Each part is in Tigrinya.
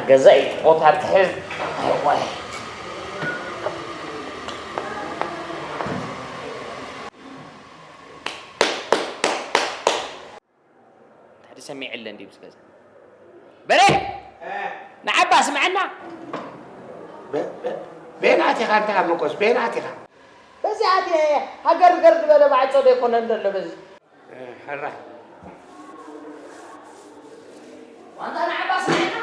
ገዛኢ ቦታ ትሕዝ። ዋይ። ሕጂ ሰሚዐለን ድዩ ምስ ገዛ? በሬ! ንዓባ ስምዐና። በ-፣ በ-፣ ቤናት ኢኻ እንታ መጎስ፣ ቤናት ኢኻ። በዚ ኣቲ ሃገር ገር ዝበለ ማዕጾ ዶ ኣይኮነን ዘሎ በዚ? እ፣ ሕራይ። ዋንታ ንዓባ ስምዐና።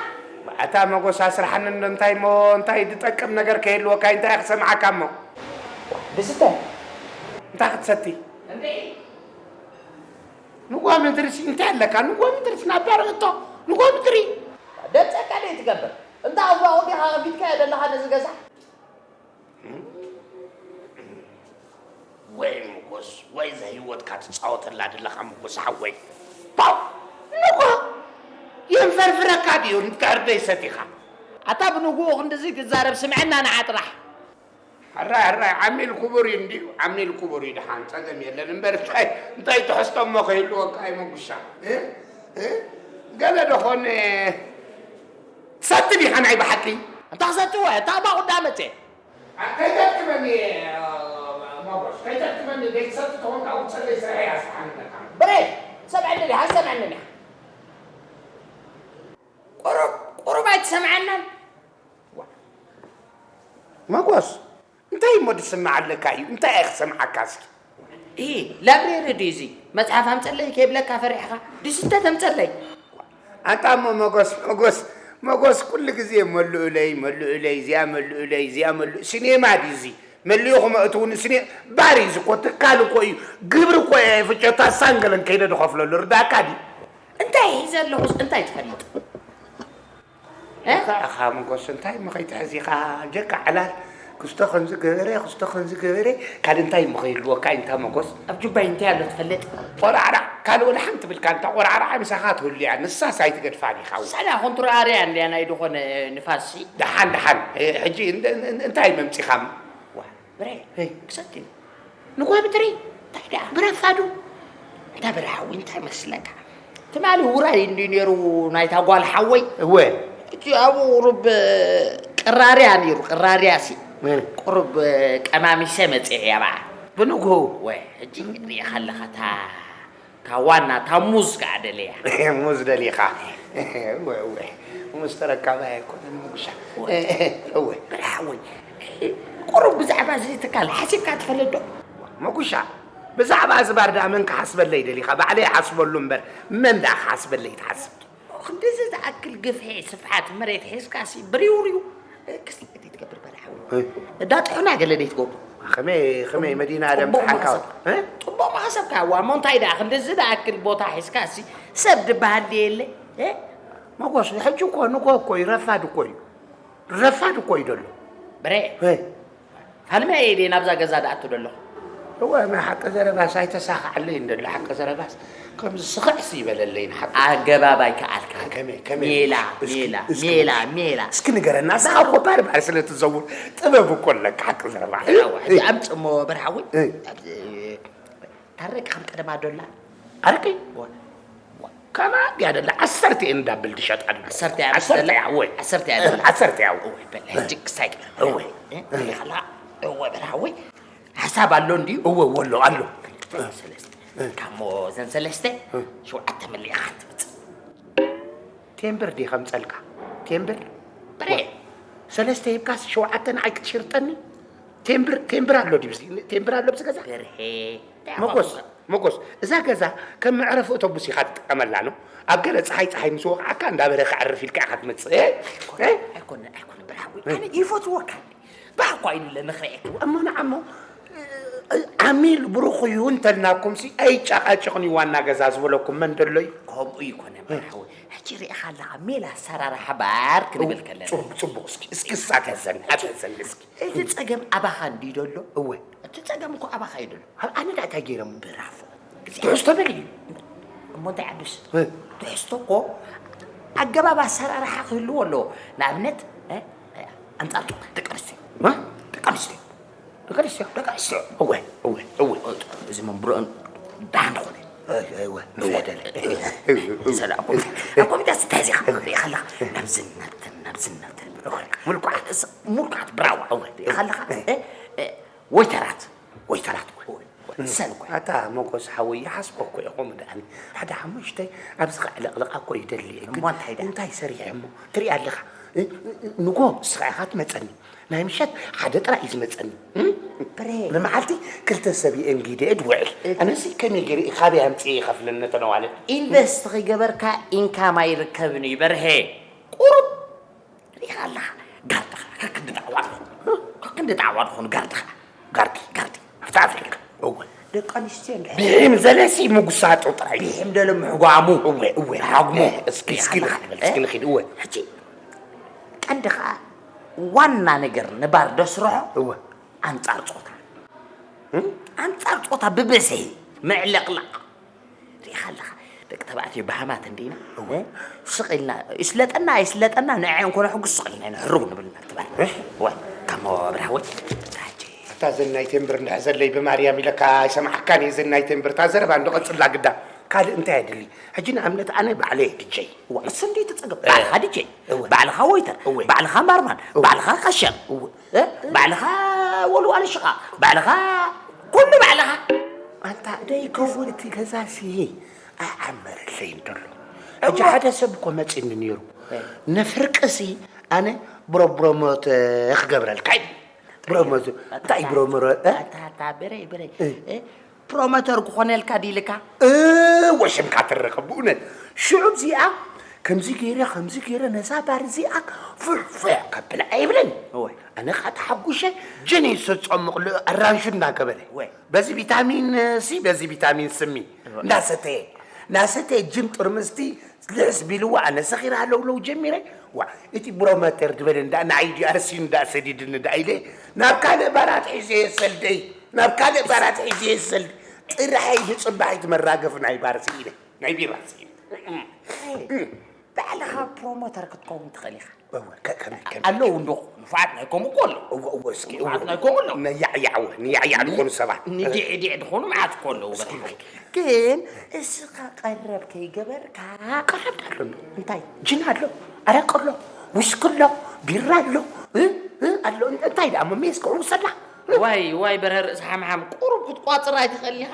ኣታ መጎስ ኣስራሓኒ እንዶ እንታይ እሞ፣ እንታይ ዝጠቅም ነገር ከይህልወካ እንታይ ክሰምዓካ እሞ? ድስተ። እንታይ ክትሰቲ? እንዴ? ንጓ ምድርሲ እንታይ ኣለካ? ንጓ ምድርሲ ናብ ዳርግቶ፣ ንጓ ምድሪ። ደብጸካ ደይ ትገብር። እንታ ኣብኡ ዲኻ ከፊትካዮ ዘለኻ ነዚ ገዛ? ወይ ምጎስ፣ ወይ ዘህይወትካ ትጻወተላ ዘለኻ ምጎስ ሓወይ። ፓው! ንጓ! የንፈርፍረካ ድዩ? ንትዕርደይ ሰቲኻ። ኣታ ብንግኡ ክንድዚ ክዛረብ ስምዐና ንዓ ጥራሕ። ሕራይ፣ ሕራይ፣ ዓሚል ክቡር እዩ እንድዩ፣ ዓሚል ክቡር እዩ፣ ደሓን ጸገም የለን። እምበር እንታይ፣ እንታይ ትሕዝቶ እሞ ከይህልወካ እዩ መጉሻ? እ? እ? ገለ ደኾን ትሰቲ ዲኻ ናይ ብሓቂ? እንታ ክሰቲ ወ፣ እታ ኣባ ቁዳ መጸ። ኣ፣ ከይተድክመኒ፣ እ፣ መጎስ፣ ከይተድክመኒ፣ ዘይትሰቲ ተኾንካ ውጸለይ ስርሐይ ኣስሓንለካ። ብሬ፣ ሰምዐኒ ዲኻ? ሰምዐኒ ዲኻ? ቁሩብ፣ ቁሩብ ኣይትሰምዓናን? መጎስ፣ እንታይ እሞ ዝስማዕ ኣለካ እዩ? እንታይ እየ ክሰምዓካ እስኪ? ኢ፣ ላብሬሪ ድዩ እዚ? መጽሓፍ ኣምጸለይ ከይብለካ ፈሪሕኻ ድስተ ተምጸለይ? ኣንታ እሞ መጎስ፣ መጎስ፣ መጎስ ኩሉ ግዜ መልኡለይ፣ መልኡለይ፣ እዚኣ መልኡለይ፣ እዚኣ መልኡ-፣ ሲኔማ ድዩ እዚ? መሊኡ ክመእትውኒ ስኒ ባር እዩ እኮ፣ ትካል እኮ እዩ። ግብሪ እኮ እየ ፍጨታ ሳንገለን ከይደ ዝኸፍለሉ። ርዳእካ ድዩ? እንታይ ሒዘ ኣለኹስ እንታይ ትፈልጥ? እ? እኻ፣ እኻ መጎስ፣ እንታይ እሞ ከይትሕዝ ኢኻ? ጀካ ዕላል፣ ክስቶ ከምዚ ገበረ፣ ክስቶ ከምዚ ገበረ፣ ካልእ እንታይ እሞ ከይህልወካ እዩ እንታ መጎስ? ኣብ ጁባይ እንታይ ኣሎ ትፈልጥ? ቆራዕራዕ፣ ካልእ ወላ ሓንቲ ብልካ፣ እንታ ቆራዕራዕ ምሳኻ ትህሉ እያ፣ ንሳስ ኣይትገድፋን ኢኻ። ሳላ ኮንትሮኣርያ እንድያ ናይ ዝኾነ ንፋስ። ደሓን፣ ደሓን፣ እ፣ ሕጂ እን-፣ እን-፣ እን-፣ እንታይ መምጺኻ? ዋ፣ ብሬ፣ ሄይ። ክሰቲ። ንጎ ብትሪ፣ እንታይ ደኣ? ብረፋዱ። እንታ ብሬ ሓወይ፣ እንታይ መስለካ? ትማሊ ውራይ እንድዩ ነይሩ ናይታ ጓል ሓወይ። እወ። እቲ ኣብኡ ቁሩብ ቅራርያ ነይሩ፣ ቅራርያ ሲ። እም። ቁሩብ ቀማሚሰ መጽአ እያ በዓ። ብንግሁ? እወ፣ ሕጂ ርእኻ ኣለኻ እታ እታ ዋና፣ እታ ሙዝ ከኣ ደልያ። ሙዝ ደሊኻ? እወ፣ እወ። ሙዝ ተረካባይ ኣይኮነን፣ ሙሻ። እወ። እወ። በል ሓወይ፣ ቁሩብ ብዛዕባ እዚ ትካል ሓሲብካ ትፈልጥ ዶ? መጉሻ፣ ብዛዕባ እዚ ባር ደኣ መን ክሓስበለይ ደሊኻ? ባዕለይ ይሓስበሉ እምበር፣ መን ደኣ ክሓስበለይ ትሓስብ? ክንድዚ ዝኣክል ግፍሒ ስፍሓት መሬት ሒዝካሲ ብሪውሪው ክስቲ ትገብር በል ሓወይ። እ? እንዳ ጥሑና ገለ ደይ ትገብሩ? ከመይ፣ ከመይ መዲና ደም ጽቡቕ ጽሓንካ መኸሰብ። እ? ጽቡቕ መኸሰብካ፣ እዋ፣ እሞ እንታይ ደኣ ክንድዚ ዝኣክል ቦታ ሒዝካሲ ሰብ ድበሃል ድየ የለ? እ? መጎስ፣ ሕጂ እኮ ንጎ እኮ እዩ፣ ረፋድ እኮ እዩ። ረፋድ እኮ እዩ ደሎ። ብሬ፣ እ? ፋልመ እየ ድየ ናብዛ ገዛ ድኣቱ ደለኹ? እወ፣ ናይ ሓቂ ዘረባስ ኣይተሳኽዓለይን ደሎ፣ ሓቂ ዘረባስ ከምዚ ስኽዕሲ ይበለለይን ሓቂ። ኣገባብ ኣይከኣልካ። ከመይ፣ ከመይ? ሜላ፣ እስኪ፣ ሜላ፣ እስኪ፣ ሜላ፣ እስኪ፣ ሜላ። እስኪ ንገረና፣ ንስኻ እኮ ባር ባር ስለ ትዘውር ጥበብ እኮ ኣለካ፣ ሓቂ ዘረባ። እዋ፣ ሕጂ ኣምጽእ እሞ በርሃዊ። እ። ኣብዚ ታረቂ ከም ቀደማ ዶ ኣላ? ኣረቂ? እወ። ከማ ድያ ደላ? ዓሰርተ እየን ዳብል ትሸጣ ደላ። ዓሰርተ እያ ዓሰርተ ደላ? እያ፣ እወ። ዓሰርተ እያ ደላ? ዓሰርተ እያ፣ እወ። እወ፣ በል፣ ሕጂ ክሳይ እወ። እ? እወ። ሪኢኻላ? እወ፣ በርሃዊ። ሓሳብ ኣሎ እንድዩ? እወ፣ እወ፣ ኣሎ፣ ኣሎ። ሰለስተ። እ። ካሞ ዘን ሰለስተ፣ እ። ሸውዓተ መሊእኻ ትመጽእ። ቴምብር ድዩ ከምጸልካ? ቴምብር? በሬ። ሰለስተ ሂብካስ ሸውዓተ ንዓይ ክትሽርጠኒ? ቴምብር፣ ቴምብር ኣሎ ድዩ? ቴምብር ኣሎ ኣብዚ ገዛ? በርሄ። መጎስ፣ መጎስ፣ እዛ ገዛ ከም መዕረፊ ኣውቶቡስ ኢኻ ትጥቀመላ ነው። ኣብ ገለ ጸሓይ፣ ጸሓይ ምስ ወቕዓካ እንዳበረኸ ዕርፍ ኢልካ ኢኻ ትመጽእ። እ? ኣይኮነ፣ እ? ኣይኮነ፣ ኣይኮነ፣ በርሃዊ። እ? ኣነ ይፈትወካ። ባህ እኳ ኢሉ ለንኽርኤክ። እሞ ንዓሞ፣ ዓሚል ብሩኽ እዩ እንተልናኩምሲ ኣይጨቓጨቕን እዩ ዋና ገዛ ዝበለኩም መን ደሎ እዩ? ከምኡ ይኮነ በርሃዊ። ሕጂ ርኢኻ ኣለኻ ሜላ ኣሰራርሓ ባር ክንብል ከለና። ጽቡቕ፣ ጽቡቕ። እስኪ፣ እስኪ እሳ ተዘን፣ ኣተዘን እስኪ። እቲ ጸገም ኣባኻ እንድዩ ደሎ? እወ። እቲ ጸገም እኮ ኣባኻ እዩ ደሎ። ኣብ ኣነ ደኣ እንታይ ገይሮም? ብራቮ። ትሕዝቶ በል እዩ። እሞ እንታይ ዓዱስ? እ። ትሕዝቶ እኮ ኣገባብ ኣሰራርሓ ክህልዎ ኣለዎ። ንኣብነት፣ እ፣ ኣንጻር ጾታ ደቂ ኣንስትዮ። ማ? ደቂ ኣንስትዮ። ደቂ ኣንስትዮ? ደቂ ኣንስትዮ። እወ፣ እወ፣ እወ። እዚ መንብሮኦም ደሓን ዝኾነ። እወ፣ እወ፣ ደለ። ሰላም። ኣብ ኮሚታ ስታይ ዚኻ ሪኢኻ ኣለኻ። ናብዝን ናብትን፣ ናብዝን ናብትን። እወ፣ ምልኩዓት፣ እስ-፣ ምልኩዓት ብራዋ። እወ፣ ሪኢኻ ኣለኻ። እ፣ እ፣ ወይተራት። ወይተራት እኮ። እወ፣ እወ። ሰን እኮ። ኣታ ሞጎስ ሓወይ፣ ይሓስቦ እኮ እየ ከምኡ ደኣኒ። ሓደ ሓሙሽተ ኣብዚ ከዕለቕልቓ እኮ ይደሊ እየ። ግን እሞ እንታይ ደኣ? እንታይ ሰሪሐ እሞ? ትርኢ ኣለኻ። እ፣ እ፣ ንጎ እስኻ ኢኻ ትመጸኒ። ናይ ምሸት ሓደ ጥራይ እዩ ዝመጸኒ። እም? ብሬ። ንመዓልቲ ክልተ ሰብ እየ እንጊደ እየ ድውዕል። እ- ኣነሲ ከመይ ገይረ እየ ካበይ ኣምጽኤ ይኸፍለኒ ነተን ኣዋልድ? ኢንቨስት ከይገበርካ ኢንካም ኣይርከብን እዩ በርሄ። ቁሩብ ሪኢኻ ኣለኻ። ጋርድኻ ከክንዲ ጣዕዋ ድኾኑ። ከክንዲ ጣዕዋ ድኾኑ ጋርድኻ። ጋርዲ፣ ጋርዲ። ኣብታ ኣፍሪካ። እወ። ደቂ ኣንስትዮ እንድሕር ብሒም ዘለሲ ምጉሳጡ ጥራይ። ብሒም ደለ ምሕጓሙ። እወ፣ እወ። ሃጉሙ። እስኪ፣ እስኪ ሪኢኻ ንኽድ በል፣ እስኪ ኣለኻ። ንኽድ፣ እወ። ሕጂ ቀንዲ ኸኣ ዋና ነገር ንባር ደስርሖ እወ። ኣንጻር ጾታ። እም? ኣንጻር ጾታ ብብዝሒ ምዕልቕላቕ። ሪኢኻ ኣለኻ። ደቂ ተባዕትዮ በሃማት እንዲና። እወ። ስቕ ኢልና፣ ይስለጠና ኣይስለጠና፣ ንዐ እንኮነ ሕጉስ ስቕ ኢልና ኢና ህርው ንብል ናብ ትባል። እህ? እወ፣ ካብ መባብር ሓወይ። ታጂ። ኣታ ዘናይ ቴምብር እንድሕር ዘለይ ብማርያም ኢለካ ኣይሰማዕካን እየ ዘናይ ቴምብር። እታ ዘረባ እንዶ ቀጽላ ግዳ። ካልእ እንታይ ኣድሊ? ሕጂ ንኣብነት ኣነ ባዕለይ እየ ዲጀይ። እዋ፣ እሱ እንዴት ትጸገብ? እ፣ ባዕልኻ ዲጀይ፣ እወ። ባዕልኻ ወይተር፣ እወ። ባዕልኻ ባርማን፣ እወ። ባዕልኻ ካሸር፣ እወ። እ፣ ባዕልኻ ወልዋል ሽቓ፣ ባዕልኻ ኩሉ ባዕልኻ። ኣንታ ደይ ከውን እቲ ገዛሲ ኣዓመረለይ እንተሎ። ሕጂ እወ። ሓደ ሰብ እኮ መጺኒ ነይሩ። እ። ንፍርቅሲ ኣነ ብሮብሮሞት ክገብረልካ ኢሉ። ብሮሞት፣ እንታይ ብሮሞሮ፣ እ? ኣታ፣ ኣታ፣ በረይ፣ በረይ። እ። እ? ፕሮሞተር ክኾነልካ ዲልካ? እ፣ ወሽምካ ትረኸብ ብእውነት። ሽዑ እዚኣ ከምዚ ገይረ፣ ከምዚ ገይረ ነዛ ባር እዚኣ ፍርፍያ ከብላ ኣይብለኒ። እወ። ኣነ ኸዓ ተሓጉሸ ጀኔ ዝሰፀሙቕሉ ኣራንሹ እናገበረ። እወ። በዚ ቪታሚን ሲ፣ በዚ ቪታሚን ስሚ እወ። እንዳሰተየ። እናሰተየ ጅም ጥርምዝቲ ልሕስ ቢልዋ ኣነ ሰኺረ ኣለውለው ጀሚረ። ዋ፣ እቲ ብሮመተር ዝበለ እንዳ ንኣይ ድዩ ኣርሲን እንዳ ሰዲድኒ እንዳ ኢለ ናብ ካልእ ባራት ሒዘ የሰልደይ። ናብ ካልእ ባራት ሒዘ የሰልድ። ጥራሐይ ብጽባሒት መራገፍ ናይ ባር ስኢነ። ናይ ቢራ ስኢነ። ባዕልኻ ፕሮሞተር ክትከውን ትኽእል ኢኻ። እወ፣ ከ-፣ ከመይ፣ ከመይ? ኣለዉ እንዶ ንፉዓት ናይ ከምኡ እኮ ኣለዉ። እወ፣ እወ፣ እስኪ፣ እወ። ንፉዓት ናይ ከምኡ ኣለዉ። ነያዕያዕወ፣ ነያዕያዕ ዝኾኑ ሰባት። ንዲዕዲዕ ዝኾኑ መዓት እኮ ኣለዉ። እስኪ፣ በርሃ። ግን እስኻ ቀረብ ከይገበርካ። ቀረብ ኣሎ። እንታይ? ጅን ኣሎ፣ ኣረቂ ኣሎ፣ ዊስኪ ኣሎ፣ ቢራ ኣሎ፣ እ? እ? ኣሎ። እንታይ ደኣ፣ መሜ እስኪ ሕውሰላ። ዋይ፣ ዋይ፣ በርሀ ርእሲ ሓምሓም፣ ቁሩብ ክትቋጽር ኣይትኽእል ኢኻ?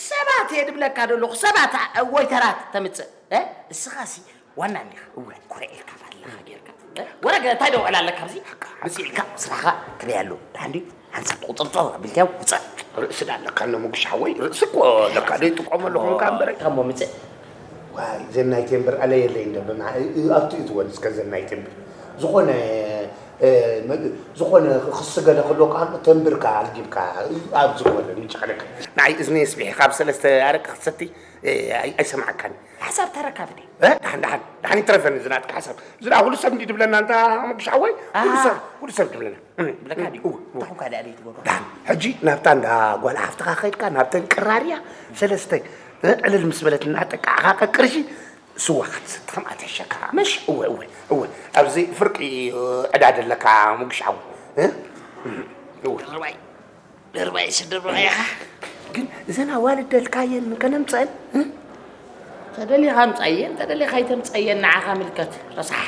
ሰባት እየ ድብለካ ዘለኹ፣ ሰባት፣ ኣ-፣ ወይተራት ተምጽእ። እ? እስኻሲ ዋና እንዲኻ። እወ። ኮረ ኢልካ ባድላኻ ጌርካ። እ? ወረገ እንታይ ደውዕል ኣለካ ኣብዚ? ምስ ኢልካ ስራሕኻ ክበይ ኣለዎ። ደሓን ድዩ? ሓንሳብ ቁጽርጽር ኣቢልካዮ ውጻእ። ርእሲ ዳ ኣለካ እነ ሙጉሽ ሓወይ? ርእሲ እኮ ኣለካ ዶ ይጥቀመሉ ኾንካ እምበር። ካሞ ምጽእ። ዋይ፣ ዘናይ ቴምብር ኣለየለይ እንደ ብማ-፣ እ-፣ እ-፣ ኣብቲ እዩ ትወል እስከ ዘናይ ቴምብር። ዝኾነ፣ እ፣ መ-፣ ዝኾነ ክሲ ገለ ክህልወካ ከሎ ተንብርካ ኣልጊብካ፣ እ፣ ኣብ ዝኾነ ንጨቕለካ። ንዓይ እዝኒ የስቢሕ ካብ ሰለስተ ኣረቂ ክትሰቲ፣ እ፣ ኣይ-፣ ኣይሰማዓካን። ሓሳብ ተረካብ ድዩ? እ፣ ደሓን፣ ደሓን፣ ደሓን ይትረፈኒ ዝናትካ ሓሳብ። ዝና ኩሉ ሰብ እንዲ ድብለና እንታ መጉሽ ሓወይ፣ ኩሉ ኣሃ። ሰብ፣ ኩሉ ሰብ ድብለና። እም፣ ብለካ ድዩ? እወ፣ እወ። እንታይ ኾንካ ደኣ ደይ ትገብሮ? ደሓን፣ ሕጂ ናብታ እንዳ ጓል ሓፍትኻ ከይድካ፣ ናብተን ቅራርያ ሰለስተ፣ እ፣ ዕልል ምስ በለት እናጠቃዕኻ ቀቅርሺ ስዋ ክትሰቲ ከምኣ ትሕሸካ። ምሽ? እወ፣ እወ፣ እወ። ኣብዚ ፍርቂ፣ እ፣ ዕዳ ደለካ መጉሽ ሓወይ። እ? እም፣ እወ። ርባይ። ደርባይ ስድርባይ ኢኻ። ግን እዘን ኣዋልድ ደልካየን ከነምፀአን፣ እ? ተደሊኻ ኣምፃየን፣ ተደሊኻ ኣይተምፀየን ንዓኻ ምልከት። ረሳሕ።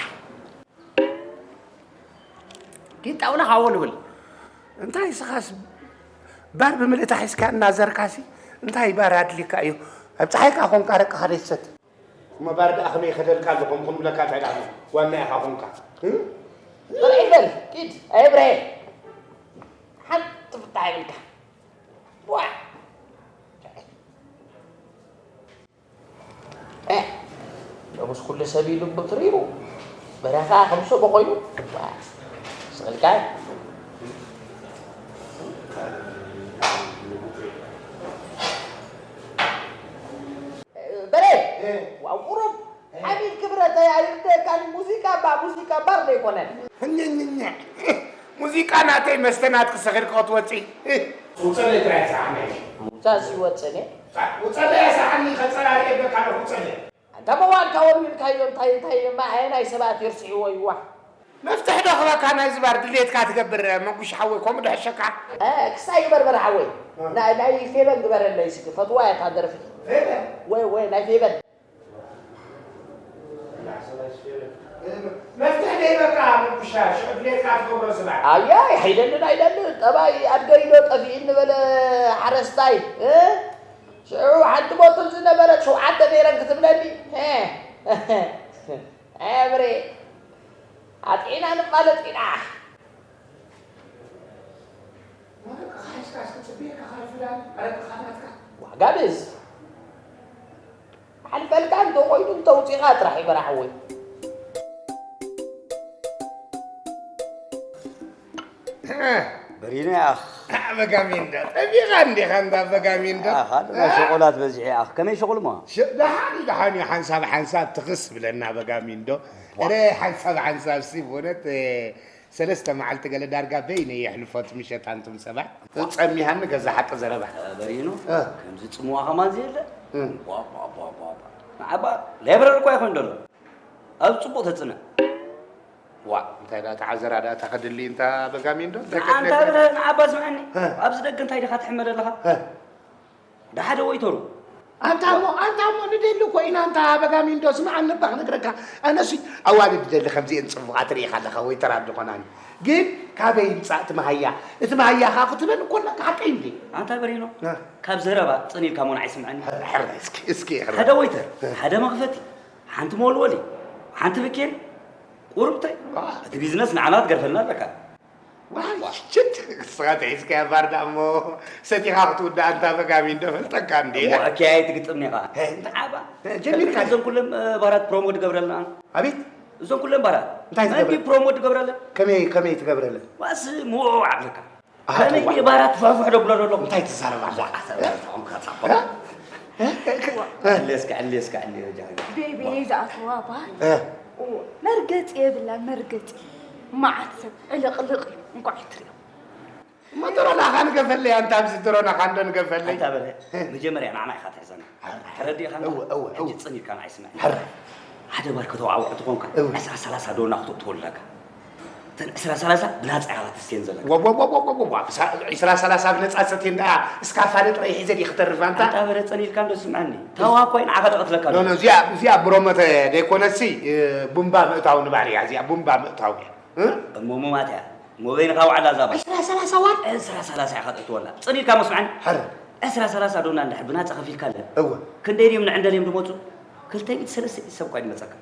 ግን ጣውላ ካወልውል። እንታይ እስኻስ ባር ብምልእታ ሒዝካ እናዘርካሲ፣ እንታይ ባር ኣድሊካ እዩ? ኣብ ፀሓይካ ኾንካ ረቅኻ ደይትሰቲ። እሞ ባር ደኣ ከመይ ይኸደልካ ኣሎ? ከምኡ ክንብለካ እንታይ ደኣ ዋና ኢኻ ኾንካ? እ? ብርዒ በል፣ ኪድ፣ ኣይ ብርዒ። ሓንቲ ፍታሕ ይብልካ። ዋ! ኤህ፣ ሎምስ ኩሉ ሰብ ኢሉ ብትሪሩ፣ በረኻ ከም ሰቦ ኮይኑ። ዋ! ስቕ ኢልካ። በሬ! እ። ዋው፣ ቁሩብ ሓቢብ ክብረተይ ኣይርደካን፣ ሙዚቃ እባ፣ ሙዚቃ ባር ዘይኮነን። እኛኛኛ። ሙዚቃ ናተይ መስተ ናትኪ ሰኺርኪ ክትወጺ። ውጸለይ ጥራይ ሰዓመይ። ውጻ እዚ ወጸኔ። ውጸለይ ሰዓኒ ከጸራሪ የበካ ውጸለይ። ኣንታ መዋልካ ወልዊልካዮ እንታይ፣ እንታይ፣ እማ ኣየናይ ሰባት ይርስዕዎ ይዋ። መፍትሒ ዶ ክበካ ናይዚ ባር ድሌትካ ትገብር መጉሽ ሓወይ፣ ከምኡ ዶ ሕሸካ? እ፣ ክሳይ ግበር በረ ሓወይ። እ። ናይ፣ ናይ ፌበን ግበረለይ እስኪ፣ ፈትዋ እያ እታ ደርፊ። ወይ ወይ ናይ ፌበን መፍትሕ ደይ በቃ ምንኩሻ ሽዑ ድሌትካ ትገብሮ ስራሕ። ኣያይ ሓይለልን ኣይደልን ጠባይ ኣደይ ዶ ጠፊእኒ በለ ሓረስታይ እ? ሽዑ ሓንቲ ቦትል ዝነበረት ሸውዓተ ነይረን ክትብለኒ እ? ኣይ ብሬ ኣጥዒና ንፋለጥ ኢና። ወረቅኻ ሒዝካ እስኪ ጽበየካ ካብ ፍላል ወረቅኻ ናትካ። ዋጋብዝ ሓልፈልካ እንተኾይኑ እንተውፂኻ ጥራሕ ይበራሕወይ። በሪነ ኣኽ በጋሚንዶ ጠቢኻ እንዲኻ እንዳ በጋሚንዶ ኣኻ ድማ ሸቆላት በዚሒ ኣኽ ከመይ ሸቁልሞ ደሓን ደሓን እዩ ሓንሳብ ሓንሳብ ትኽስ ብለና በጋሚንዶ እረ ሓንሳብ ሓንሳብ ሲ ብእውነት ሰለስተ መዓልቲ ገለ ዳርጋ በይነ የሕልፎት ምሸት ኣንቱም ሰባት ጸሚሃኒ ገዛ ሓቂ ዘረባ በሪኑ ከምዚ ጽምዋ ከማን ዘየለ ንዓባ ላይብረሪ እኳ ይኾን ደሎ ኣብ ጽቡቕ ተጽንዕ ዋ እንታይ ዳ ተዓዘራ ዳ ተኸድሊ እንታ በጋሚንዶ እንታይ ንዓንታ ከድለካ ብረ ንዓባ ስምዐኒ እ። ኣብዚ ደገ እንታይ ዲኻ ትሕመድ ኣለኻ እ። ደሓደ ወይተሩ ኣንታ እሞ ኣንታ እሞ ንደሊ እኮ ኢና እንታ በጋሚንዶ ስምዓኒ እባ ክነግረካ ኣነሲ ኣዋልድ ደሊ ከምዚአን ፅቡቓት ርኢኻ ኣለኻ ወይተራ ዝኾናኒ ግን ካበይ ይምፃእ እቲ መሃያ እቲ መሃያ ኻ ክትበል እኮ ኣለካ ሓቀይ እንዲ ኣንታ በሪኖ እ። ካብ ዘረባ ጽን ኢልካ ሞን ኣይስምዐኒ ሕራይ እስኪ እስኪ ሕራይ ሓደ ወይተር ሓደ መኽፈቲ ሓንቲ መወልወሊ ሓንቲ ብኬን ቁርብተይ እቲ ቢዝነስ ንዓና ትገርፈልና ኣለካ ሽት ንስኻ ተሒዝካያ ባርዳ እሞ ሰቲኻ ክትውዳእ እንታ በጋሚ እንዶ ፈልጠካ እንዴ እሞ ኣኪያይ ትግጥም ኔኻ ዓባ ጀሚርካ እዞም ኩሎም ባራት ፕሮሞ ትገብረልና ኣቤት እዞም ኩሎም ባራት እንታይ ትገብረ ፕሮሞ ትገብረለን ከመይ ከመይ ትገብረለን ዋስ ምውዕ ኣለካ ከመይ ባራት ፋፉሕ ደብሎ ደሎ እንታይ ትዛረባ ቤቤ ዝኣተዋ ባር መርገፂ የብላን መርገፂ መዓት ሰብ ዕልቕልቕ እዩ እንኳዕ ትሪኦ እሞ ድሮ ናኻ ንገፈለይ ኣንታ ኣብዚ ድሮ ናኻ እንዶ ንገፈለይ ኣንታ በለ መጀመርያ ንዓና ኢኻ ትሕዘና ተረዲእኻ ሕጂ ፅን ኢልካ ንዓይ ስምዐኒ ሕራይ ሓደ ባር ከተዋዕውዕ ተኾንካ እው። ዕስራ ሰላሳ ዶና ክትእትወለካ እተን ዕስራ ሰላሳ ብናፃ ኢኻ ክትስተየን ዘለካ ወወወወወወ ዕስራ ሰላሳ ብነፃ ሰትየን ደኣ እስካፋለ ጥራይ ሒዘ ድየ ክተርፍ ኣንታ ኣንታ በረ ፀኒልካ እንዶ ስምዐኒ ታዋ እኳ እዩ ንዓኻ ደቐትለካ ኖ ኖ እዚኣ እዚኣ ብሮመተ ደይኮነሲ ቡምባ ምእታው ንባር እያ እዚኣ ቡምባ ምእታው እያ እ? እሞ ሙማት እያ እሞ በይንኻ ውዓላ እዛ ባር ዕስራ ሰላሳ ዋን ዕስራ ሰላሳ ኢኻ ተእትወላ ፅን ኢልካ መስማዕኒ ሕር ዕስራ ሰላሳ ዶና እንድሕር ብናፃ ከፊልካ ኣለ እወ ክንደይ ድዮም ንዕንደል እዮም ዝመፁ ክልተ ሚእቲ ሰለስተ ሚእቲ ሰብ እኳ እዩ ዝመፀካ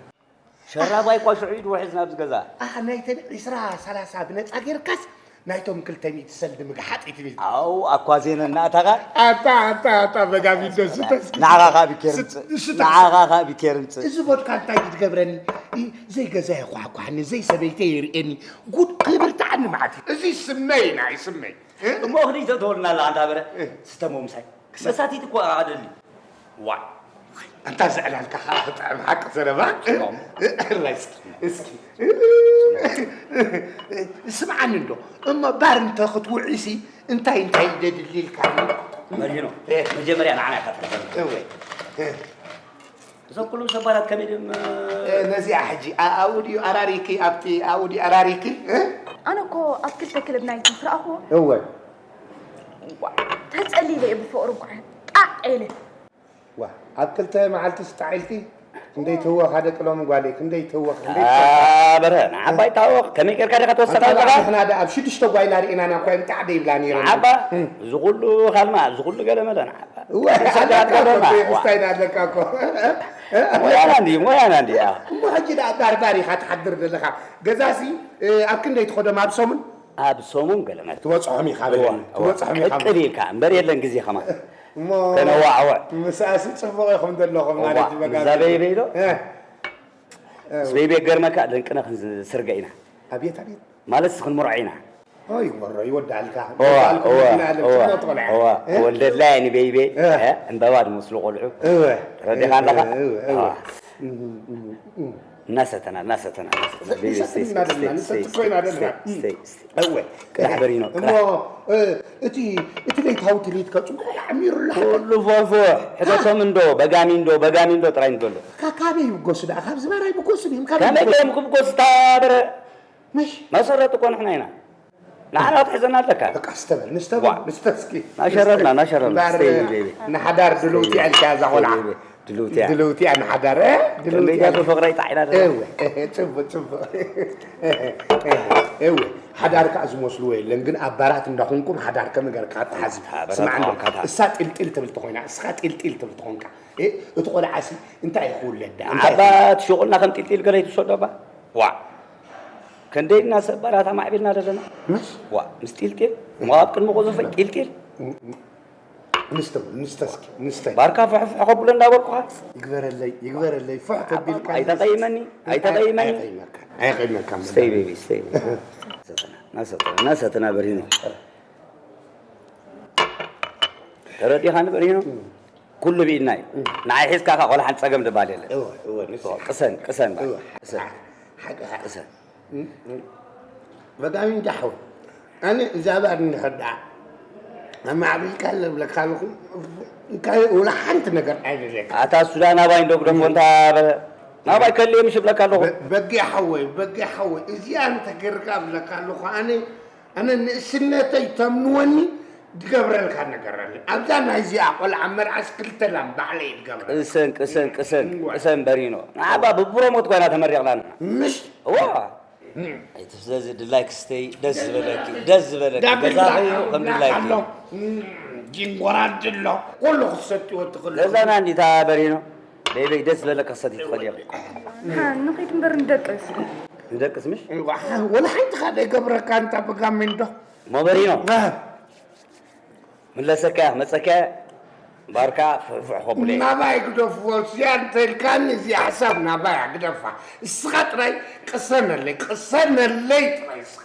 ሸራባይ እኳ ሽዑ እዩ ዝውሕዝ ናብዚ ገዛ ኣህ ናይተን ዕስራ ሰላሳ ብነፃ ጌርካስ ናይቶም ክልተ ሚእቲ ሰልዲ ምግሓጥ እዩ ትብል ኣው ኣኳ ዜነ እናእታኻ ኣታ ኣታ ኣታ በጋቢት ደስተ ንዓኻ ካብ ኬርምፅ ንዓኻ ካብ ኬርምፅ እዚ ቦትካ እንታይ እዩ ትገብረኒ እ፣ ዘይገዛ የኳሕኳሕኒ ዘይሰበይተ የርእየኒ ጉድ ክብርትዓኒ ማለት እዩ እዚ ስመይ ናይ ስመይ እ? እሞ እኽሊ ተተወልና ኣላ ኣንታ በረ ስተሞ ምሳይ መሳቲት እኮ ኣደሊ ዋ ኣንታ ዘዕላልካ ከዓ ክጥዕም ሓቂ ዘረባ ሕራይ እስኪ እስኪ ስምዓኒ እንዶ እሞ ባር እንተ ክትውዒሲ እንታይ እንታይ ደድሊ ኢልካ መሪኖ መጀመርያ ንዓና ኢካ ትሕዘኒ እወ እዞም ኩሎም ሰባራት ከመይ ድም ነዚኣ ሕጂ ኣብኡ ድዩ ኣራሪኪ ኣብቲ ኣብኡ ድዩ ኣራሪኪ ኣነ እኮ ኣብ ክልተ ክለብ ናይቶም ክረኣኽዎ እወ ዋ፣ ተጸሊለ እየ ብፍቕሪ እንኳዕ ጣዕ ኢለ። ዋ፣ ኣብ ክልተ መዓልቲ ስጣዕ ኢልኪ? ክንደይ ትህወኻ ደቂ ሎሚ ጓለይ፣ ክንደይ ትህወኽ፣ ክንደይ ትሰጣ? ኣበረ፣ ንዓባ ይታወቕ፣ ከመይ ጌርካ ዲኻ ትወሰኽ ኣንታ ኣለኻ? ንሕና ደኣ ኣብ ሽዱሽተ ጓይላ ርኢናና እኳ እምጣዕ ደይብላን ነይረን። ንዓባ፣ እዚ ኩሉ ካልማ፣ እዚ ኩሉ ገለመለ ንዓባ። እወ፣ ሓዳር ኣታ እኮ ገረና፣ ዋ። ተየስታይ ኢና ኣለካ እኮ። ሞያና እንዲ፣ ሞያና እንዲ፣ ኣዎ። እሞ ሕጂ ደኣ ባርባር ኢኻ ትሓድር ዘለኻ። ገዛሲ፣ እ፣ ኣብ ክንደይ ትኸዶም ኣብ ሰሙን? ኣብ ሰሙን ገለ መለ ትበፅሖም ኢኻ በለኒ። ትበፅሖም ኢኻ ቅቅል ኢልካ እምበር የለን ግዜ ከማን እሞ ከነዋዕውዕ። ምሳእሲ ፅቡቕ ኢኹም ዘለኹም ማለት እዩ። በጋዜጣ። እዛ በይበይ ዶ? እ፣ እ። ምስ በይበይ ገርመካ ደንቅነ ክንስርገ ኢና። ኣቤት ኣቤት። ማለትስ ክንምርዖ ኢና። ኦይ ወሮ ይወዳልካ። እዋ፣ ይወዳልኩም እዋ፣ ይወዳልኩም እዋ፣ ጽቡቕ ቆልዓ። እዋ። እ? ወልደላይ ንበይበይ፣ እ። እ፣ ዕምበባ ዝመስሉ ቆልዑ። እወ። ተረዲኻ ኣለኻ? እወ፣ እወ። እዋ። እናሰተና እናሰተና እናሰተና። ቤቢ፣ ሰተና ስቴይ፣ እናደና፣ ስቴይ፣ ንሰቲ ስቴይ፣ ኮይና ደና። ስቴይ፣ ስቴይ፣ ስቴይ። እወ። ቅዳሕ በሪኖ፣ እሞ፣ ቅዳሕ። እ፣ እቲ፣ እቲ ለይታዊ ትርኢት ከ ጽቡቕ ኣዕሚሩላ። ኩሉ ፎርፎ፣ ሕተቶም እንዶ፣ በጋሚ እንዶ፣ በጋሚ እንዶ ጥራይ ንበሎ። ካ-፣ ካበይ ይብገሱ ደኣ? ካብ ዝባራ ይብገሱ ድዮም? ካበይ ከመይ ይብገሱ? ገይሮም ክብገሱ? እታ በረ-፣ ምሽ? መሰረት እኮ ንሕና ኢና። ንዓና ክትሕዘና ኣለካ። በቃ ስተበል ንስተበል ንስተስኪ ናሸረርና ናሸረርና ስተይ ቤቢ ንሓዳር ድልውቲ ኣልካ እዛ ቆልዓ ድልውቲ ድልውቲ ንሓዳር ድልውቲ ፍቅረይ ጣዒና ጽቡቅ ጽቡቅ እወ ሓዳር ከዓ ዝመስልዎ የለን ግን ኣብ ባራት እንዳኹንኩም ሓዳር ከም ገርካ ተሓዚ ስማዕ እሳ ጢልጢል ትብል ተኾይና እስኻ ጢልጢል ትብል ተኾንካ እቲ ቆልዓ ሲ እንታይ ይኽውለዳ ኣባ ትሽቁልና ከም ጢልጢል ገለ ይትሰዶ ባ ዋ ከንደይና ሰብ ባራት ኣማዕቢልና ዘለና ዋ ምስ ጢልጢል ሞ ኣብ ቅድሚ ቁዙፈይ ጢልጢል ንስተ ንስተ እስኪ ንስተ ባርካ ፍሕፍሕ ከብሎ እንዳበልኩኻ ይግበረለይ ይግበረለይ ፍሕ ከቢልካ ኣይተቀይመኒ ኣይተቀይመኒ ኣይቀይመካ stay baby stay ናሰተና ናሰተና በሪኖ ተረዲኻኒ በሪኖ ኩሉ ብኢድና እዩ ንዓይ ሒዝካ ካ ቆልሓን ፀገም ድባል የለን ቅሰን ቅሰን ቅሰን በጋሚ እንዳ ሓወይ ኣነ እዛ ባር እንድሕር ደኣ ኣማዕቢልካ ለብለካ ኣለኹ እንታይ ወላ ሓንቲ ነገር ኣይደልየካ ኣታ ሱዳን ኣባይ እንዶ ግደፎ እንታ በለ ናባይ ከልየ ምሽ ብለካ ኣለኹ በጊ ሓወይ በጊ ሓወይ እዚኣ እንተገርካ ብለካ ኣለኹ ኣነ ኣነ ንእስነተይ ተምንወኒ ዝገብረልካ ነገር ኣለ ኣብዛ ናይዚኣ ቆልዓ መርዓስ ክልተ ላም ባዕለይ ዝገብረ ቅሰን ቅሰን ቅሰን ቅሰን በሪኖ ንዓባ ብፕሮሞት ኮይና ተመሪቕና ንሕና ምሽ እዋ ኣይትፍዘዚ ድላይክ ስተይ ደስ ዝበለኪ ደስ ዝበለኪ ገዛኺ ከም ድላይክ ጂንጎራጅ ኣሎ ኩሉ ክትሰጥዎ ትኽእሉ ገዛና እንዲታ በሪኖ ቤበይ ደስ ዝበለካ ሰቲ ትኽእል ኢኺ ንኸይድ እምበር ንደቅስ ንደቅስ ምሽ ወላ ሓንቲ ካደ ገብረካ እንታ በጋሚ እንዶ ሞበሪኖ ምለሰካ መፀካ ባርካ ፍሕፍሕ ከብሎ ናባይ ግደፍዎ እዚኣ እንተልካኒ እዚኣ ሓሳብ ናባይ ግደፋ እስኻ ጥራይ ቅሰነለይ ቅሰነለይ ጥራይ እስኻ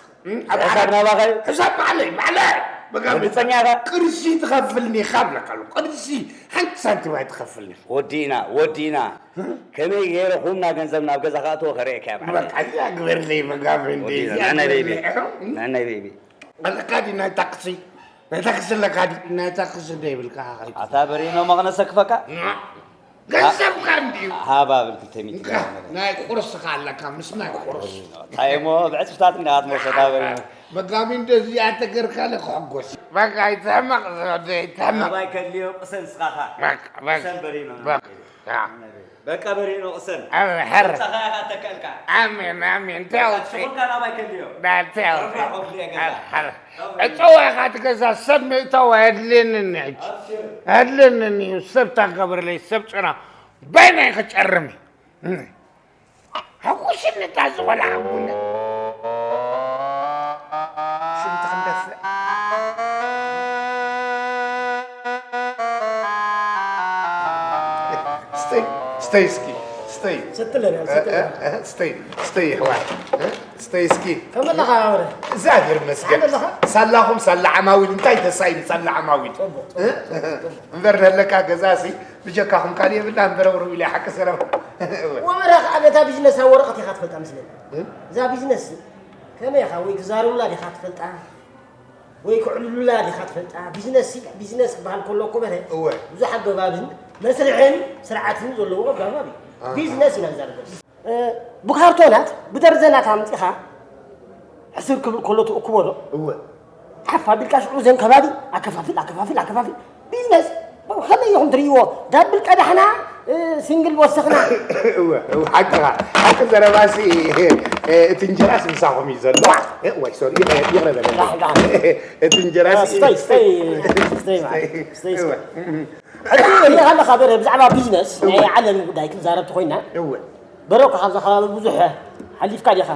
ኣብ ሓሳብ ናባኻ እዩ ሕሳብ ባዕለይ ባዕለይ በጋሚ ርግፀኛ ኢኻ ቅርሺ ትኸፍልኒ ኢኻ ብለካ ኣለኩ ቅርሺ ሓንቲ ሳንቲም ኣይትኸፍልኒ ኢኻ ወዲእና ወዲእና ከመይ ገይረ ኩና ገንዘብ ናብ ገዛ ከእትዎ ከርእየካ እያ ማለት እዩ በቃ እዚኣ ግበርለይ በጋሚ እንደ ወዲእና እዚኣ ናይ ቤቢ ግበርለይ ናይ ናይ ቤቢ ኣለካ ድዩ ናይ ታክሲ ናይ ታክሲ ኣለካ ድዩ ናይ ታክሲ እንደ ይብልካ ከይዱ ኣታ በሪኖ መቕነሰ ክፈካ ገንዘብካ እንድዩ ሃባ ብል ክልተ ሚእቲ ናይ ቁርስኻ ኣለካ ምስ ናይ ቁርስ እንታይ እሞ ብዕፅፍታት እንዳ ክትመልሶ እታ በሪኖ በጋሚ እንደዚኣ ተገርካለ ክሕጎስ በቃ ይትሕመቕ ዝወደይ ይትሕመቕ ኣባይ ከድልዮ ቅሰን ስኻኻ በቃ በቃ ቅሰን በሪኖ በቃ ያ በቃ በሪኖ ቅሰን ኣበ ሐር ጸኻያ ካተከልካ ኣሜን ኣሜን ተውሲ ሽኹልካ ናባይ ከልዮ ዳተው ሐር ሐር እጸዋኻ ትገዛ ሰብ ምእታው ኣድልየንኒ ሕጂ ኣድልየንኒ እዩ ሰብ ታገብርለይ ሰብ ጭራ በይናይ ክጨርም እዩ ሕኩስነታ ዝቆልዓ ቡነ ሽንቲ ክንደፍእ ስተይ ስተይ እስኪ ስተይ ስትለና እ- እ- እ- ስተይ ስተይ ይሕዋት እ? ስተይ እስኪ ከመለኻ ወረ እግዚኣብሔር ይመስገን ኣለኻ? ሳላኹም ሳላ ዓማዊል እንታይ ተሳኢሉ ሳላ ዓማዊል እ? እምበር ነለካ ገዛሲ ብጀካኹም ካልእ የብላ እምበረብሩ ኢለ ሓቂ ሰላም ወበራ ከዓ ነታ ቢዝነስ ኣብ ወረቐት ኢኻ ትፈልጣ ምስለኒ እዛ ቢዝነስ ከመይ ኢኻ ወይ ትዛረብላ ዲኻ ትፈልጣ ወይ ክዕልሉላ ዲኻ ትፈልጣ ቢዝነስ ቢዝነስ ክበሃል ከሎ እኮ በረ እወ ብዙሕ ኣገባብን መስርሕን ስርዓትን ዘለዎ ኣገባብ እዩ ኣሃ። ቢዝነስ ኢና ንዛረብ እ፣ ብካርቶናት ብደርዘናት ኣምፂኻ ሕስር ክብል ከሎ ትእክቦ ዶ እወ ሓፍ ኣቢልካ ሽዑ ዘን ከባቢ ኣከፋፍል ኣከፋፍል ኣከፋፍል ቢዝነስ ከመይ ኢኹም ትርእይዎ ዳብል ቀዳሕና ሲንግል ወሰኽና እወ እወ ሓቅኻ ሓቂ ዘረባሲ እ፣ እቲ እንጀራስ ምሳኹም እዩ ዘሎ እ፣ ወይ ሶሪ ይቕረ ይቕረ በለለይ እቲ እንጀራሲ ስተይ ስተይ ስተይ ማለት ስተይ እወ ስተይ ሕጂ ሪኢኻ ኣለኻ በረ ብዛዕባ ቢዝነስ ናይ ዓለም ጉዳይ ክንዛረብ ተኮይና እወ በረኩ ካብዛ ከባቢ ብዙሕ ሓሊፍካ ዲኻ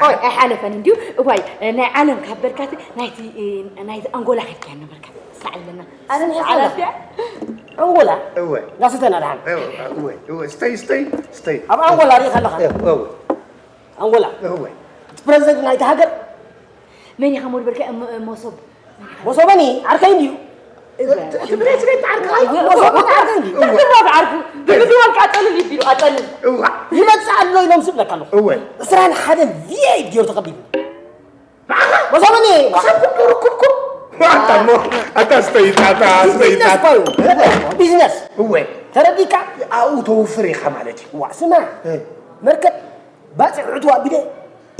ኣይ ኣይሓለፈን እንድዩ እዋይ ናይ ዓለም ካብ በልካት ናይቲ ናይቲ ኣንጎላ ከድካያ ነበርካ ሰዓለና ኣነ ሰዓላት እያ ኣንጎላ እወ ናስተና ደሓን እወ እወ እወ ስተይ ስተይ ስተይ ኣብ ኣንጎላ ሪኢኻ ኣለኻ እወ ኣንጎላ እወ እቲ ፕረዚደንት ናይቲ ሃገር መን ኢኻ ሞ ዝበልካ መሶብ መሶበኒ ዓርከይ እንድዩ ትግራይ ትግራይ ዓርከይ መሶበኒ ዓርከይ እንድዩ ትግራይ ዓርኩ ትግራይ ቃጠልል ይቢሉ ቃጠልል ይመፅእ ኣሎ ኢሎም ስብለካ ኣለኹ እወ ዕስራን ሓደን ቪኤት ገይሩ ተቐቢሉ መሶበኒ ሰብ ኩሉ ርኩብኩም ኣታ እሞ ኣታ ስተይጣታ ስተይጣ ቢዝነስ እኮ እዩ ቢዝነስ እወ ተረዲካ ኣብኡ ተውፍር ኢኻ ማለት እዩ ዋ ስማ መርከብ ባፅዕ ዕቱ ኣቢለ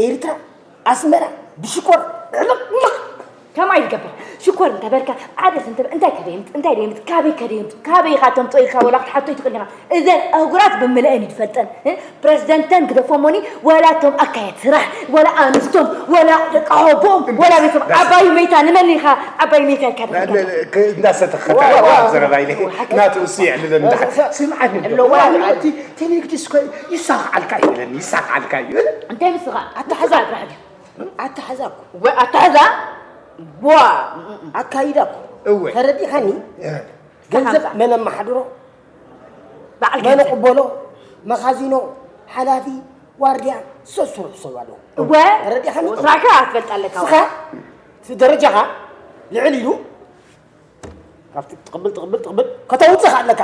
ኤርትራ ኣስመራ ብሽኮር ዕልቕ ከማይ ይገብር ሽኮር እንተበልካ ዓደስ እንተ እንታይ ከደየምት እንታይ ደየምት ካበይ ከደየምት ካበይ ኢኻ ተምጦ ኢልካ ወላ ክትሓቶ ይትኽእል ኢኻ። እዘን ኣህጉራት ብምልአን ይትፈልጠን። እ? ፕረዚደንተን ግደፎሞኒ፣ ወላ እቶም ኣካየድ ስራሕ፣ ወላ ኣንስቶም፣ ወላ ደቂ ኣቦኦም፣ ወላ ቤቶም። ዓባዩ መይታ ንመን ኢኻ? ዓባዩ መይታ ኢልካ ትፈልጥ? እንዳሰተኸካ ዘረባ ኢለ። ናቱ እሱ የዕልለን። ስምዓት ኣለዋ። እቲ ንግዲ እስኮ ይሳኽዓልካ ይብለኒ፣ ይሳኽዓልካ እዩ። እንታይ ምስኻ ኣታሓዛ ጥራሕ ድዩ? ኣታሓዛ እኮ። ወ-፣ ኣታሓዛ? ዋ! ኣካይዳ እኮ። እወ። ተረዲኻኒ? እ። ገንዘብ ኣታሓዛ። መን ኣመሓድሮ? በዓል መን ገንዘብ። ቅበሎ? መኻዚኖ፣ ሓላፊ፣ ዋርድያ፣ ሰሱሩሕ ሰብ ኣለዎ። እወ። ተረዲኻኒ? ስራሕካ ኣትፈልጥ ኣለካ። ስኻ? እቲ ደረጃኻ ልዕል ኢሉ ካብቲ ትቕብል፣ ትቕብል፣ ትቕብል ከተውፅእ ኣለካ።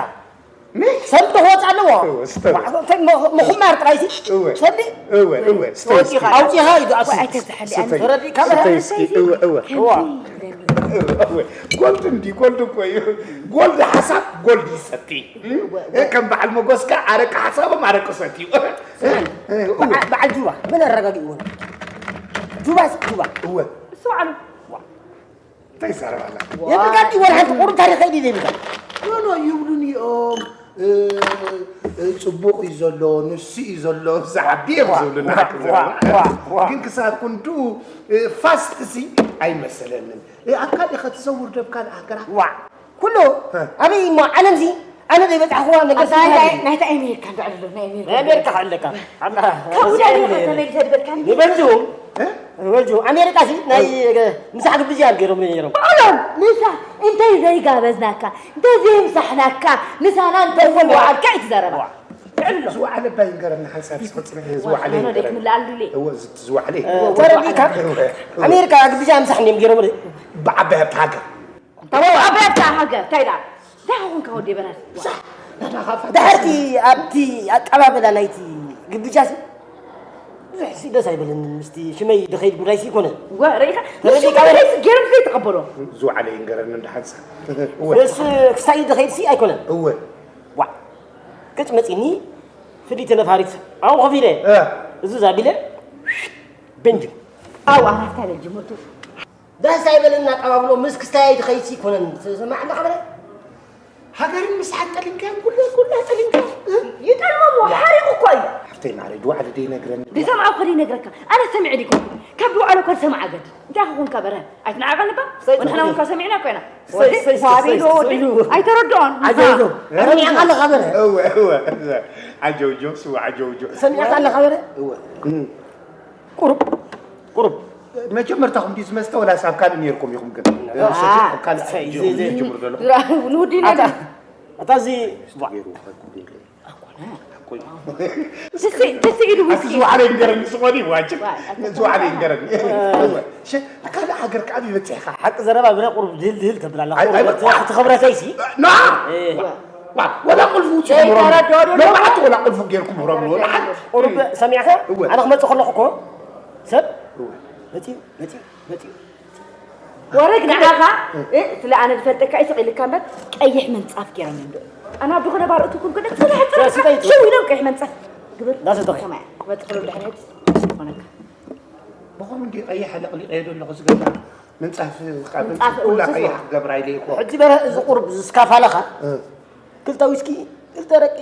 ምን? ሰብ ክወፅ ኣለዎ። እወ፣ ስተይ። ዋ፣ እንታይ ሞ-፣ ምኹማር ጥራይ ሲ? እወ። ሰዲ? እወ፣ እወ፣ ስተይ እስኪ። ኣውፂኻ እዩ ዝኣስር። ኣይተዝሓሊ፣ ኣነ ተረዲእካ? ስተይ እስኪ፣ እወ፣ እወ። ከምዚ እዋ። ይብለኒ። እወ፣ እወ። ጎልድ እንዲ፣ ጎልድ እኮ እዩ። ጎልድ ሓሳብ፣ ጎልድ ይሰቲ። እወ፣ እወ። ከም በዓል መጎስካ ኣረቂ ሓሳቦም ኣረቂ ሰትዩ። እወ፣ እወ። በዓ-፣ በዓል ጁባ፣ መን ኣረጋጊእዎ? ጁባ ሲ፣ ጁባ። እወ። እሱ በዓሉ። እንታይ ይዛረብ ኣላ? የብልካ ድዩ ወላ ሓንቲ ቁሩብ ታሪኽ ከይዲ ዘይብልካ? ኖ፣ ኖ፣ ይብሉኒ እዮም። እ፣ እ፣ ጽቡቕ እዩ ዘሎ፣ ንሱ እዩ ዘሎ፣ ዝዓቢ እዮም ዋ፣ ዝብሉና ዋ፣ ሓቂ ዋ፣ ዘረባ። ዋ፣ ዋ። ግን ክሳብ ክንድኡ፣ እ፣ ፋስት ሲ ኣይመሰለንን። እ፣ ኣብ ካልእ ከተዘውር ዶ ኣብ ካልእ ሃገራት? ዋ፣ ኩሉ እ። ኣበይ እሞ ዓለምዚ ኣነ ዘይበጻሕክዋ ነገር ኣታ ስለ ናይታ፣ ሃገር። ናይታ ኣሜሪካ እንዶ ዕልሎ፣ ናይ ኣሜሪካ። ናይ ኣሜሪካ ኣለካ። ኣና፣ ካብኡ እዚ ዳኣ ኣሜሪካ። ተመሊሰ ዝበልካኒ። ይበልዙ። እ? ወልጁ፣ ኣሜሪካ ሲ ናይ፣ እ። ምሳሕ ግብዝ እዮም ገይሮም ነይሮም። ባዕሎም ምሳሕ እንታይ ዘይጋበዝናካ፣ እንታይ ዘይምሳሕናካ፣ ምሳና እንታይ ወላ። ወዓልካ እዩ ትዛረባ። ዋ። ጥዕሎ። ዝወዓለ እባ ይንገረኒ ሓንሳብ ዝቕጽል እየ፣ ዝወዓለ ዋ፣ ይንገረኒ። ደክምላል ድሌ። እወ፣ ዝት-፣ ዝወዓለ። እ፣ እወ፣ ተረዲእካ? እወ፣ እወ። ኣሜሪካ ግብዝ ምሳሕ እንዲዮም ገይሮም። ብዓባይ ሃብቲ ሃገር። ተባው ኣበታ ሃገር፣ እንታይ ደኣ? እንታይ ኾንካ ወዲ በናት? ዋ። ናዳኻ ፋታ። ድሕርቲ ኣብቲ ኣቀባብላ ናይቲ ግብጃ ሲ ብዙሕ ሲ ደስ ኣይበለንን። ምስቲ ሽመይ ድኸይድ ጉዳይ ሲ ኣይኮነን። ወ-፣ ርኢኻ? ተረዲእካ ንሱ በለ? ጉዳይ ሲ ገይሮም ዘይተቐበሎ። ዝወዓለ ይንገረኒ እንዳ ሓንሳ። እወ። ንስ ክሳይ ድኸይድ ሲ ኣይኮነን። እወ። ዋ። ቅጭ መፂኒ ፍልይቲ ነፋሪት ኣብኡ ከፊለ። እ። እዚ ዛቢለ ቤንጅም። ኣው ኣናፍታ በንጅም ወቱ። ደስ ኣይበለና ኣቀባብሎ ምስ ክስታይ ድኸይድ ሲ ኣይኮነን። ሰማዕ እንዳ ኸበረ? ሃገርን ምስሓን ጠሊምካዮም፣ ኩሉ፣ ኩሉ ጠሊምካዮ። ይጠልሞም፣ ሓሪቑ እኮ እዩ። ሓፍተይ ማረይ፣ ድዋዕሊ ደይነግረኒ። ድሰምዖ እኮ ደይነግረካ። ኣነ ሰሚዐ ዲኮንኩ። ካብ ድዋዕሎ እኮ ዝሰምዓ ገድ። እንታይ ክኾንካ በረ? ኣይትንዓቐኒ እባ። ሰይ-፣ ወንሕና እውን እኮ ሰሚዕና እኮ ኢና። ሰይ-፣ ሰይ-፣ ወዲ፣ ሰይ-፣ ዋቢዶ፣ ሰይ-፣ ወዲ። ሰይ-፣ ኣይተረድኦን። ዓጀውጆ። ሰሚዕካ ኣለኻ በረ? እወ፣ እወ፣ እወ። ዓጀውጆ፣ ስዋ ዓጀውጆ። ሰሚዕካ ኣለኻ በረ? እወ። እም። ቁሩብ፣ ቁሩብ። መጀመርታኹም ድዩ ዝመስተ ወላስ ኣብ ካልእ ነይርኩም ኢኹም ግን? አ፣ ኣብ ካልእ ሰይ-፣ ጅምሩ፣ ሰይ-፣ ጅምሩ ዘለኹም? ድራ-፣ ንውዲ ኣታ፣ ነቢ። ኣታ እዚ፣ ዋ። ገይሩ፣ ገይሩ። ኣኮነ። ኣኮነ። ትስኢ-፣ ትስኢሉ ኣቲ ዊስኪ። ዝወዓለ ይንገረኒ፣ ዝኾነ ይዋጅብ። ዋ፣ ኣታ ዝወዓለ ይንገረኒ። እ። ሸ-፣ ካልእ ሃገር ከኣ ይበጽሕኻ። ሓቂ ዘረባ ብረ ቁሩብ ድህል ድህል ተብል ኣለኻ። ኣይ፣ ኣይ፣ ቁሩብ ዋ። እቲ ክብረተይሲ። ና! እ። ዋ፣ ወላ ቁልፉ ውጭ ዘይተረድኦ ዶ ሎማዓንቲ ወላ ቁልፉ ጌርኩም ረብሎ። ቁሩብ ሰሚዕኻ? እወ። ኣነ ክመጽእ ከለኹ እኮ ሰብ እወ። መጺኡ፣ መጺኡ፣ መጺኡ። ወረግ ንዓኻ፣ እ፣ ስለ ኣነ ዝፈልጠካ እዩ ስቕ ኢልካ እምበር፣ ቀይሕ ምንጻፍ ጌሮም እዮም ዶ። ኣነ ኣብ ዝኾነ ባር እትኩም ክደ፣ ስለ ሕጽር ስለ ስለ ሽው ኢሎም ቀይሕ ምንጻፍ ግብር። እንዳሰጠኸ። ሰማይ፣ ክበጽሕ ከሎ ድሕሪ ሕጂ ዝኾነካ። ብኸም እንዲ ቀይሕ ኣለቕሊቐዮ ዘለኹ ዝገዛ ምንጻፍ፣ ካብ ምንጻፍ ምንጻፍ ኩላ እወ፣ ቀይሕ ስስ። ክገብራ ኢለ እኮ። ሕጂ በረ እዚ ቁሩብ ዝስካፋለኻ? እ። ክልተ ዊስኪ፣ ክልተ ረቂ፣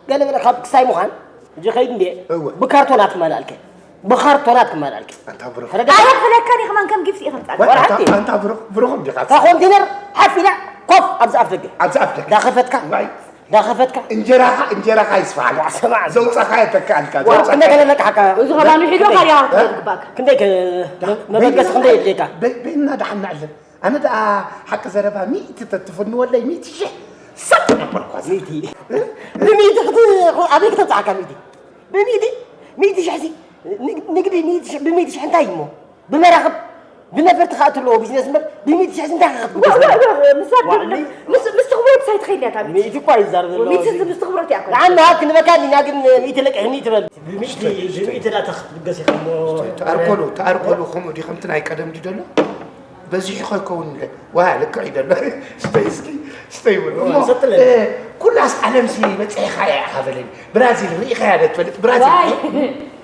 ገለ ገለ ካብ ክሳይ ምዃን፣ ሕጂ ኸይድ እንዴ፣ እወ። ብካርቶናት ክመላእልከ። ብኻርቶናት ክመላእልከ። ኣንታ ብሩኽ። ተረዳእ? ኣየኽፍለካን እዩ፣ ከማን ከም ጊፍቲ እዩ ከምጻእካ። ወይ፣ ወላ ኣንታ፣ ሓንቲ። ኣንታ ብሩኽ፣ ብሩኽ እንዲኻ። እታ ኮንቴነር ሓፍ ኢላ ኮፍ ኣብዚ ኣፍ ደገ። ኣብዚ ኣፍ ደገ። ዳኸፈትካ? ዋይ። ዳኸፈትካ? እንጀራኻ፣ እንጀራኻ ይስፋሓልካ። ዋ፣ ሰማዕ። ዘውጻኻዮ ተካኣልካ። ዋ፣ ዘውጻኻዮ። ክንደይ ገለ ነቃሕካ? እዚ ኸማን ውሒዱ እ? ካርያ እ? ክትግባእካ። ክንደይ ከ-፣ ዳ-፣ መበገሲ በይና ክንደይ የድልየካ? በይ-፣ በይና ደሓን ንዕልል። ኣነ ደኣ ሓቂ ዘረባ ሚእቲ ተትፍንወለይ፣ ሚእቲ ሽሕ ሰብ ነበርኳ። ሚእቲ። ብሚእቲ ክት-፣ ኣበይ ክተብጽሓካ ሚእቲ? ብሚእቲ? ሚእቲ ሽሕ ሲ፣ ንግ-፣ ንግዲ ሚእቲ ሽሕ፣ ብሚእቲ ሽሕ እንታይ እሞ? ብመራኽብ፣ ብነፈርቲ ከኣ ትለዎ ቢዝነስ እምበር፣ ብሚእቲ ሽሕ ሲ እንታይ ክትብል? ዋ፣ ዋ፣ ዋ፣ ምስ ኣድርግ-፣ ዋ፣ ምስ፣ ምስ ትኽብሮት ሳይት ኸይድና እታ ሚእቲ። ሚእቲ እኳ እዩ ዝዛረብ ዘሎ። ሚእቲ ምስ ትኽብሮት እያ እኮ። ንዓና ሃብ ክንበካ ዲና ግን ሚእቲ ለቂሕኒ ትበል። ብሚእቲ፣ ብሚእቲ ዳ ተኽትብገስ ኢኻ እሞ። ተኣርኮሉ፣ ተኣርኮሉ ከምኡ ዲ ከምቲ ናይ ቀደም ዲ ደሎ? በዚሑ ከይከውን ኢለ፣ ዋ፣ ልክዕ እዩ ደሎ። ስተይ እስኪ፣ ስተይ በሉ። እሞ፣ ሰጥለ። እ፣ ኩላስ ዓለምሲ በጺሕኻያ ኢኻ በለኒ። ብራዚል ርኢኻያ ዶ ትፈልጥ? ብራዚል። ዋይ፣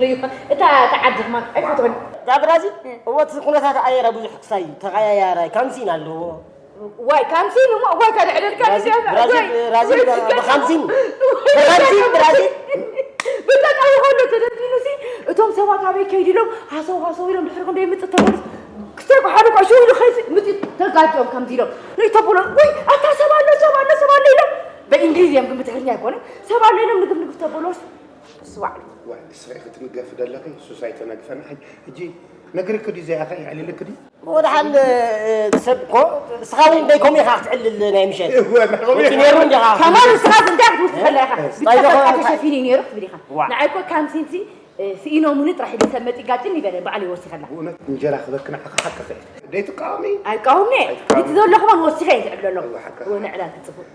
ርኢኻ፣ እታ፣ እታ ዓዲ ድማ ኣይፈትወን። እዛ ብራዚል እወ እቲ ኩነታት ኣየራ ብዙሕ ክሳይ ተቐያያራይ ካምሲን ኣለዎ። ዋይ ካምሲን እሞ ዋይ ካልዕ ዕደልካ ብራዚል ብራዚል ብራዚል ብኻምሲን ብኻምሲን ብራዚል ብተጣዊ ከሎ ተደፊኑ ሲ እቶም ሰባት ኣበይ ከይዱ ኢሎም ሃሰው ሃሰው ኢሎም ድሕሪ ክንደይ ምጽእ ተመልስ ክስተይ ኩሓሉ ቋሹ ኢሉ ኸይሲ ምጽእ ተጋጭኦም ከምዚ ኢሎም ንተብሎ ወይ ኣታ ሰብ ኣሎ ሰብ ኣሎ ሰብ ኣሎ ኢሎም በእንግሊዝ እዮም ግን ብትግርኛ ኣይኮነ ሰብ ኣሎ ኢሎም ንግፍ ንግፍ ተብሎስ ስዋዕ ዋይ እስኺ ክትንገፊ ደለኺ ሱስ ኣይተነግፈን ሕጂ ነግርክ ድዩ ዘይኣኸ የዕልልክ ድዩ ወድሓን ሰብ እኮ እስኻ እውን ደይ ኮም ኢኻ ክትዕልል ናይ ምሸት እወ፣ ናሆም ወዲ ነይሩ እንዲኻ ከማን ንስኻ እንታይ ክትውስኸላ ኢኻ ስታይ ዶ ብተኸፋ ተሸፊኑ እዩ ነይሩ ክትብል ኢኻ ዋ። ንዓይ እኮ ካምሲንሲ ስኢኖሙኒ ጥራሕ ኢለ ሰብ መፂ ጋጭን ይበለ በዓል ይወሲኸላ ብእውነት እንጀራ ክበክ ንዓኻ ሓቅኺ ደይ ትቃወሚ ኣይቃወምኒ ኣይቃወምኒ። እቲ ዘሎ ከማን ወሲኸ እየ ዝዕብለሎ እወ፣ ሓቅኻ። እወ ንዕላል ክፅቡቅ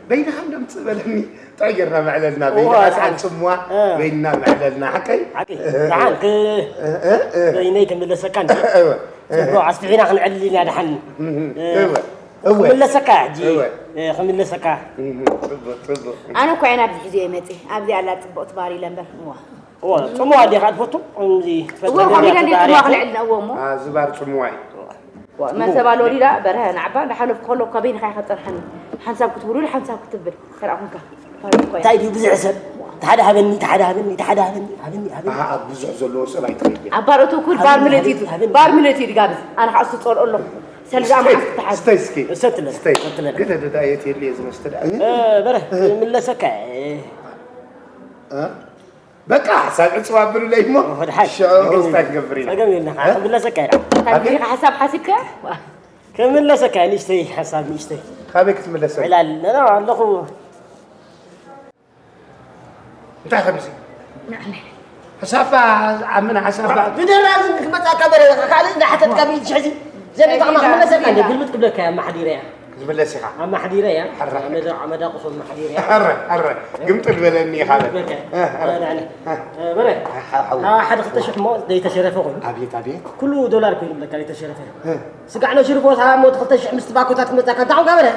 በይንኻ እንደምፅእ በለኒ ጥዑይ ጌርና መዕለልና እወ፣ በይንኻ ሓቂ። ሰዓት ፅምዋ እ። በይንና መዕለልና ሓቀይ ሓቂ። እ፣ እ፣ ደሓን ክ-፣ እ፣ እ፣ እ። በይነይ ክምለሰካ እንዲ። እወ፣ እ። ፅቡቅ ኣስፊሒና ክንዕልል ኢና ደሓን። እም፣ እ፣ እወ፣ እወ። ክምለሰካ ሕጂ። እወ። እ፣ ክምለሰካ። እም፣ ፅቡቅ፣ ፅቡቅ። ኣነ እኮ እየ ናብዚ ሒዘ እየ መፅእ ኣብዚ ኣላ ፅቡቅ ትባሪ ኢለ እምበር እዋ እዋ፣ ጽምዋ ዲኻ ትፈቱ? ከምዚ ትፈቱ እዎ፣ ዲኻ? ከመይ ኢለ እንዴት ጽምዋ ትዳርያቱ? ክልዕል ነእዎ እሞ? አ፣ ዝባር ጽምዋ እዩ። ዋ፣ መን ሰብ ኣሎ ዲዳ? በርሀ ናዕባ እንዳሓለፍኩ ከሎ እኳ በይንኻ ኢኻ ትጸንሓኒ። ሓንሳብ ክትውልውል፣ ሓንሳብ ክትብል። ተራእኹንካ። እንታይ ድዩ ብዙሕ ሰብ? ተሓደ ሃበኒ፣ ተሓደ ሃበኒ፣ ተሓደ ሃበኒ፣ ሃበኒ፣ ሃበኒ። ኣሃ፣ ኣብ ብዙሕ ዘለዎ ሰብ ኣይትኸይድን። ኣብ ባር እቶ ኩል ባር ሃበኒ፣ ምልእቲ ሃበኒ፣ እዩ። ሃበኒ። ባር ምልእቲ እዩ ድጋብዝ። ኣነ ኻዓ እሱ ጸልኦ ኣሎ። ሰልዛ መዓስ ትሓዝ? ስተይ እስኪ። እሰትለ፣ ስተይ። እሰትለ። ግን ደዳ የት የለ እዚ መስተ ደኣ? እ፣ በረ፣ ምለሰካ። እ? በቃ፣ ሓሳብ ዕጽዋ ኣብሉለይ እሞ፣ ወደ ሓቂ። ሽዑ ግን እንታይ ክገብር ኢና? ጸገም የለን፣ እ? ክምለሰካ እየ። ካብ ኣቤት። ዲኻ ሓሳብ ሓሲብካ? ክምለሰካ እየ፣ ንእሽተይ ሓሳብ፣ ንእሽተይ። ካበይ ክትምለሰ? ዕላል፣ ነ-፣ ነ-፣ ኣለኹ። እንታይ ከምዚ? ንዓኒ። ሓሳብካ፣ ዓምና ሓሳብካ። ብደራ ግን ክመጻካ በረ፣ ካልእ እንዳሓተትካ ብኢድ ሽሕዚ። ዘን እንታይ ይጠቕማ፣ ክምለሰካ። እንደ ግልብጥ ክብለካ እያ፣ ኣማሓዲረ እያ። ዝምለስ ኢኻ። ኣማሓዲረ እያ። ሕረ። መዳ-፣ መዳቕሶ ኣማሓዲረ እያ። ሕረ፣ ሕረ። ግምጥል በለኒ ኢኻ በል። በቃ። እ፣ ሕረ። እ፣ ንዕኒ። እ። እ፣ በረ። ሓ-፣ ሓ-፣ ሓው። አ፣ ሓደ ክልተ ሽሕ እሞ ዘይተሸረፈ ኮይኑ። ኣብየት፣ ኣብየት። ኩሉ ዶላር ኮይኑ ብለካ ዘይተሸረፈ። እ። ስጋዕ ነሽርፎ ሰሃ እሞ ክልተ ሽሕ ምስቲ ባኮታት ክመጻካ እንታይ ኮንካ በረ?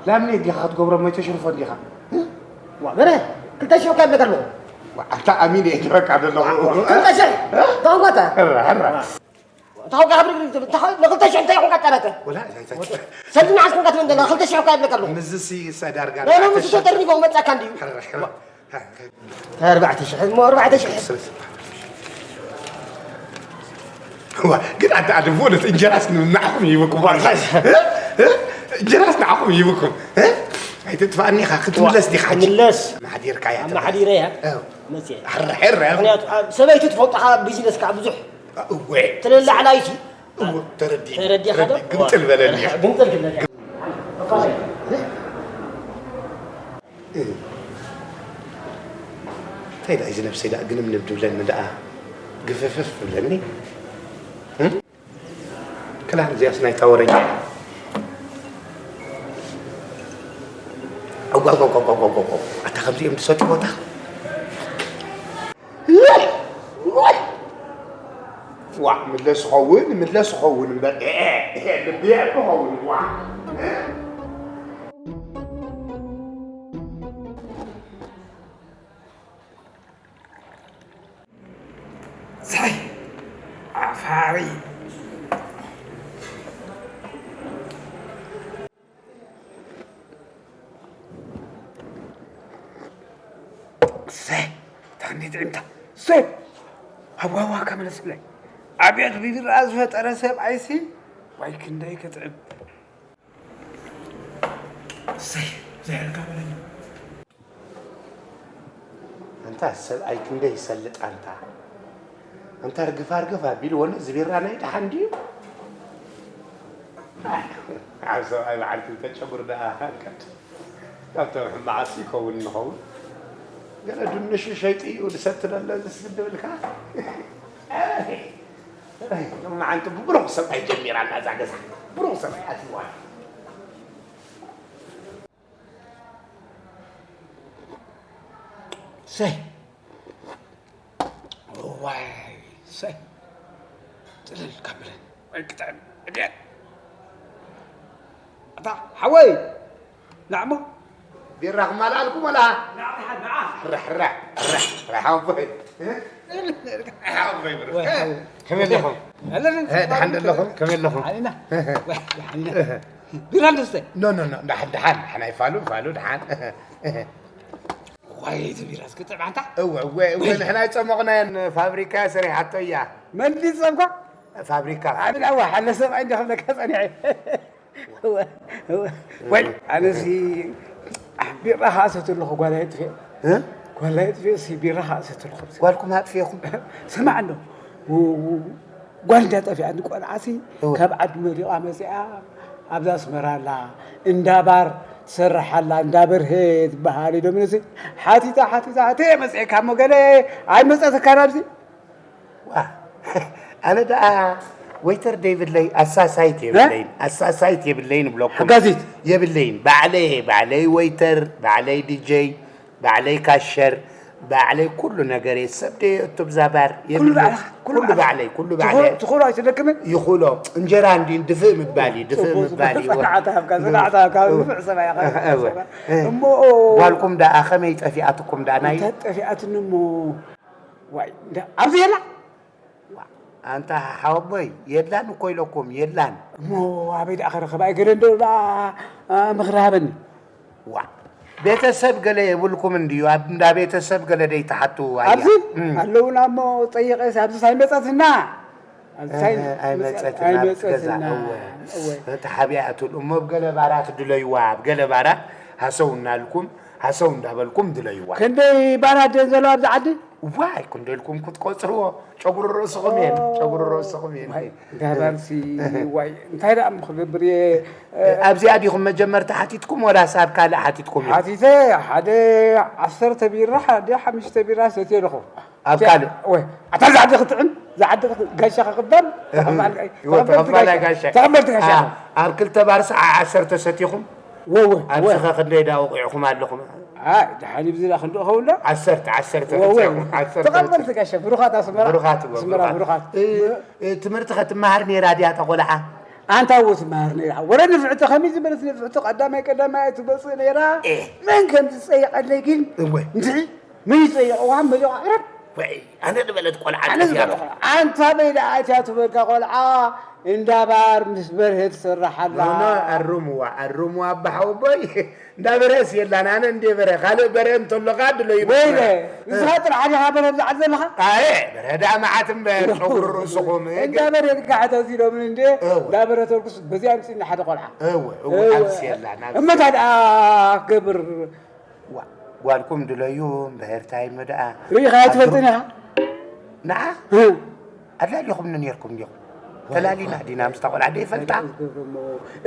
ላምኔት ዲኻ ክትገብሮ እሞ ኣይተሽርፎ እንዲኻ። እ? ዋ፣ በረ። ክልተ ሽሕ እኮ ይብለካ ኣለኹ። ዋ፣ ኣታ ኣሚን እየ ትበካ ዘለኹ። ክልተ ሽሕ? እ? እንታይ ኮንካ? ሕረ፣ ሕረ። ታውቃ ብር ንክልተ ሽሕ እንታይ ይኹን ቀጠረተ? ወላ፣ እንታይ፣ እንታይ። ሰልዲ መዓስ ኮንካ ትብል ዘለኻ? ክልተ ሽሕ እኳ ይብለካ ኣለኹ። ምዝሲ ሰዳርጋ ናይ ሎሚ ኣርባዕተ ሽሕ። ተጠርኒፎ ክመጻካ እንድዩ። ሕረ፣ ሕረ። ኣርባዕተ ሽሕ፣ እሞ ኣርባዕተ ሽሕ። ስለ፣ ስለ። ዋ፣ ግን ኣደ፣ ኣደ፣ ብእውነት እንጀራስ ንዓኹም ይህበኩም ዋላ። እ? እ? እንጀራስ ንዓኹም ይህበኩም። እ? ኣይትጥፋእኒ ኢኻ፣ ክትምለስ ዲኻ ሕጂ? ክምለስ። ኣመሓዲርካያ ኣመሓዲረያ። እው። መጽየ። ሕረ፣ ሕረ። ምኽንያቱ፣ ኣብ ሰበይቲ ትፈልጦ፣ ኣብ ቢዝነስ ከዓ ብዙሕ እወ። ትልላዕ ላይቲ። እወ፣ ተረዲእ። ተረዲእኻ ዶ? ተረዲእ። ግምጥል በለኒ። ግምጥል ክብለካ። እንታይ ደኣ እዚ ነብሰይ ደኣ ግንብንብ ድብለኒ ደኣ ግፍፍፍ ትብለኒ? እም? ክላን እዚኣስ ናይታ ወረኛ። ኣጓጓጓጓጓጓጓ። ኣታ ከምዚኦም ዝሰትዩ ቦታ። ዋ፣ ምለስ ኸውን፣ ምለስ ኸውን እምበር፣ ኤ፣ ኤ፣ ኤ፣ ልቢ የዕቢ ኸውን፣ ዋ። ሳይ፣ ዓፋሪ። ሰ፣ እታ ክንደይ ጥዕምታ። ሰ፣ ሃዋዋ ከመለስለይ። ኣብያት ብቢራ ዝፈጠረ ሰብኣይሲ፣ ዋይ ክንደይ ክጥዕም። ሰይ፣ ዘሕልካ በለኒ። ኣንታ ሰብኣይ ክንደይ ይሰልጥ ኣንታ። ኣንታ ርግፍ ኣርግፍ ኣቢልዎ፣ እዚ ቢራ ናይ ደሓን ድዩ? ኣብ ሰብኣይ በዓል ክልተ ጨጉሪ ደኣ ሃንቀድ። ካብቶም ሕማቓት ይኸውን ንኸውን። ገለ ድንሹ ሸይጡ እዩ ዝሰቲ ዘሎ ዝስድብልካ። ሎማዓንቲ ብብሩኽ ሰብኣይ ጀሚራ ኣላ እዛ ገዛ። ብሩኽ ሰብኣይ ኣትይዋ። ሰይ። እዋይ፣ ሰይ። ጥልል ከብለን። ወይ ክጥዕም። እድየት። ኣታ ሓወይ። ናዕሞ። ቢራ ክማልኣልኩም ወላ? ናዓ፣ ናዓ። ሕራ፣ ሕራ፣ ሕራ፣ ሕራ፣ ሓወይ። እ? ሓወይ፣ ብሮ። ወይ፣ ሓወይ። ከመይ ኣለኹም? ኣለና። እ፣ ደሓን ዶ ኣለኹም? ከመይ ኣለኹም? ሓኒና። ሓኒና። ቢራ ንስተ። ኖ፣ ኖ፣ ኖ፣ ደሓን፣ ደሓን፣ ደሓን ኣይፋሉ፣ ፋሉ፣ ደሓን። ዋይ፣ እቲ ቢራ እስኪ ጥዕም ኣንታ። እወ፣ እወ፣ እወ፣ ንሕና ኣይጸሞቕናዮን፣ ፋብሪካ ሰሪሓቶ እያ። መን ድዩ ዝጸምኳ? ፋብሪካ። ዓብድ ኣዋ፣ ሓለ ሰብኣይ እንዲኹም ለካ ጸኒሐ። እወ፣ እወ። ወይ፣ ኣነሲ ቢራ ከኣ ሰትየ ኣለኹ፣ ጓል ኣየጥፍኤ። እ? ጓል ኣየጥፍኤ፣ ሲ ቢራ ከኣ ሰትየ ኣለኹ። ጓልኩም ኣጥፊኤኹም? ስማዕ እንዶ፣ ው-፣ ው-፣ ጓል እንዳ ጠፊኣኒ ቆልዓሲ እወ። ካብ ዓዲ መሪቓ መጺኣ ኣብዛ ኣስመራ ኣላ፣ እንዳ ባር ትሰርሕ ኣላ፣ እንዳ በርሄ ትበሃል ኢሎምኒ። ሓቲታ፣ ሓቲታ፣ "እተ መጺኤካ እሞ ገለ ኣይመጸትካን ኣብዚ?" ዋ፣ ኣነ ደኣ ወይተር ደይብለይ፣ ኣሳሳይት እ? የብለይን፣ ኣሳሳይት የብለይን እብለኩም። ሓጋዚት? የብለይን። ባዕለይ፣ ባዕለይ ወይተር፣ ባዕለይ ዲጀይ፣ ባዕለይ ካሸር፣ ባዕለይ ኩሉ ነገር እየ። ሰብ ደየ እቱ ብዛ ባር ኩሉ የብለይን። ባዕልኻ? ኩሉ ኩሉ ባዕልኻ? ባዕለይ፣ ኩሉ ትኹ-፣ ባዕለይ። ትኹሎ ኣይትደክምን? ይኹሎ። እንጀራ እንዲ ድፍእ ምባል እዩ፣ ድፍእ ጽቡቅ፣ ምባል እዩ። ጽቡቅ። ጽንዓት ሃብካ፣ ጽንዓት ሃብካ። እወ። ንፉዕ ሰብኣይ ኢኻ፣ እወ። ንፉዕ ሰብኣይ። እ። እሞ ጓልኩም ደኣ ከመይ ጠፊኣትኩም ደኣ ናይ እንታይ ጠፊኣትኒ እሞ? ዋይ፣ እንዳ-፣ ኣብዚ የላ? ዋ፣ ኣንታ ሓወቦይ፣ የላን እኮ ኢለኩም፣ የላን። እሞ ኣበይ ደኣ ክረኽባ? ኣይገለ እንዶ ደኣ፣ ኣ፣ ምኽሪ ሃበኒ። ዋ፣ ቤተሰብ ገለ የብልኩም እንድዩ? ኣብ እንዳ ቤተሰብ ገለ ደይትሓቱ? ኣያ። ኣብዚ እም። ኣለውና እሞ ጠይቐስ፣ ኣብዚስ ኣይመጸትና። ኣብዚስ ኣይ-፣ እህ፣ ኣይመጸትና፣ ኣብቲ ገዛ። ኣይመጸትና። እወ። እወ። ተሓቢኣትሉ እሞ፣ ኣብ ገለ ባራት ድለይዋ፣ ኣብ ገለ ባራት ሃሰው እናልኩም፣ ሃሰው እንዳበልኩም ድለይዋ። ክንደይ ባራት ድየን ዘለዋ ኣብዚ ዓዲ? ዋይ፣ ክንደይ ኢልኩም ክትቆጽርዎ? ጨጉሪ ርእስኹም እየን፣ ኦ። ጨጉሪ ርእስኹም እየን። ዋይ፣ ጋባርሲ፣ ዋይ፣ እንታይ ደኣ እሞ ክገብር እየ? ኣብዚኣ ዲኹም መጀመርታ ሓቲትኩም ወላስ ኣብ ካልእ ሓቲትኩም እዩ? ሓቲተ፣ ሓደ ዓሰርተ ቢራ፣ ሓደ ሓሙሽተ ቢራ ሰትየ ኣለኹ። ኣብ ካልእ? ወይ፣ ኣታ እዛ ዓዲ ክትጥዕም፣ እዛ ዓዲ ክት-፣ ጋሻ ክቕበል፣ ተቐባል፣ ይወ-፣ ተቐበልቲ ተቐባላይ ጋሻ፣ ጋሻ። ተቐበልቲ ጋሻ። ኣ-፣ ኣብ ክልተ ባር ሰዓ ዓሰርተ ሰቲኹም? ወ-፣ ወ-፣ ኣብዚኸ ወ-፣ ክንደይ ደኣ ወቒዕኹም ኣለኹም? ኣይ፣ ደሓን እዩ፣ ብዚ ደኣ ክንደኡ ኸውን ዶ? ዓሰርተ፣ ዓሰርተ ወ-፣ ወ-፣ ብትኹም፣ ዓሰርተ ተቐበልቲ ብትኹም። ጋሻ፣ ብሩኻት ኣስመራ። ብሩኻት እወ፣ ኣስመራ፣ ብሩኻት። ብሩኻት። እ-፣ እ-፣ ትምህርቲ ከ ትመሃር ነይራ ድያ እታ ቆልዓ? ኣንታ እወ ትመሃር ነይራ። ወረ ንፍዕቲ፣ ከመይ ዝበለት ንፍዕቲ ቀዳማይ ቀዳማይ ትመጽእ ነይራ። ኤ። መን ከም ዝጸይቐለይ ግን? እወ። እንድዒ፣ መን ይጸይቐዋ? መሊቑ ዓረብ። ወይ፣ ኣነ ዝበለት ቆልዓ ኣነ ጠፊኣ ዝበለት ኣላ። ቆልዓ። ኣንታ በይ ደኣ እቲኣ ትበልካ ቆልዓ፣ እንዳ ባር ምስ በርሀ ትሰርሕ ኣላ። ኖ፣ ኖ፣ ኣርምዋ፣ ኣርምዋ ኣባ ሓወቦይ። እንዳ በርሀስ የላን፣ ኣነ እንደ በርሀ፣ ካልእ በርሀ እንተሎ ከኣ ድለዩ ወይለ፣ በርሀ። ንስኻ ጥራሕ ዲኻ በርሀ ብዛዕባ ዘለኻ? ኣየ፣ በርሀ ደኣ መዓት እምበር፣ ጨጉሪ ርእስኹም። እንዳ በርሀ ድጋሕ ተዚሎምን እንደ፣ እወ። እንዳ በርሀ ተልኩስ በዚኣ ኣምጺእና ሓደ ቆልዓ። እወ፣ እወ፣ እወ። ኣምሲ የላን፣ ኣምሲ። እሞ እንታይ ደኣ ክገብር? ዋ፣ ጓልኩም ድለዩ እምበህር ታይ እሞ ደኣ ርኢኻያ ኣብ ትፈልጥን ኢኻ? ንዓ? እ። ኣድላሊኹምኒ ነይርኩም ዲኹም? ተላሊና ዲና ምስታ ቆልዓ ደይፈልጣ?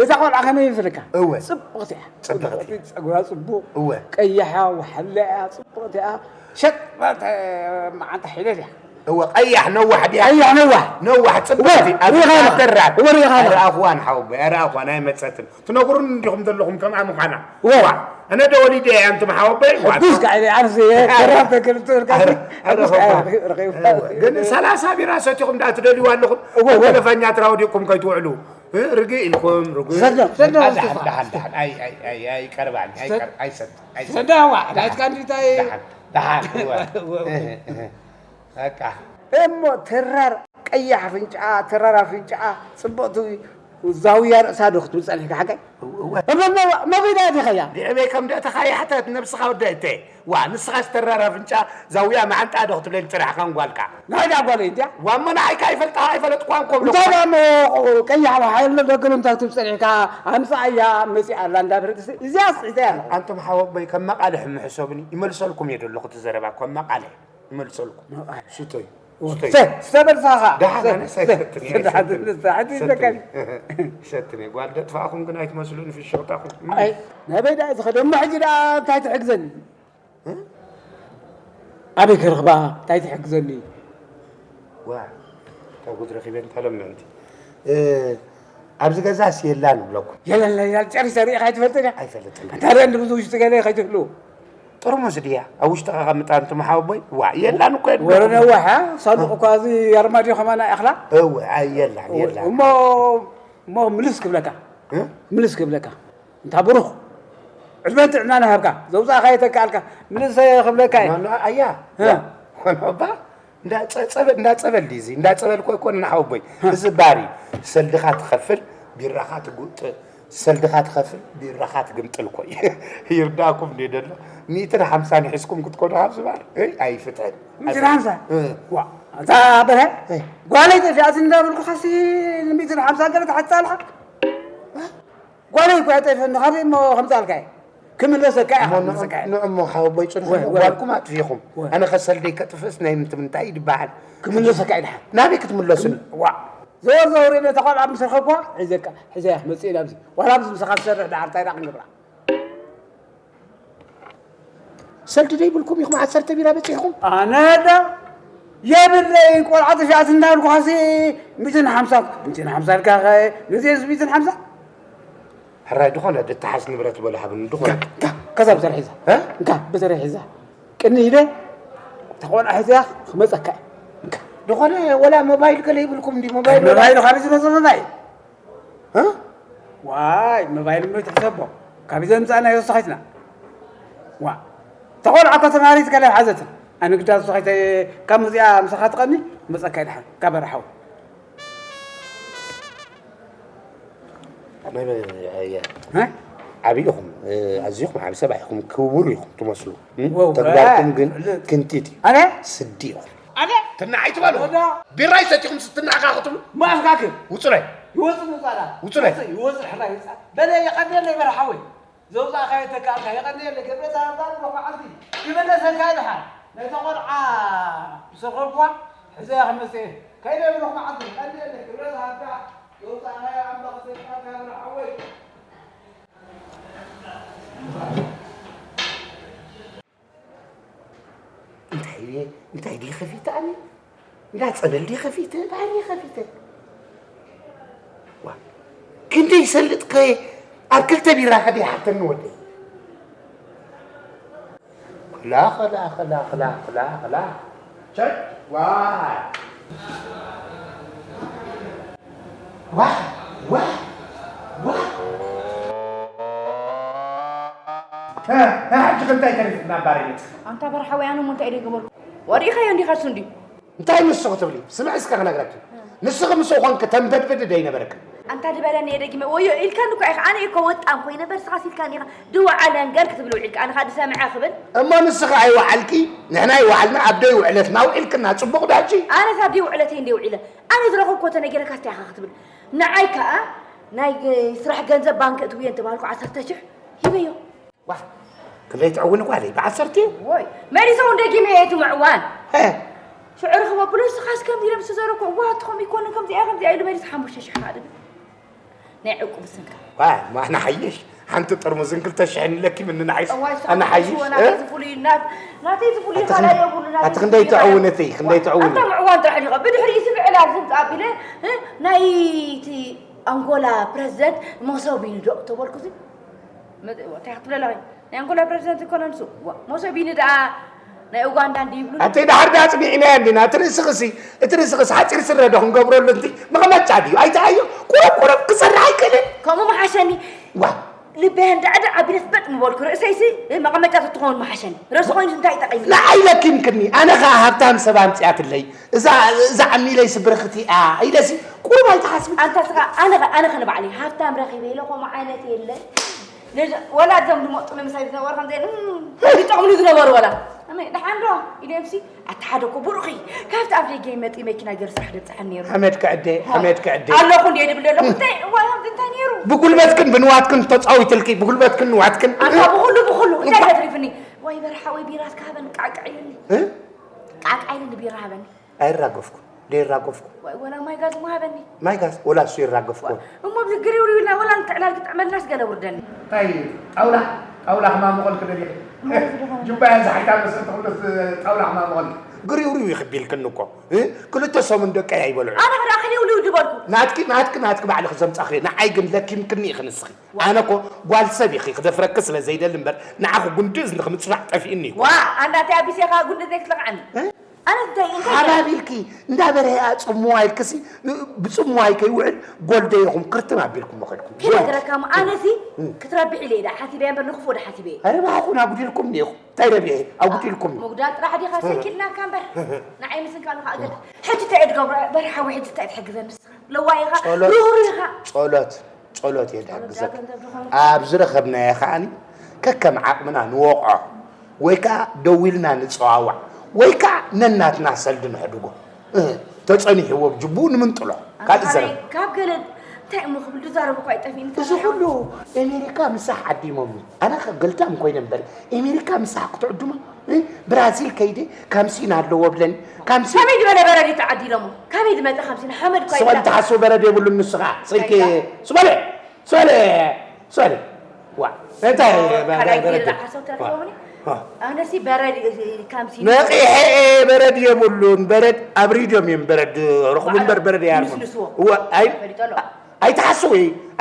እዛ ቆልዓ ከመይ ይመስለካ? እወ። ጽብቕቲ እያ። ጽብቕቲ። ጽብቕቲ፣ ጸጉራ ጽቡቕ። እወ። ቀያሕ እያ፣ ወሓለ እያ፣ ጽብቕቲ እያ። ሸጥ፣ መዓንጣ ሒለል እያ። እወ፣ ቀያሕ ነዋሕ ድያ? ቀያሕ ነዋሕ። ነዋሕ፣ ጽብቕቲ። እወ፣ ኣብ ርኢኻ ኢኻ። ኣደራር። እወ፣ ርኢኻ ኢኻ። ኣይረኣኹዋን ሓወቦይ፣ ኣይረኣኹዋን፣ ኣይመጸትን። ትነግሩኒ እንዲኹም ዘለኹም ከምኣ ምዃና። እወ። ዋ፣ ኣነ ዶ ወሊደ እየ ኣንቱም ሓወቦይ? ዋ። ሕጉስ ከኣ ኢለ፣ ኣነስ እየ ኣረ-፣ ተራፍ ተክል ትብል ከኣ ኣረ-፣ ኣረ-፣ ሕጉስ ከኣ ኣረ-፣ ረኺቡ። እወ። ግን ሰላሳ ቢራ ሰቲኹም ደኣ ትደልይዋ ኣለኹም? እወ፣ እወ። ተለፋኛ ትራወዲቕኩም ከይትውዕሉ። እ፣ ርግእ ኢልኩም፣ ርግእ። ሰዶ፣ ሰዶ፣ ደሓን፣ ሰዶ። ደሓን፣ ደሓን፣ ደሓን። ኣይ፣ ኣይ፣ ኣይ፣ ኣይቀርባን፣ ኣይቀር-፣ ኣይሰት-፣ ኣይሰት-፣ ደሓን ዋዕ፣ ናትካ እንዲታይ? ደሓን፣ ደሓን፣ እወ። እወ፣ እወ። እህ፣ እህ። በቃ። እሞ ተራር ቀያሕ ኣፍንጫኣ፣ ተራር ኣፍንጫኣ፣ ጽብቕቲ ዛውያ ርእሳ ዶ ክትብል ጸኒሕካ ሓቀይ? እወ። እሞ፣ እሞ፣ እሞ በይዳ ዲኻያ? ብዕበይ ከም ደእተኻ ይሕተት ነብስኻ ወዲ እህተይ። ዋ፣ ንስኻስ ተራር ኣፍንጫ ዛውያ መዓንጣ ዶ ክትብለኒ ጽናሕካን ጓልካ? ናይ ዳ ጓለይ እንድያ? ዋ፣ እሞ ንዓይ ከ ኣይፈልጣ-፣ ኣይፈለጥኳን ኮም እንታይ ዶ ደኣ እሞ ቀያሕ ሓይሎ ደገሉ እንታይ ክትብል ጸኒሕካ? ኣምጻኣያ መጺኣ ኣላ እንዳ ብረት እዚኣስ እንታይ ኣላ? ኣንቱም ሓወቦይ ከም መቓልሕ ምሕሰቡኒ፣ ይመልሰልኩም እየ ደለኹ እቲ ዘረባ ከም መቓልሕ። ይመልሰልኩም። መቓልሕ። ስተዩ። ስተዩ። ስተ-፣ ስተ በል ንስኻ ኸኣ። ደሓን፣ ስተ-፣ ኣነ ስተ-፣ ኣይሰትን እየ፣ ስተ-፣ ኣይሰትን። ስተ-፣ ስተ-፣ ኣይሰትን እየ። ጓል ደጥፋእኹም ግን ኣይትመስሉን ፍሽኽታኹም። ኣይ፣ ናበይ ደኣ ዝኸደ? እሞ ሕጂ ደኣ እንታይ ትሕግዘኒ? እ? ኣበይ ክረኽባ? እንታይ ትሕግዘኒ? ዋ፣ እንታይ ጉድ ረኺበ እንተሎም ምእንቲ። እ፣ ኣብዚ ገዛስ የላን እብለኩም። የለን፣ የለን፣ ጨሪሰ ርኢኻ ኣይትፈልጥን እያ? ኣይፈልጥን። እንታይ ደኣ እንዲ ብዙ ውሽጢ ገለ ከይትህሉ? ጥርሙዝ ድያ? ኣብ ውሽጢ ከቐምጣ እንቱም ሓወቦይ? ዋ፣ የላን እኮ የለን። ወረ ነዋሕ፣ እ? ሳንዱቕ እኳ እዚ ኣርማድዮ ከማና እያ እኽላ? እወ፣ ኣይ፣ የላን፣ እወ፣ የላን። እሞ፣ እሞ ምልስ ክብለካ። እ? ምልስ ክብለካ። እንታ ብሩኽ፣ ዕድመን ጥዕናን ይሃብካ። ዘውጻእካ የተካኣልካ። ምልስ ክብለካ እየ። ኖ፣ ኖ፣ ኣያ። እ? ዋ፣ ኖ፣ ባ። እንዳ ጸ-፣ ጸበል፣ እንዳ ጸበል ድዩ እዚ? እንዳ ጸበል እኮ ኣይኮነን ሓወቦይ። እዚ ባር እዩ። ሰልድኻ ትኸፍል፣ ቢራኻ ትጉጥ-፣ ሰልድኻ ትኸፍል፣ ቢራኻ ትግምጥል እኮ እዩ። ይርዳእኩም እንደ ደሎ። ሚእትን ሓምሳን ሒዝኩም ክትኮኑ ኣብዚ ባር፣ እይ፣ ኣይፍትሕን። ሚእትን ሓምሳ? እ። ዋ፣ እታ በርሀ፣ እ። ጓለይ ጠፊኣትኒ እንዳበልኩኻሲ ሚእትን ሓምሳ ገለ ትሓትት ኣለኻ? ጓለይ እኮ እያ ጠፊኣትኒ፣ ካበይ እሞ ከምጻልካ እየ? ክምለሰካ እየ፣ እሞ ንዑ-፣ ክምለሰካ እየ። ንዑ እሞ ሓወቦይ ጽንሑ፣ ወይ፣ ወይ። ጓልኩም ኣጥፊእኹም። ወይ። ኣነ ኸ ሰልደይ ከጥፍእስ ናይ ምንታይ ምንታይ ይድበሃል? ክምለሰካ እየ ድሓን። ናበይ ክትምለሱኒ? ዋ፣ ዘወር ዘወር ኢለ እታ ቆልዓ ምስ ረኸብኳ፣ ሒዘካ፣ ሒዘያ ክመጽእ እየ ናብዚ። ዋላ ኣብዚ ምሳኻ ዝሰርሕ ድሓር እንታይ ደኣ ክንገብራ? ሰልዲ ደይብልኩም ኢኹም ዓሰርተ ቢራ በጺሕኩም? ኣነ ዳ የብለይ፣ ቆልዓ ጠፊኣትኒ እንዳበልኩኻሲ ሚእትን ሓምሳ፣ ሚእትን ሓምሳ ኢልካ ኸ፣ ግዜ እዚ ሚእትን ሓምሳ? ሕራይ ድኾነ ድተሓዝ ንብረት በሉ ሃብኒ ድኾነ። እንካ፣ እንካ፣ ከዛ ብተራ ሒዛ። እ? እንካ፣ ብተራ ሒዛ። ቅኒ ኢለ ተቆልዓ ሒዘያ ክመጸካ እየ። እንካ። ድኾነ ወላ ሞባይል ገለ ይብልኩም እንዲ ሞባይል ወላ ሞባይል ካብ ዝመጸ ሞባይል። እ? ዋይ፣ ሞባይል እሞ ትሕሰቦ። ካብ ዘምጻእናዮ ተኻይትና። ዋ። ተቆልዓ እኮ ተማሃሪት ገለ ሓዘትን። ኣነ ግዳ ተኻይተ ካብ ሙዚያ ምሳኻ ትቐኒ፣ መጸካ ይድሓን። ካብ በረሓው። ናይ መ-፣ ኣየ-፣ እ? ዓቢ ኢኹም፣ እ፣ ኣዚኹም ዓቢ ሰብ ኢኹም፣ ክቡር ኢኹም ትመስሉ። እ? ወው፣ ተግባርኩም እ፣ ግን ል-፣ ክንቲት እዩ። ኣነ? ስዲ ኢኹም። ኣነ? ትናዕ ኣይትበሉ። ወዳ? ቢራ ይሰቲኹም ስትናዕካ ክትብሉ? ማእስካክ? ውጹለይ። ይወጽእ ምጻዳ። ውጹለይ። ይወጽእ፣ ይወጽእ፣ ሕራይ ይወጽእ። በለ የቐንየለይ በርሓወይ። ዘውጻእካዮ ተካእካ፣ የቐንየለይ። ገብረ ተሃባ ብሩኽ መዓልቲ። ይመለሰካ ይድሓን። ነታ ቆልዓ ምስ ረኸብኩዋ፣ ሕዘያ ክመጽእ እየ። ከይደ ብሩኽ መዓልቲ። የቐንየለይ። ገብረ ተሃባ፣ ዘውጻእካዮ ኣምላኽ ይሰጥካ በርሓወይ። እንታይ ድየ፣ እንታይ ድየ ከፊተ ኣነ? እንዳ ጸበል ድየ ከፊተ? እንታይ ድየ ከፊተ? ዋ፣ ክንደይ ሰልጥ ከ ኣብ ክልተ ቢራ ከ ድየ ሓተኒ ወደይ? ክላ፣ ክላ፣ ክላ፣ ክላ፣ ክላ፣ ክላ። ቸክ፣ ዋይ። ዋይ፣ ዋይ፣ ዋይ። እ፣ እ፣ ሕጂ ከ እንታይ ተሪፉ ናብ ባር ይመጽእ? ኣንታ በርሓ ወይ ኣነ እሞ እንታይ ኢለ ይገበርኩ? ወዲእኻዮ እንዲኻ እሱ እንድዩ። እንታይ ንሱ ክትብሊ? ስምዒ እስከ ክነግረኪ። ንስኺ ምስኡ ኾንኪ ተንበድብዲ ደይነበረክን። ኣንታ ድበለኒ እየ ደጊመ፣ ወዮ ኢልካኒ እኮ ኢኻ። ኣነ እኮ ወጣም ኮይነ እምበር ንስኻስ ኢልካኒ ኢኻ። ድወዓለ እንገር ክትብል ውዒልካ፣ ኣነ ኸኣ ድሰምዐ ክብል። እሞ ንስኺ ኣይወዓልኪ፣ ንሕና ኣይወዓልና፣ ኣብ ደይ ውዕለትና ውዒልክና፣ ጽቡቕ ዶ ሕጂ? ኣነስ ኣብ ደይ ውዕለተይ እንድየ ውዒለ። ኣነ ዝረኸብኩዎ ተነጊረካስ እንታይ ኢኻ ክትብል? ንዓይ ከኣ ናይ ስራሕ ገንዘብ ባንክ እትውዮ እንተባልኩ ዓሰርተ ሽሕ ሂበዮ። ዋእ፣ ክንደይ ትዕውኒ ጓለይ? ብዓሰርተ? ወይ፣ መሊሰ እውን ደጊመ እየ እቲ ምዕዋን። ሀ። ሽዑ ርኽቦ ብሎ፣ ንስኻስ ከምዚ ኢለ ምስ ተዘረብኩ፣ እዋ፣ እቲ ከምኡ ኣይኮነን፣ ከምዚኣ፣ ከምዚኣ ኢሉ መሊሱ ሓሙሽተ ሽሕ ከኣ ድብል። ናይ ዕቁብ ስንካ። ዋእ፣ ማ ንሓይሽ፣ ሓንቲ ጥርሙዝን ክልተ ሽሕን ለኪምኒ ንዓይስ። እዋይ፣ ኣነ ሓይሽ፣ ሽወ፣ እ? ናተይ ዝፍሉይ፣ ናት-፣ ናተይ ዝፍሉይ ኣቲ ካልኣይ ክን-፣ የብሉ፣ ናተይ ኣቲ ዝፍሉይ ክንደይ የብሉ። ትዕውኒ እቲ፣ ክንደይ ትዕውኒ? ኣታ ምዕዋን ጥራሕ ዲኻ? ብድሕሪኡ ስምዕላ ዝምጻ ኣቢለ፣ እ? ናይ እቲ ኣንጎላ ፕረዚደንት መሶብ ይንደቕ ተበልኩ፣ እዚ መ-፣ እንታይ ክትብል ኣለኺ? ናይ ኣንጎላ ፕረዚደንት እኮ ነንሱ። ዋ፣ ሞሶቢኒ ደኣ ናይ ኡጋንዳ እንዲ ይብሉ። ኣቲ ድሓር ደኣ ኣጽኒዕናያ እንዲና። እቲ ርእስኽሲ፣ እቲ ርእስኽሲ ሓጺር ስረ ዶ ክንገብረሉ፣ እቲ መቐመጫ ድዩ? ኣይተኣዮ። ቁሩብ ቁሩብ ክሰርሕ ኣይክእልን። ከምኡ ምሓሸኒ። ዋ። ልበይ እንዳዕዳዕ ኣቢለስ በጥ ምበልኩ። ርእሰይሲ መቐመጫ ተትኸውን ምሓሸኒ። ርእሲ ኮይኑስ እንታይ ይጠቕም? ንዓይ ለኪምክኒ። ኣነ ኸኣ ሃብታም ሰብ ኣምጺኣትለይ። እዛ፣ እዛ ዓሚለይ ስብርኽቲ እያ ኢለሲ ቁሩብ ኣይትሓስቢ። ኣንታ ስኻ ኣነ ኸ-፣ ኣነ ኸ ንባዕለይ ሃብታም ረኺበ ኢለ ከምኡ ዓይነት የለን። ነዚ ወላ እዞም ዝመጡ ንምሳይ ዝነበሩ ከምዚ ኢለ፣ እም፣ ይጠቕምሉ ዝነበሩ ወላ። ኣነ ደሓን ዶ? ኢለምሲ፣ ኣታ ሓደ እኮ ብሩኽ እዩ። ካብቲ ኣብ ደገ ይመጽእ መኪና ገይሩ ስራሕ ደብጽሓኒ ነይሩ። ሓመድ ክዕደ፣ ሓመድ ክዕደ። ኣለኹ እንድየ ድብል ዘለኹ። እንታይ፣ እዋ፣ ከምዚ እንታይ ነይሩ? ብጉልበትክን ብንዋትክን ተጻዊትልኪ፣ ብጉልበትክን ንዋትክን። ኣታ ብኹሉ፣ ብኹሉ፣ እንታይ ኣታ ተትሪፍኒ? ወይ በርሓ ወይ ቢራትካ ሃበኒ፣ ቃዕቃዕ ኢልኒ። እ? ቃዕቃዕ ኢልኒ ቢራ ሃበኒ። ኣይራገፍኩን። ደይራገፍኩ። ወይ ወላ ማይ ጋዝ እሞ ሃበኒ። ማይ ጋዝ፣ ወላ እሱ ይራገፍኩ። እሞ ኣብዚ ግሪውሪው ኢልና ወላ ንትዕላል ክጥዕመልናስ ገለ ውርደኒ። እንታይ ጣውላ፣ ጣውላ ክማምቐልኪ ደሊኺ? ጁባያ ዝሓይታ መሰል ተኽብለስ ጣውላ ክማምቐልኪ። ግሪውሪው ይኽቢልክኒ እኮ። እ? ክልተ ሰሙን ደቀይ ኣይበልዑ። ኣነ ኸዳ ክሊውሊው ዝበልኩ። ናትኪ፣ ናትኪ፣ ናትኪ ባዕልኺ ዘምጻኽዮ። ንዓይ ግን ለኪምክኒ ኢኺ ንስኺ። ኣነ እኮ ጓል ሰብ ኢኺ፣ ክደፍረኪ ስለ ዘይደሊ እምበር፣ ንዓኺ ጉንዲ እዝንኺ ምጽፋዕ ጠፊእኒ እዩ። ዋ፣ ኣንዳ እንታይ ኣቢሰ ኢኻ ጉንዲ እዝነይ ክትለኽዓኒ? እ? ኣነ እንታይ እንታይ ሓባቢልኪ እንዳበረሀ ጽምዋ ኢልክሲ ብጽምዋይ ከይውዕል ጎልደይኹም ክርትም ኣቢልኩም መኸድኩም። ክነግረካ እሞ ኣነሲ ክትረብሕ ኢለ ኢለ ሓሲበያ እምበር ንኽፉእ ዶ ሓሲበ እየ። ኣረ ባኹን ኣጉዲልኩም ኔኹ እንታይ ረቢሐ ኣጉዲልኩም። ምጉዳል ጥራሕ ዲኻ ሰኪልናካ እምበር ንዓይ ምስንካ ኣለኻ ኣገዳ። ሕጂ እንታይ እየ ድገብሮ በርሓዊ ሕጂ እንታይ ትሕግዘኒ ንስኻ? ለዋህ ኢኻ ጸሎት ርህሩህ ኢኻ። ጸሎት ጸሎት እየ ድሕግዘካ። ኣብ ዝረኸብናዮ ከዓኒ ከከም ዓቕምና ንወቕዖ ወይ ከዓ ደዊልና ንፀዋዋዕ ወይ ከዓ ነናትና ሰልዲ ንሕድጎ። ተፀኒሕዎ ብጅቡኡ ንምንጥሎ። ካልእ ዘረባ ካብ ገለ እንታይ እሞ ክብል ዝዛረብ እኳ ይጠፊእኒ። እዚ ኩሉ ኣሜሪካ ምሳሕ ዓዲሞምኒ። ኣነ ገልታም ኮይነ እምበር ኣሜሪካ ምሳሕ ክትዕድሞ ብራዚል ከይደ ካምሲን ኣለዎ ብለኒ። ካምሲን ከመይ ዝበለ በረድ እዩ ተዓዲሎሞ? ከመይ ዝመፀ ካምሲን ሓመድ እኳ ስበል ይብላ። ተሓስቡ በረድ የብሉን ንስኻ ስልኪ ስበለ ስበለ ስበለ ዋ እንታይ ካልኣይ ግዜ በረድ ዝዓሰው ተረኸቡኒ። ዋ። ኣነሲ በረድ እዩ፣ ካምሲን ነቂሐ እየ በረድ የብሉን በረድ ኣብ ሪድዮም እዮም በረድ ረኽቡ እምበር በረድ እያ ምስንስዎ። እዋ ኣይ ፈሊጦ ኣሎ። ኣይትሓስዊ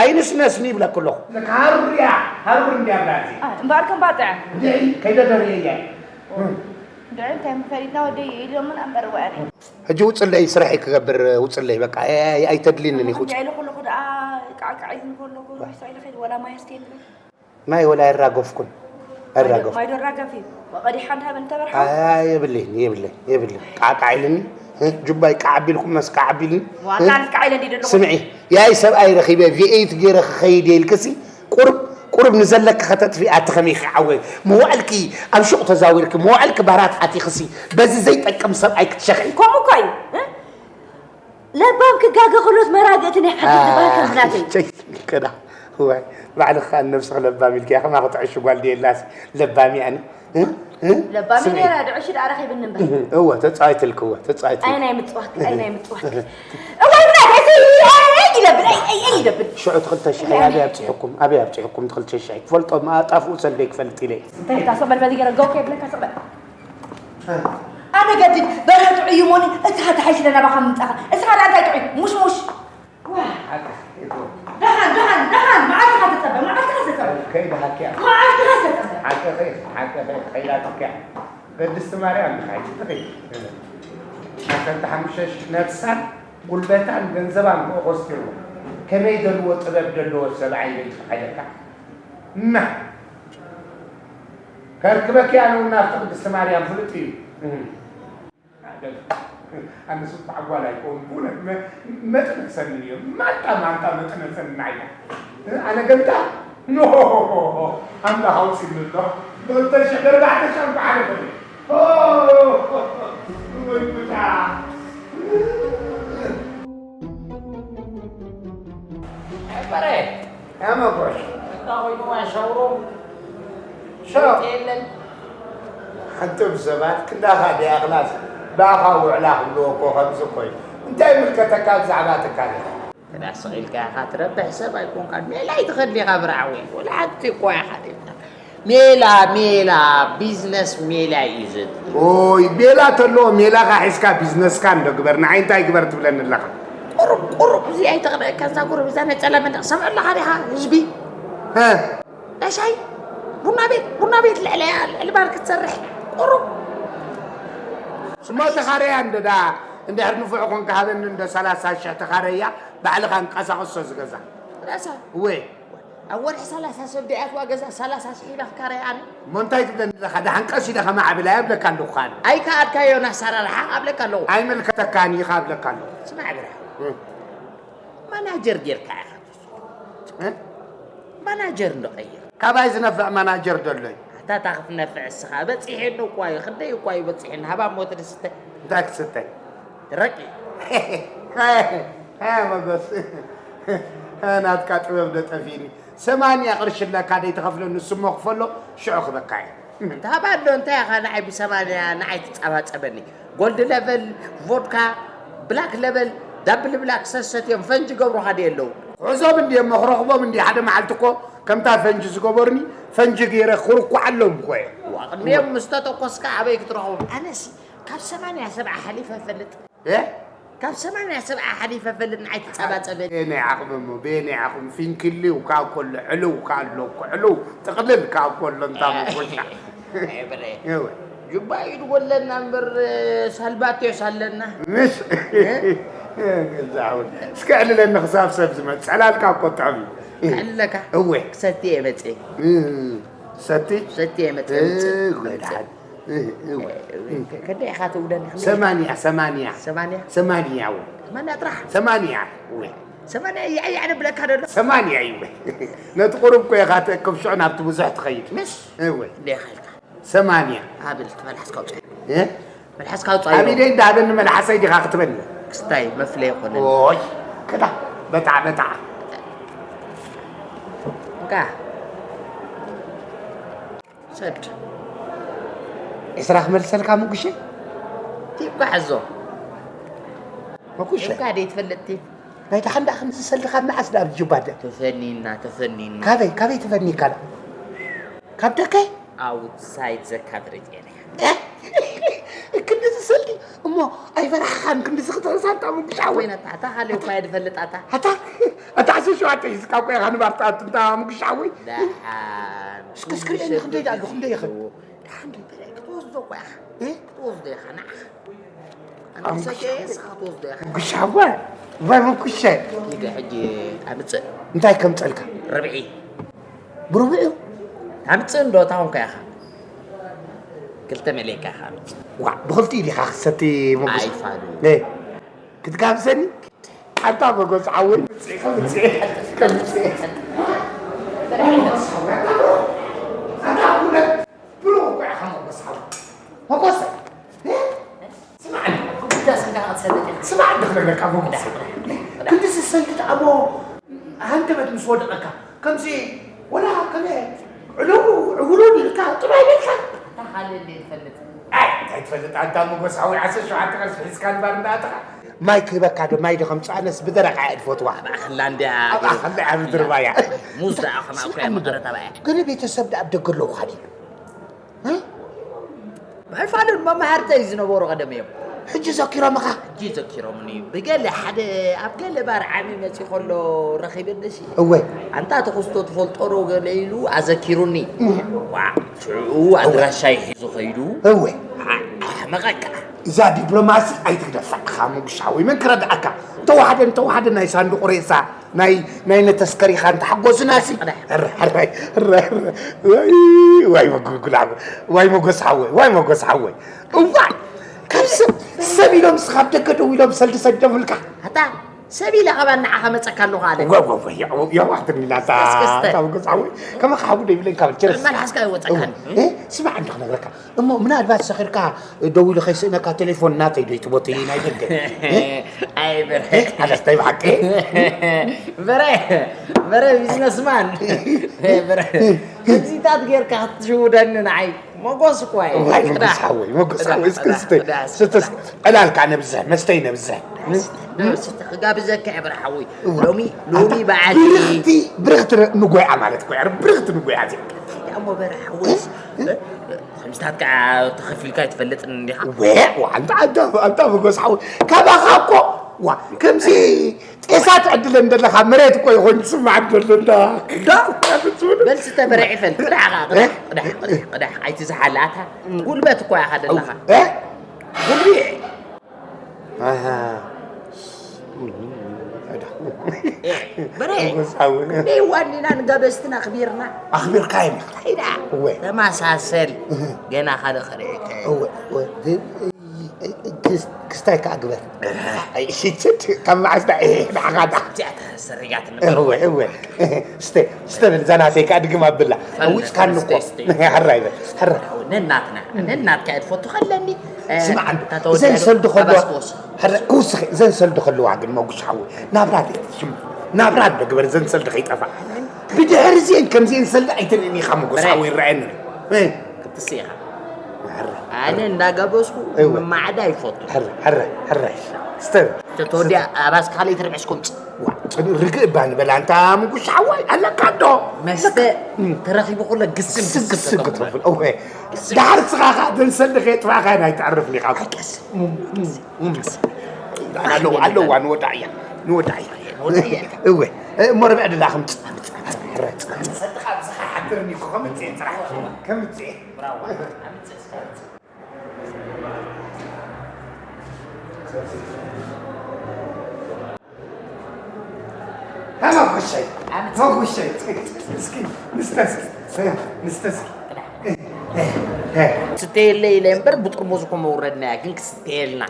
ኣይንስነስኒ ይብለክ ኣለኹ። ሃሩር እያ ሃሩር እንድያ ብራዚ እምበኣር ከም ባጥዕ እንድዒ ከይደደርየ እያ። እንድዒ እንታይ ምፈሊጥና ወደይ ኢሎምን ኣንበር ወኣኒ ሕጂ ውፅለይ ስራሐይ ክገብር ውፅለይ በቃ ኣይተድልንን ኢኹ። ጉዳይ ኢለ ከለኹ ደኣ ቃዕቃዕ ኢልኒ ከለኹ ሪሳ ኢለ ከይድ ወላ ማይ ኣስተየኒ ማይ ወላ ኣይራገፍኩን። ኣይራገፍኩን። ማይ ዶ ራገፊ ወቐዲሓ እንዳሃበ እንተበርሓ የብለይን የብለይን የብለይን ቃዕቃዕ ኢልኒ። ጁባይ ቃዕ ኣቢልኩም መስ ቃዕ ኣቢልኒ። ዋላ ኣልቃዕ ኢለ እንዲ ደለኹ ስምዒ ያይ ሰብኣይ ረኺበ ቪኤይት ገይረ ክኸይድ ኢልክሲ ቁርብ ቁርብ ንዘለኪ ከተጥፊ ኣቲ ከመይ ክዓወ መዋዕልኪ ኣብ ሹቕ ተዛዊርኪ መዋዕልኪ ባራት ኣቲኽሲ በዚ ዘይጠቅም ሰብኣይ ክትሸኺ ከምኡ እኮ እዩ። ለባም ክጋገ ከሎስ መራገእቲ ናይ ሓድግ ዝበሃል ከም ናተይ። ሸይ ከዳ ዋይ ባዕልኻ ነብስኺ ለባም ኢልኪ ከማ ክትዕሽ ጓል ድየላስ ለባም ያኒ ለባም ስምዒ። ነራ ድዕሽ ደኣ ረኺብኒ እምበር እወ ተጻይትልክ እወ ተጻይትልክ ኣይ ናይ ምጽዋት ኣይ ናይ ምጽዋት እዋይ ብናይ እዚ ኣይ ይለብል ኣይ ኣይ ኣይ ይለብል ሽዑ ትኽልተ ሽሕ ኣበይ ኣብጽሕኩም ኣበይ ኣብጽሕኩም ትኽልተ ሽሕ ክፈልጦ ማጣፍኡ ሰልደይ ክፈልጥ ኢለ እንታይ ታሶ በል በዚ ገረ ጎ ከብለካ ሰበል ኣነ ገድድ በረቱ ዕዩሞኒ እታ ተሓይሽ ለናባኻ ምምጻኻ እስኻ ደኣ እንታይ ጥዑይ ሙሽሙሽ ደሓን ደሓን ደሓን መዓልትኻ ተጸበ መዓልትኻ ተጸበ ከይድሃኪያ መዓልትኻ ተጸበ ሓቀኸ ሓቀኸ ከይዳትኪያ ቅድስቲ ማርያም ድኻ ሕጂ ትኺ ዓሰርተ ሓሙሽተ ሽሕ ነፍሳን ጉልበታን ገንዘባን ክኦ ኮስቲርዎ ከመይ ደልዎ ጥበብ ደለዎ ሰብኣይ በይ ሓይለካ እና ከርክበኪያ ነውና ኣብቲ ቅድስቲ ማርያም ፍሉጥ እዩ። ኣነሱ በዓል ጓል ኣይኮንኩን መጥነሰኒ እዮም ማንጣ ማንጣ መጥነሰኒ ናይና ኣነ ገልጣ ኖ ኣምላኽ ኣውፅኒ ኣሎ ብክልተ ሽሕ ብኣርባዕተ ሽሕ ብሓደ ፈለ ወይ ጉዳ Epare, Ema bosh. Esta hoy no va a showroom. Sure. Tellen. ሓንቶም ሰባት ክንዳኻ ድያ ክላስ ብኣኻ ውዕላ ክብልዎ እኮ ከምዚ እኮ እዩ እንታይ ይምልከተካ ብዛዕባ ትካል ኢኻ ክዳ ስቕ ኢልካ ኢኻ ትረብሕ ሰብ ኣይኮንካን ሜላ ኣይትኸድን ኢኻ ብርዓዊ ወላ ሓንቲ እኮ ኢኻ ሜላ ሜላ ቢዝነስ ሜላ እዩ ዘድሊ ኦይ ቤላ ተሎ ሜላኻ ሒዝካ ቢዝነስካ እንዶ ግበር ንዓይ እንታይ ግበር ትብለኒ ኣለኻ ቁሩብ ቁሩብ እዚ ኣይተቕንአካ እዛ ቁሩብ እዛ ነፀላ መንደቕ ሰምዐ ኣለኻ ዲኻ ህዝቢ ዳሻይ ቡና ቤት ቡና ቤት ልዕለያ ልዕሊ ባር ክትሰርሕ ቁሩብ ስሞ ተኻረያ እንዶ ዳ እንድሕር ንፉዕ ኮንካ ሃበኒ እንዶ ሰላሳ ሽሕ ተኻረያ ባዕልኻ እንቀሳቐሶ ዝገዛ ረሳ እወ ኣብ ወርሒ ሰላሳ ሰብ ደኣትዋ ገዛ ሰላሳ ሽሕ ኢላ ክካረያ ኣነ እሞ እንታይ ትብለኒ ኣለኻ ደሓን ቀስ ኢለ ከማዕብላ የብለካ ኣለኹ ኣነ ኣይከኣልካዮን ኣሰራርሓ ኣብለካ ኣለኹ ኣይምልከተካን ኢኻ ኣብለካ ኣለኹ ስማዕ ብርሃ ማናጀር ጌርካ ኢኻ ማናጀር እንዶ ቀይር ካባይ ዝነፍዕ ማናጀር ዶ ኣሎ እዩ ኣታ እታ ክትነፍዕ እስኻ በፂሐኒ እኳ እዩ ክንደይ እኳ እዩ በፂሐኒ ሃባ ሞት ንስተ እንታይ ክትስተ ደረቂ መጎስ ናትካ ጥበብ ዶ ጠፊእኒ ሰማንያ ቅርሺ ኣለካ ደይ ትኸፍለኒ ስሞ ክፈሎ ሽዑ ክበካ እዩ እንታ ባዶ እንታይ ኢኻ ንዓይ ብሰማንያ ንዓይ ትጻባጸበኒ ጎልድ ለቨል ቮድካ ብላክ ለቨል ዳብል ብላክ ሰሰት እዮም ፈንጂ ገብሩኻ ድየ ኣለዉ ክሕዞም እንድየ እሞ ክረኽቦም እንድየ ሓደ መዓልቲ እኮ ከምታ ፈንጂ ዝገበሩኒ ፈንጂ ገይረ ክርኩዓሎም እኮ እየ ዋቕድሚኦም ምስ ተተኮስካ ኣበይ ክትረኽቦም ኣነሲ ካብ ሰማንያ ሰብዓ ሓሊፈ ፈልጥ ካብ ሰማንያ ሰብዓ ሓሊፈ ፈልጥ ንዓይ ትጻባጸበኒ በየናይ ዓቕሚ እሞ በየናይ ዓቕሚ ፊንኪሊው ከዓ ከሎ ዕልው ከዓ ኣሎ እኮ ዕልው ጥቕልል ከዓ ከሎ እንታ መጎሻ ጅባይ ኢድ ጎለና እምበር ሳልባቴስ ኣለና። ምሽ ገዛውን እስከ ዕልለኒ ክሳብ ሰብ ዝመጽእ ዕላልካ እኮ ጥዑም እዩ። ኣለካ እወ ክሰቲ እየ መፅእ ሰቲ ሰቲ እየ መፅእ ወድሓን ከደ ኢኻ ትውደኒ ሰማንያ ሰማንያ ሰማንያ ሰማንያ እወ ሰማንያ ጥራሕ ሰማንያ እወ ሰማንያ እያዕያዕ ንብለካ ደሎ ሰማንያ እወ ነቲ ቁሩብ ኮ ኢኻ ተእክብ ሽዑ ናብቲ ብዙሕ ትኸይድ ምሽ እወ እንዴኻ ኢልካ ሰማንያ ሃብል ትመልሓስካ ውፅእ እ? መልሓስካ ውፅእ ኣብ ኢደይ እንዳሃበኒ መልሓሰይ ዲኻ ክትበኒ ክስታይ መፍለ ይኮነ ኦይ ክዳ በጣዕ በጣዕ እንካ ሰድ ዒስራ ክመልሰልካ ምጉሸ ቲኳ ሕዞ መጉሸ ቲኳ ደይ ትፈልጥ ቲ ናይ ደሓን ደኣ ከምዚ ሰልዲ ካብ መዓስ ደኣ ብጅባደ ተፈኒና ተፈኒና ካበይ ካበይ ተፈኒካ ደኣ ካብ ደከይ ኣውትሳይድ ዘካትሪት የለ ክንዲ ዝሰልዲ እሞ ኣይፈራሕኻን ክንዲ ዝኽተንሳንታ ምጉሻወይ ኮይነታ እታ ካልእ እኳ እየ ዝፈልጣታ ኣታ ኣታ ዓሰርተ ሸውዓተ ሒዝካ እኮ ኢኻ ንባር ትኣቱ እንታ ምጉሻወይ ደሓን እስከ እስክሪአኒ ክንደይ ደኣ ኣሎ ክንደይ ይኽእል ደሓን ክትወስዶ እኳ ኢኻ እ? ክትወስዶ ኢኻ ንዓኻ ኣንተ ሰከ እስኻ ክትወስዶ ኢኻ ምጉሻወይ ወይ ምጉሸ ኪደ ሕጂ ኣምፅእ እንታይ ከምፀልካ ርብዒ ብርብዒ ኣምፅእ እንዶ እታ ኮንካ ኢኻ ክልተ መለካ ኢኻ ኣምፅእ ዋ ብኽልቲኡ ዲኻ ክሰቲ ምጉሽ ኣይፋሉ እ፣ ክትጋብዘኒ ኣታ መጎዝ ዓወይ ምፅእ ከምፅእ ከምፅእ ኣታ ኩነት ብሩኽ እኮ ኢኻ መጎዝ ዓወይ መጎዝ ስማዕ ጉዳስ እንዳ ክትሰልጥ ኢኻ ስማዕ እንዲ ክነግረካ መጎዝ ክንዲ ዝሰልክት ኣሞ ሃንደበት ምስ ወደቐካ ከምዚ ወላ ከመ ዕለዉ ዕውሉ ኢልካ ጥራይ ኢልካ እታ ካልእ እንደ ትፈልጥ ኣይ እንታይ ትፈልጥ ኣንታ መጎስ ሓወይ ዓሰርተ ሸውዓተ ቅርሺ ሒዝካ ንባር እንዳኣተኻ ማይ ክህበካ ዶ ማይ ዶ ከምፅኣነስ ብደረቃ እየ ዝፈትዋ ማእኸላ እንድያ ኣብ ኣኸላ ኣብ ድርባያ ሙዝ ደኣ ከማእኮ እያ መቐረታ ባያ ገለ ቤተሰብ ደኣ ኣብ ደገ ኣለዉ ካሊሉ ኣይፋልን መማህርተይ ዝነበሩ ቀደም እዮም ሕጂ ዘኪሮምኻ ሕጂ ዘኪሮምኒ ብገለ ሓደ ኣብ ገለ ባር ዓሚ መፂ ከሎ ረኺበ ደሲ እወ ኣንታ ተኸስቶ ትፈልጦ ዶ ገለ ኢሉ ኣዘኪሩኒ ዋ ሽዑ ኣድራሻይ ሒዙ ከይዱ እወ ኣሕመቐካ እዛ ዲፕሎማሲ ኣይትግደፋ ኢኻ ምጉሻዊ መን ክረድኣካ ተዋሓደ ንተዋሓደ ናይ ሳንዱቕ ሬሳ ናይ ናይ ነተስከሪኻ እንተሓጎስና ሲ ሕራይ ሕራይ ሕራይ ወይ ወይ መጉጉላ ወይ መጎስ ሓወይ ወይ መጎስ ሓወይ እዋ ካብ ሰብ ሰብ ኢሎም ስኻብ ደገ ደው ኢሎም ሰልዲ ሰደሙልካ ኣታ ሰብ ኢለ ኸባ ንዓኻ መፀካ ኣለኹ ኣለ የዋሕትኒ ናታ ካብ ገዛዊ ከመ ካብ ደይብለኝ ካብ ጀረስ መልሓስካ ይወፀካኒ ስማዕ እንዲ ክነግረካ እሞ ምናልባት ሰኺርካ ደው ኢሉ ከይስእነካ ቴሌፎን ናተይ ዶ ይትቦት ናይ ደገ ኣይ በረ ኣለስታይ ብሓቂ በረ በረ ቢዝነስማን በረ ከምዚታት ጌርካ ክትሽውደኒ ንዓይ መጎስ እኳ እዩ ዋይ መጎስ ሓወይ መጎስ ሓወይ እስኪ ስተይ ስተስ ዕላልካ ነብዝሕ መስተይ ነብዝሕ ክጋብዘካ እየ በረ ሓወይ ሎሚ ሎሚ በዓል ብርኽቲ ብርኽቲ ንጎይዓ ማለት እኮ እያ ብርኽቲ ንጎይዓ እዚኣ እሞ በረ ሓወይ ከምስታት ከዓ ተኸፊልካ ይትፈልጥን እንዲኻ ወ ዋንታ ኣንታ ኣንታ መጎስ ሓወይ ካባኻ እኮ ዋ ከምዚ ጤሳ ትዕድለን ዘለኻ መሬት እኮ ይኾን ዝስማዕ ዘሎ እንዳ በልሲ ተበረ ዒፈል ቅዳሕ ቅዳሕ ቅዳሕ ቅዳሕ ኣይትዝሓል ኣታ ጉልበት እኮ ኢኻ ዘለኻ ጉልቢ በረ ክንደይ ዋኒና ንገበዝትና ኣኽቢርና ኣኽቢርካ ኢና ኢዳ ተመሳሰል ገና ካልእ ክርእየካ ክስታይ ከዓ ግበር ካብ መዓስ ንዓኻ ሰሪጋት እወ እወ ስተ ስተ በል እዛ ናተይ ከዓ ድግም ኣብላ ኣዊፅካኒ እኮ ሕራ ይበል ሕራ ነናትና ነናትካ እየ ትፈቱ ከለኒ ስማዕ እዘን ሰልዲ ከለዋ ክውስኺ እዘን ሰልዲ ከለዋ ግን መጉስ ሓወይ ናብራ ናብራ ኣሎ ግበር እዘን ሰልዲ ከይጠፋ ብድሕሪ እዚአን ከምዚአን ሰልዲ ኣይትርእን ኢኻ መጎስ ሓወይ ይረኣየኒ ክትስኢኻ ኣነ እንዳገበዝኩ ማዕዳ ይፈቱ ሕረ ሕረ ስተብ ተተወዲያ ኣባስ ካልእ ትርብዕስኩም ርግእ እባ ንበላ እንታ ምጉሽ ሓዋይ ኣለካ ዶ መስተ ተረኺቡ ኩሎ ግስም ግስም ክትብል እወ ዳሕር ስኻ ከዓ ደንሰል ድኸ ጥፋእካ ናይ ተዕርፍ ሊኻ ኣለዋ ንወዳእያ ንወዳእያ እወ እሞ ርብዕ ድላ ከምፅእ ከምፅእ ከምፅእ ከምፅእ መጉሸይ፣ መጉሸይ፣ እስኪ፣ እስኪ፣ ንስተ እስኪ፣ ንስተ እስኪ። ስተየለ ኢለ እምበር ብጥርሙዝ እኮ መውረድናያ፣ ግን ክስተየልና።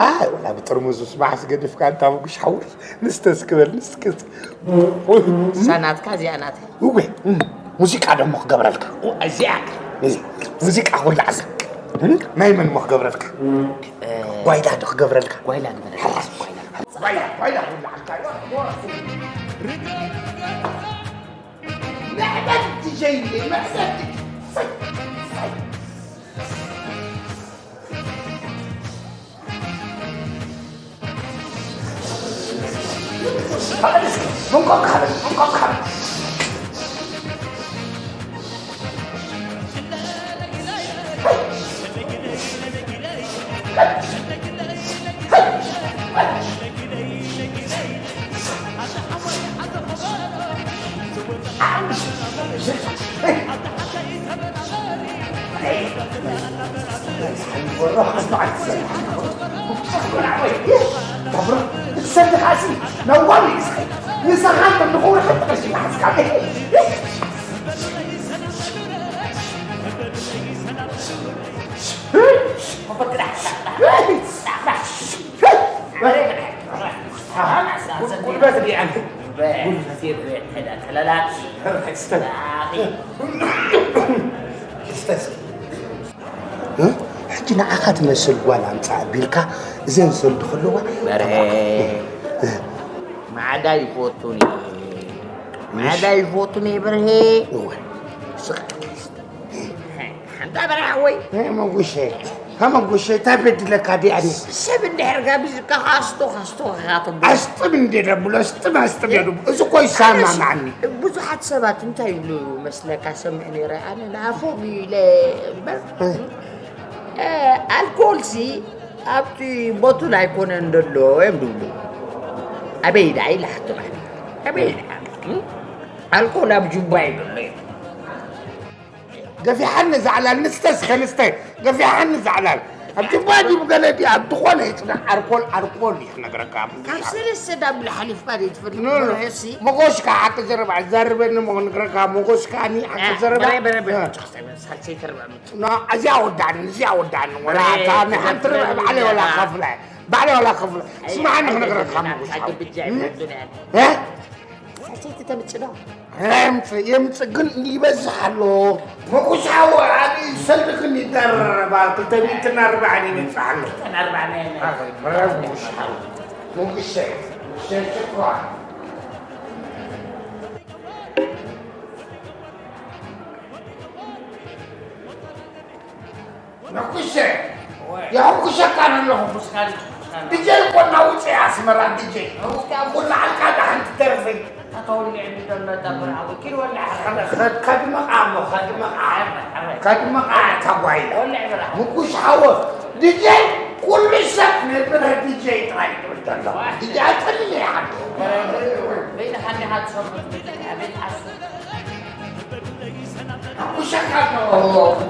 ኣይ፣ ወላ ብጥርሙዝ ውስጥ መዓስ ገዲፍካ፣ እንታ መጉሽ ሓወይ፣ ንስተ እስኪ በል፣ ንስተ እስኪ። እሳ ናትካ፣ እዚኣ ናተይ። እወ፣ እም፣ ሙዚቃ ደሞ ክገብረልካ። ኡ፣ እዚኣ። እዚ፣ ሙዚቃ ኩላ ዓሰብ። እም፣ ናይ መን ሞ ክገብረልካ? እ፣ ጓይላ ዶ ክገብረልካ? ጓይላ ግበረልካ፣ ጓይላ። ጓይላ፣ ጓይላ ኩላ ዓሰብ። መዕበድ ዲጀይ፣ መዕበድ። ጉልበት ዲኣ። ጉልበት እየ። ተላላኪ። ተላላኪ። እ? ሕጂ ንዓኻ ትመስል ጓል ኣምጻእ ኣቢልካ እዘን ሰልዲ ከለዋ በርሄ። እ። ማዕዳ ይፈቱኒ። ማዕዳ ይፈቱኒ በርሄ። እወ። ስቕ። ሓንታ በርሄ ሓወይ። እ፣ መጉሸ። እ፣ መጉሸ፣ እንታይ በድለካ ዲኣኒ? ሰብ እንድሕር ጋቢዝካ ኣስቶ፣ ኣስቶ፣ ኣስጥም እንደ ደብሎ፣ ኣስጥም፣ ኣስጥም እየ ደብሎ። እዚ እኮ ይሰማማዓኒ። ብዙሓት ሰባት እንታይ ይብሉ መስለካ ሰምዕ ነይረ ኣነ ንኣፎም ኢለ እምበር፣ እ። እ፣ ኣልኮልሲ ኣብቲ ቦቱል ኣይኮነን ደሎ እዮም ዝብሉ። ኣበይ ደኣ ኢለ ሕቶ ማለት ኣበይ ደኣ? እ? ኣልኮል ኣብ ጁባ እዩ ደሎ እዮም። ገፊሓኒ ዛዕላል ንስተ እስከ ንስተ ገፊሓኒ ዛዕላል ኣብ ጅባ ዲቡ ገለ ዲ ኣብ ዝኾነ ይጽናዕ ኣርኮል ኣርኮል እዩ ክነግረካ ካብ ሰለስተ ዳብል ሓሊፍካ ዶ ትፈልጥ ኖ፣ ኖ። ብርህሲ መጎሽካ ሓቂ ዘረባ ዘርበኒ ሞ ክነግረካ መጎሽካ ኒ ሓቂ እ፣ ዘረባ በረ፣ በረ፣ በረ። እ። ሳልሰይ ተርባ ምት። ኖ፣ እዚኣ ወዳኒ እዚኣ ወዳኒ ወላ በረ፣ እታ ናይ ሓንቲ ርብዒ በረ፣ ባዕለይ ወላ በረ። ከፍለ ባዕለይ ወላ ከፍለ ኣይ፣ ስማዓኒ ኣይ፣ ክነግረካ ኣይ፣ መጎሽካ ኣይ፣ ግብጃ እም? ይብለኒ። እ? ሳልሰይቲ ተምጽእ ዶ? የምጽእ፣ የምጽእ ግን ይበዝሕ ኣሎ። መጉሻ ሓወይ፣ ኣነ ሰልዲ ክንዲ ይደረባል፣ ክልተ ሚእትን ኣርባዓን ይበጽሕ ኣሎ። ክልተን ኣርባዕን ኣይ፣ መጉሻ ሓወይ። መጉሻ፣ መጉሻ ሽኮር። ነኩሸ፣ ወይ። የሐኩሸካ ኣለኹ። ኩስካን፣ ኩስካን። ዲጀይ እኮ እናውፅእ ኣስመራ ዲጀይ። ኩስካን። ኩሉ ዓልካ ደሓን ትተርፍን። ተተወልዕ ሚዶ ነጠብር ኣቡ ኪድ ወልዕ ሓረ። ከድመቃ እሞ፣ ከድመቃ። ሓረ፣ ሓረ። ከድመቃ እታ ጓይላ። ወልዕ ብራ። ምኩሽ ሓወ፣ ዲጀይ ኩሉ ሰብ ነብረ ዲጀይ ጥራይ ትብል ዘለኹ። ዲጀይ ኣጸልለ ይሓቱ። በይንኻ እንዲኻ ትሰምዕ። ኣቤት ዓሱ። ኩሸካ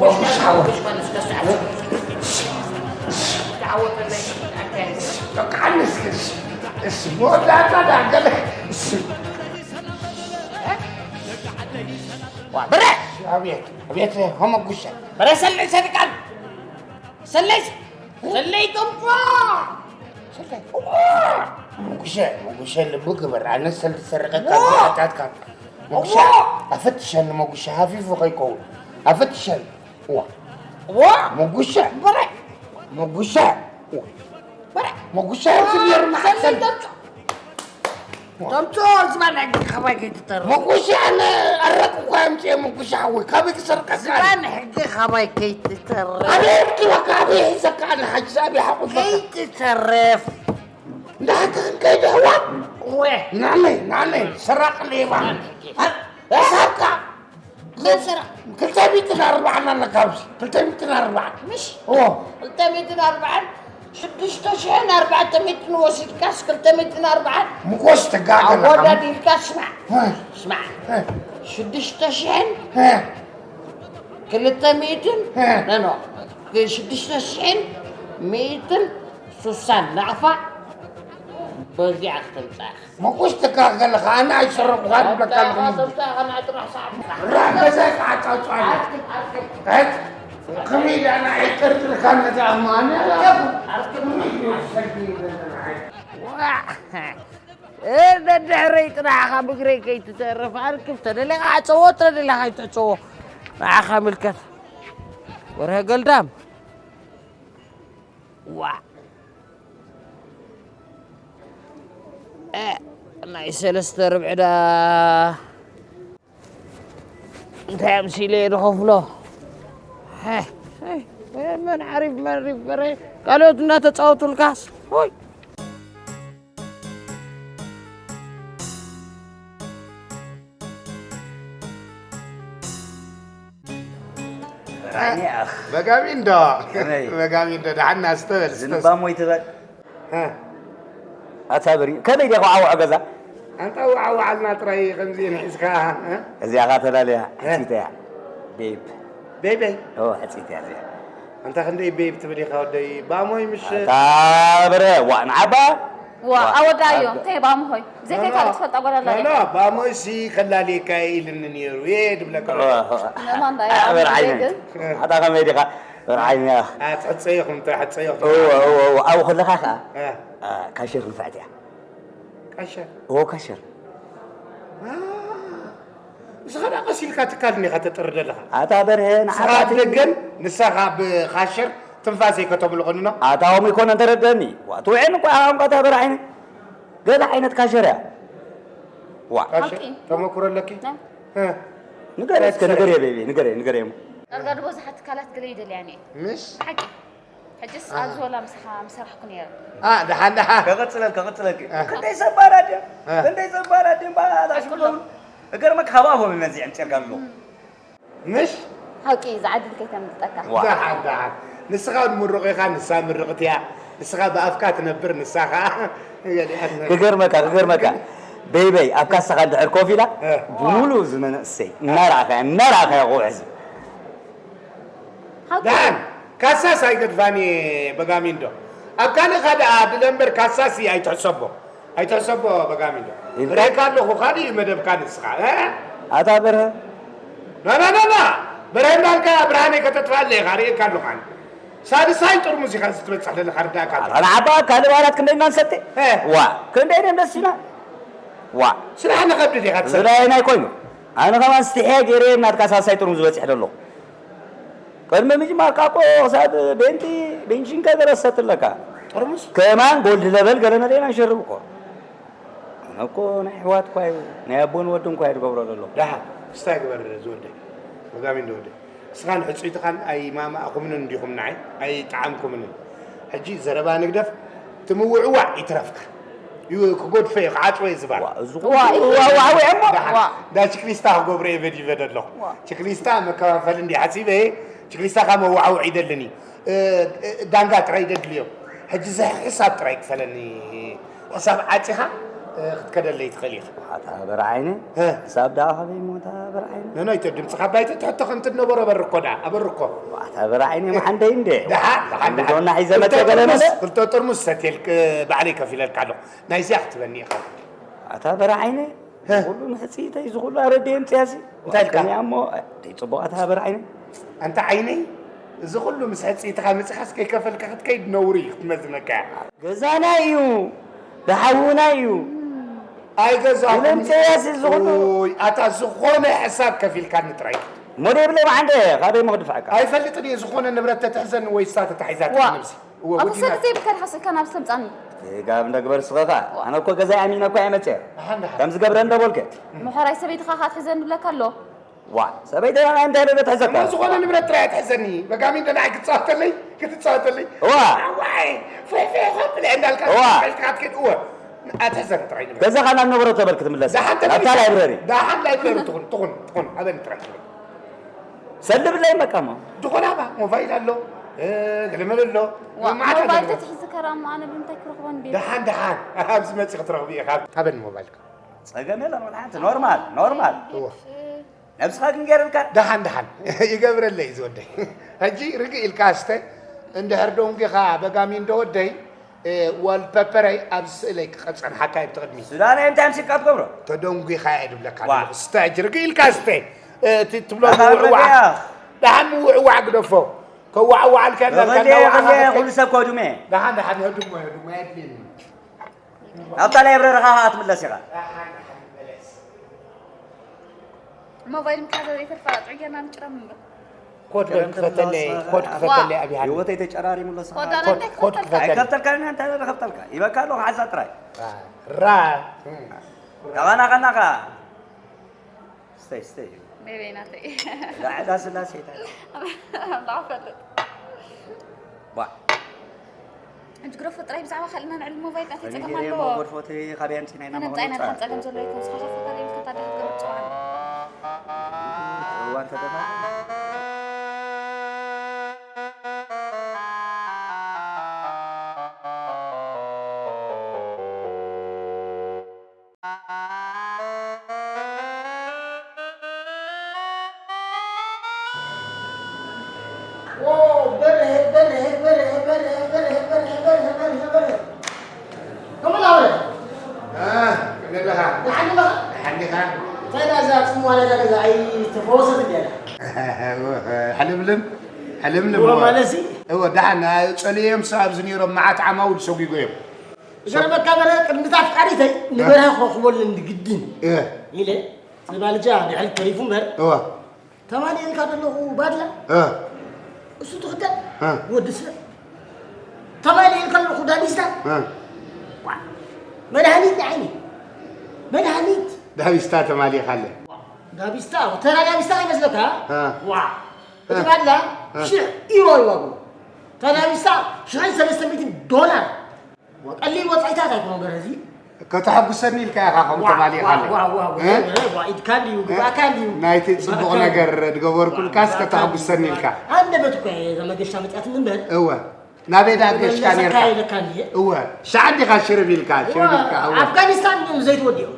ኩሽ ሓወ። በቃ ንስክስ። እሺ፣ መወዳእታ ዳገለ። እሺ። ዋ፣ በረ! ኣቤት፣ ኣቤት፣ ሆሞ ጉሸ። በረ ሰለይ ሰድቃን። ሰለይ፣ ሰለይ ጥንቋ። ሰለይ። ዋ! መጉሸ፣ መጉሸ ልቡ ግበር። ኣነ ሰልዲ ሰረቀካ ዋ! ኣታትካ። መጉሻ፣ ዋ! ኣፈትሸኒ መጉሻ፣ ሃፊፉ ከይከውን። ኣፈትሸኒ። ዋ! ዋ! መጉሻ። በረ! መጉሻ። ዋ! በረ! መጉሻ፣ ዋ! እዚ ነይሩ ሰለይ ማሕሰን። ተምጾ። ዋ! ተምጾ፣ ዝባን ሕጊ ካባይ ከይትተርፍ። መጉሻ፣ ኣነ ኣረቅ እኳ ኣምጽኤ መጉሻ ሓወይ፣ ካበይ ክሰርቀካ? ዝባን ሕጊ ካባይ ከይትተርፍ። ኣበይ የምጽወካ? ኣበይ ሒዘካ? ኣነ ሓጂ ኣበይ ሓቁፈካ? ከይትተርፍ። ንሕጊ ክንከይድ ኣሕዋት? እወ። ናመይ፣ ናመይ፣ ሰራቂ ሌባ። ናመይ። እ? ሳካ። መን ሰራቂ? ክልተ ሚእትን ኣርባዓን ኣለካ ኣብዚ። ክልተ ሚእትን ኣርባዓን። ምሽ? እዎ። ክልተ ሚእትን ኣርባዓን፣ ሽዱሽተ ሽሕን ኣርባዕተ ሚእትን ወሲድካስ ክልተ ሚእትን ኣርባዓን? ምጎስ ትጋገ ኣለካ። ኣወዳዲልካ ስማዕ። እ። ስማዕ። እ። ሽዱሽተ ሽሕን እ። ክልተ ሚእትን፣ እ። ኖ፣ ኖ። ሽዱሽተ ሽሕን ሚእትን ሱሳን ናቕፋ በዚኣ ክትምጻእ። መቁሽ ትካኸል ኸኣ ንኣይ ሰረቑኻ ዝብለካ ኣለኹ። ኣታ ምንዲ? ኣታ ኣታ ጥራሕ ሰዓት። ራ ገዛይ ከዓ ጫውጫው ኣለ። ኣርክብ፣ ኣርክብ። እት፣ ከመይ ኢላ ንዓይ ጠርጢርካ ነዛ እማ ኣነ ኣላኹ። ኣርክብ፣ ከመይ ኢሉ ሰጊ ይበል ንዓይ? ዋዕ! እ፣ ደድሕረይ ጥራሕ ካብ እግረይ ከይትተርፍ ኣርክብ። ተደሊኻ ዓጸዎ፣ ተደሊኻ ኣይትዕጸዎ። ንዓኻ ምልከት። ወርሀ ገልዳም። ዋዕ! እ፣ ናይ ሰለስተ ርብዒ ዳ እንታይ ኣምሲለ እየ ዝኸፍሎ? ሀ፣ ሀ፣ መን ዓሪፍ መን ሪፍ በረ ካልኦት እናተጻወቱልካስ? ሆይ! ራዕኒ ኣኽ። በጋሚንዶ። ከመይ? በጋሚንዶ፣ ደሓን ናስተ በል፣ ስተ። ዝንባም ወይ ትበል? እ። ኣታ በሪ፣ ከመይ ዲኻ ዓውዖ ገዛ? ኣንታ ዋዕዋዕልና ጥራይ ከምዚ ንሒዝካ፣ እ? እዚኣ ኸኣ ተላለያ፣ እ። ሕጺተያ። ቤብ። ቤበይ? ኦ፣ ሕጺተያ እዚኣ። ኣንታ ክንደይ ቤብ ትብል ኢኻ ወደይ? ባሞይ ምሽ ኣታ በረ፣ ዋእ፣ ንዓባ? ዋ፣ ዋእ፣ ኣወዳዮ፣ ኣወዳ-፣ እንታይ ባሞሆይ? ዘይከይታ ኖ፣ ኖ። ትፈልጣ ጓል ኣላ ኖ፣ ዲኻ? ኖ፣ ባሞይ ሲ ከላልየካ ኢልኒ ነይሩ። እየ ድብለካ። ኦ፣ ኦ። ምእማን ዳኣ ኣበር ይኣምን ዓይነይ። ግን። ኣታ ከመይ ዲኻ? በር ዓይነይ። ኣትሕጸየኹም፣ እንታይ ሕጸየኹም? እወ፣ እወ፣ እወ። ኣብኡ ከለኻ ኸኣ፣ እ። እ፣ ካሸር ንፍዕቲ እያ። ካሸር? እወ፣ ካሸር። አ፣ ንስኻ ደኣ ቀስ ኢልካ ትካል እኒኻ ተጥሪ ዘለኻ። ኣታ በርሀ፣ ንስኻ ንዓኻ ኣብ ደገን ንሳኻ ኣብ ካሸር ትንፋሰይ ከተምልቑኒ ነው? ኣታ ኦም ይኮነ እንተረደኒ። ዋ፣ ትውዕን እኮ ኣታ በር ዓይነይ። ገለ ዓይነት ካሸር እያ። ዋ። ካሸር ሓቂ። ተመኩሮ ኣለኪ? ናይ እ። ንገሪ እስከ፣ ንገሪ ቤቢ፣ ንገሪ፣ ንገሪ እሞ። ዳርጋ ድቦ ዝሓት ትካላት ገለ ይደልያን እየ። ምሽ? ሓቂ። ሕጅስ አ። ኣብዚ ወላ ምሳኻ ምሰራሕኩ ነይረ። አ፣ ደሓን፣ ደሓን። ከቐጽለል፣ ከቐጽለልኪ። አ። ክንደይ ሰባራ ድያ? አ። ክንደይ ሰባራ ድያ? እምበኣር ኣታ ሽጉሎ። እገርመካ፣ ሃባ ሆም መዚ ዕምጨርካ ኣሎ። ምሽ? ሓቂ፣ ዝዓድል ከይተምልጠካ። ዋ። ደሓን፣ ደሓን። ንስኻ እውን ምሩቕ ኢኻ፣ ንሳ ምርቕቲ እያ። ንስኻ ብኣፍካ ትነብር፣ ንሳ ኸኣ ገሊኣ ትነብር። ክገርመካ፣ ክገርመካ። በይበይ፣ ኣብ ካሳኻ እንድሕር ኮፍ ኢላ፣ እ። ብምሉእ እዚ መንእሰይ እናረኣኻያ፣ እናረኣኻያ ክውሕዝ። ሓቂ። ደሓን፣ ካሳስ ኣይገድፋን እየ በጋሚንዶ። ኣብ ካልእኻ ደኣ ድለ እምበር ካሳሲ ኣይትሕሰቦ። ኣይትሕሰቦ በጋሚንዶ። ኢልካ? ርእየካ ኣለኹ፣ ካልእ እዩ መደብካ ንስኻ፣ እ? ኣታ በርሀ። ና፣ ና፣ ና፣ ና! በርሀ እንዳልካ ብርሃነይ ከተጥፍኣለይ ኢኻ፣ ርእየካ ኣለኹ ኣነ። ሳልሳይ ጥርሙዝ ኢኻ እዚ ትበጽሕ ዘለኻ፣ ርዳእካ ኣሎ። ኣታ ንዓባ ካልእ ባራት ክንደይ ኢና ንሰቲ? እ። ዋ፣ ክንደይ ደም ደስ ኢና? ዋ። ስራሕ ንኸብድ ዲኻ ትሰርሕ? ዝላየናይ ኮይኑ። ኣነ ከማን ስትሕያ ገይረ ናትካ ሳልሳይ ጥርሙዝ ዝበጽሕ ዘሎ። ቅድሚ ምጅማርካ እኮ ክሳብ ቤንቲ፣ ቤንዚንካ ገለ ትሰቲ ኣለካ። ጥርሙዝ? ከማን ጎልድ ለበል ገለ መለ ኢና ንሸርብ እኮ። ኣነ እኮ ናይ ኣሕዋት እኳ እዩ፣ ናይ ኣቦን ወድን እኳ እዩ ዝገብሮ ዘሎ። ደሓን፣ ክስታይ ግበር ዝወደይ፣ በጋሚንዶ ወደይ። እስኻን ሕጽይትኻን ኣይማማእኩምንን እንዲኹም ንዓይ፣ ኣይጠዓምኩምንን። ሕጂ ዘረባ ንግደፍ፣ እቲ ምውዕዋዕ ይትረፍካ። እዩ ክጎድፈ እዩ፣ ክዓጽወ እዩ ዝባል። ዋ፣ እዚ ዋ፣ ኩሉ ዋ፣ ዋ፣ ዋ፣ ዋ። ደሓን፣ ዋ። እንዳ ችክሊስታ ክገብሮ እየ በዲበ ደለኹ። ዋ። ችክሊስታ መከፋፈሊ እንዲ ሓሲበ እየ፣ ችክሊስታ ካብ መዋዕውዕ ይደልን እዩ። እ፣ እ፣ ዳንጋ ጥራይ ይደድልዮ። ሕጂ እዚ ሕሳብ ጥራይ ክፈለኒ። ሕሳብ ዓጺኻ፣ እ፣ ክትከደለይ ትኽእል ኢኻ። ኣታ በርዓይነ፣ እ። ሕሳብ ደኣ ካበይ እሞ፣ ኣታ በርዓይነ? ነኖይቶ፣ ድምፅኻ ባይቶ ትሕቶ ከም ትነበሮ በርኮ ደኣ፣ ኣበርኮ። ኣታ በርዓይነ፣ መሓንደይ እንደ። ደሓን፣ ደሓን፣ ደሓን። ዶና ሒዘ ክልተ መጸ ገለ ጥርሙስ፣ መለ? ክልተ ጥርሙስ ሰትየልክ፣ ባዕለይ ከፊለልካ ኣለኹ። ናይዚኣ ክትበኒ ኢኻ። ኣታ በርዓይነ፣ ሀ? እዚ ኩሉ ንሕጽይተይ፣ እዚ ኩሉ ኣረድየ ምጽያሲ። እንታይ ኢልካ? ዋልከኒ እሞ፣ ደይ ጽቡቕ ኣታ በርዓይነ። ኣንታ ዓይነይ፣ እዚ ኩሉ ምስ ሕጽይትኻ መጺኻስ ከይከፈልካ ክትከይድ ነውሪ እዩ ክትመዝነካ እያ። ገዛና እዩ፣ ደሓውና እዩ። ኣይገዛኹም። ኢለ ምጽያሲ እዚ ኩሉ። ኡይ፣ ኣታ ዝኾነ ሕሳብ ከፊልካኒ ጥራይ። እሞ ደይብለይ መዓንደ፣ ካበይ እሞ ክድፍዐካ? ኣይፈልጥን እየ፣ ዝኾነ ንብረት ተትሕዘኒ ወይ እሳ ተታሒዛትኒ ዋ። ነብሲ። እወ፣ ኣቶ ወዲና። ሰለስተ ይብልካ ድሓስብካ ናብ ዝተምጻኒ። ጋብ እንደግበር ስኸኻ። ኣነ እኮ ገዛይ ኣሚነ እኮ እየ መጽየ። ደሓን፣ ደሓን። ከም ዝገብረ እንደ ቦልከ። ምሕራይ ሰበይትኻ ኸኣ ትሕዘኒ ብለካ ኣሎ። ዋ፣ ሰበይተይ እንታይ ኢለ ትሕዘካ? እሞ ዝኾነ ንብረት ጥራይ ትሕዘኒ። በጋሚ እንደ ንዓይ ክትጻወተለይ፣ ክትጻወተለይ። ዋ። ዋይ፣ ፍሕ፣ ፍሕ፣ ኮፍ ኢለ እንዳልካ ዋ። ሒዝካ ክትከይድ፣ እወ። ኣትሕዘኒ ጥራይ ንብረት። ገዛኻ ናብ ነበሮ ተበል ክትምለስ። ደሓን ናብታ ተመሊሰ። ላይብረሪ። ደሓን ላይብረሪ ትኹን፣ ትኹን፣ ትኹን። ኣበኒ ጥራይ ትኹን። ሰልብለይ በቃ እሞ። ዝኾነ ኣባ ሞባይል ኣሎ፣ እ፣ ገለመለ ኣሎ። ዋ፣ መዓት ሞባይል ኣለዎ። ተትሕዚ ከራ እሞ ኣነ ብምንታይ ክረኽቦ እንድየ? ደሓን፣ ደሓን። ኣብዚ መጺ ክትረኽቢ ኢኻ። ሃበኒ ሞባይልካ። ጸገም የለን ወላ ሓንቲ። ኖርማል፣ ኖርማል። እወ። ነብስኻ ግን ገይርልካ። ደሓን፣ ደሓን። ይገብረለይ ዝወደይ። ሕጂ ርግእ ኢልካ እስተ። እንድሕር ደንጒኻ በጋሚ እንዶ ወደይ፣ ዋልፐፐረይ ኣብዚ ስእለይ ክጸንሓካ እዩ ብትቕድሚ። ሱዳን እንታይ ምሲልካ ትገብሮ? ተደንጒኻ እየ ድብለካ ዋ። ኣለኹ። ስተ ጅርግ ኢልካ ስተ። እቲ ትብሎ ኣታ ምውዕዋዕ። በያ። ደሓን ምውዕዋዕ ግደፎ። ከዋዕዋዓልካ እንዳልካ በቐለ እንዳወዓኻ በቐለ ክትከይድ። ኩሉ ሰብ ከዱሜ። ደሓን ደሓን ህዱሞ ህዱሞ የድልየኒ። ኣብታ ላይብረሪኻ ከኣ ትምለስ ኢኻ። ደሓን ደሓን ይመለስ። ሞባይል ምትሓዘ ዘይተርፋ ጥዑይ ጌርና ንጭረም እምበር። ኮድ በል ክፈተለይ፣ ኮድ ክፈተለይ ኣብይ ሃኒ። ህይወተይ ተጨራሪሙሎ ስኻ። ኮድ ኣነ ኮድ እንታይ ኮድ ክፈተልካ? ክፈተለይ። ኣይከፍተልካን ኢና እንታይ ከፍተልካ? ይበካ ኣለኹ ሓዛ ጥራይ። ራ ናኻ ናኻ ናኻ። ስተይ ስተይ። ቤበይ ናተይ። ዳዕዳ ስላሴ እንታይ? ኣምላኽ ፈልጥ። ዋ። ሕጂ ግረፎ ጥራይ ብዛዕባ ካልእና ንዕሊ ሞባይል ጣት ይጸገም ከመይ ገይረ ኣለዎ። እሞ ጎድፎቲ ካበይ ኣምጺና ኢና ኣነ እንታይ መቐመጫ? ናት ጸገም ዘሎ ይኮን ስኻ ሸፈታ ኢልካ ታዲያ ክትገብር ትጽውዓኒ። እዋን ተደፋ። ኦ፣ በርሀ፣ በርሀ፣ በርሀ፣ በርሀ፣ በርሀ፣ በርሀ፣ በርሀ፣ በርሀ፣ በርሀ። ከመይ እናበለ? አ፣ ከመይ ኣለኻ? ደሓን ኣለኻ? ደሓን ዲኻ? እንታይ ደኣ እዛ ጽምዋ ናይዛ ገዛ ኣይተፈወሰት እንድያ? ሕልምልም፣ ሕልምልም እወ፣ እወ። ማለትሲ? እወ፣ ደሓን፣ አ፣ ጸልዮም ሰብ ኣብዚ ነይሮም መዓት ዓማውል ሰጒጎ እዮም። ገረመካ በረ ቅድሚት ኣፍቃሪተይ ንበርሀ ክረኽበሉ እንዲ ግድን እ፣ ኢለ፣ እዚ ባልጃ ድሕሪት ተሪፉ እምበር፣ እወ፣ ተማልየልካ ዘለኹ ባድላ፣ እ፣ እሱ ትኽደን እ። ወዲ ሰብ። ተማልየልካ ዘለኹ ዳቢስታ፣ እ። ዋ፣ መድሃኒት ንዓይኒ። መድሃኒት። ዳቢስታ ተማሊኻለ። ዳቢስታ፣ ተራ ዳቢስታ ይመስለካ? እ። ዋ፣ እቲ ባድላ እ። ሽሕ ኢሮ እዩ ዋግኡ። ተራ ዳቢስታ ሽሕን ሰለስተ ሚእትን ዶላር። ዋ፣ ቀሊል ወጻኢታት ኣይኮነን ገረ እዚ። ከተሐጉሰኒ ኢልካ ኢኻ ከምኡ ዋ፣ ተማሊኻለ። ዋ፣ ዋ፣ ዋ፣ እ? ዋ፣ ኢድካ እንድዩ፣ ግብኣካ እንድዩ። ናይቲ ጽቡቕ ግብኣካ ነገር ድገበርኩልካስ ግብኣካ ከተሐጉሰኒ ኢልካ። ኣንደበት እኮ እየ እዛ መገሻ መጽኣትኒ እምበር። እወ። ናበይ ዳ ገሽካ ነርካ? መለሰካ ኢለካ እንድየ። እወ። ሻዕ ዲኻ ሽርብ ኢልካ፣ ሽርብ ኢልካ። እወ። ኣፍጋኒስታን እዮም ዘይትወዲኦም።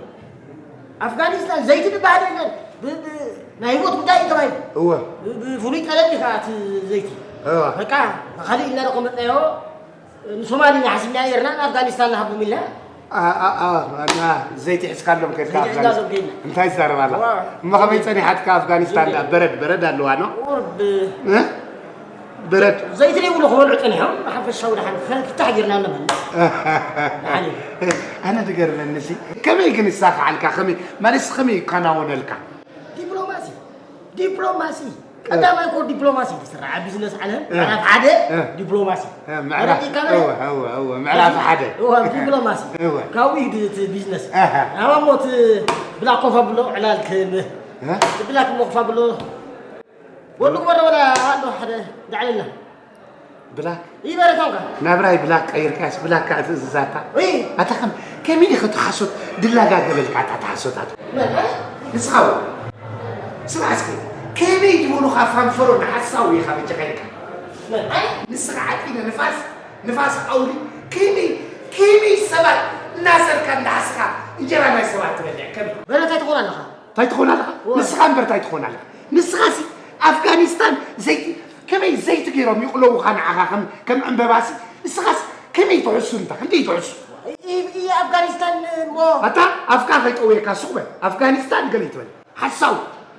ኣፍጋኒስታን ዘይቲ ዝበሃል የለን። ብ-፣ ብ-፣ ናይ ህይወት ጉዳይ እዩ ተባሂሉ። እወ። ብ-፣ ብፍሉይ ጠለብ እዩ ከዓ እቲ ዘይቲ። እወ። በቃ፣ ብኻሊእ ኢልና ዶ ከመፅናዮ፣ ንሶማሊ ኢና ሓሲብና ነርና፣ ንኣፍጋኒስታን ንሃቦም ኢልና። ኣ፣ ኣ፣ ኣ፣ እና ዘይቲ ሒዝካሎም ከድካ ዘይቲ ኣፍጋኒስታን። ሒዝና ከይድና። እንታይ ይዛረብ ኣላ? እዋ። እሞ ከመይ ጸኒሓትካ ኣፍጋኒስታን? ዘይቲ። በረድ፣ በረድ ኣለዋ ኖ? ቁርብ እ? በረድ። ዘይቲ ዘይብሉ ክበልዑ ጸኒሖም፣ ብሓፈሻዊ ደሓን ፍታሕ ጌርና ኣለና። ደሓን እዩ። ኣነ ዝገርመኒ ሲ፣ ከመይ ግን ይሳኻዓልካ? ከመይ ማለት ከመይ ይከናወነልካ? ዲፕሎማሲ፣ ዲፕሎማሲ። ቀዳማይ እኮ ዲፕሎማሲ ትስራሕ ኣብ ቢዝነስ ዓለም። እ። ምዕራፍ ሓደ እ። ዲፕሎማሲ። እ፣ ምዕራፍ፣ ተረዲእካ በለ? እወ፣ እወ፣ እወ፣ ምዕራፍ ሓደ። እወ፣ ዲፕሎማሲ። እወ። ካብኡ እዩ እቲ ቢዝነስ። ኣሃ። ኣብ ኣሞ እቲ ብላክ ኮፋ ብሎ ዕላል ክህብህ። እ? እቲ ብላክ ሞ ክፋ ብሎ ወዱ ክበረ ወላ ኣሎ ሓደ ዳዕለልና። ብላክ? ይበረታውካ። ናብራይ ብላክ ቀይርካስ ብላክ ከዓ ትእዝዛታ? እይ። ኣታ ከም ከመይ ኢኻ እቲ ሓሶት ድላጋገበልካ ኣታ እቲ ሓሶት ኣታ? መን? ኣይ? ንስኻ እውን። ስማዕ እስኪ፣ ከመይ ዝበሉኻ ፋንፈሮ ንሓሳዊ ኢኻ በጃኻ ኢልካ? መን? ኣይ? ንስኻ ዓጢነ ንፋስ፣ ንፋስ ኣውሪ፣ ከመይ፣ ከመይ ሰባት እናሰርካ እንዳሓስኻ እንጀራ ናይ ሰባት ትበልዕ ከመይ? በረታ ትኾን ኣለኻ። እንታይ ትኾን ኣለኻ? እዋ። ንስኻ እምበር እንታይ ትኾን ኣለኻ? ንስኻሲ ኣፍጋኒስታን ዘይቲ፣ ከመይ ዘይቲ ገይሮም ይቕለዉኻ ንዓኻ ከም፣ ከም ዕምበባሲ? ንስኻስ ከመይ ትሕሱ እንታ? ክንደይ ትሕሱ? ይ-፣ ይ-፣ ኣፍጋኒስታን እሞ ኣታ ኣፍካ ከይጠውየካ ሱቕ በል። ኣፍጋኒስታን ገለ ይትበል። ሓሳዊ፣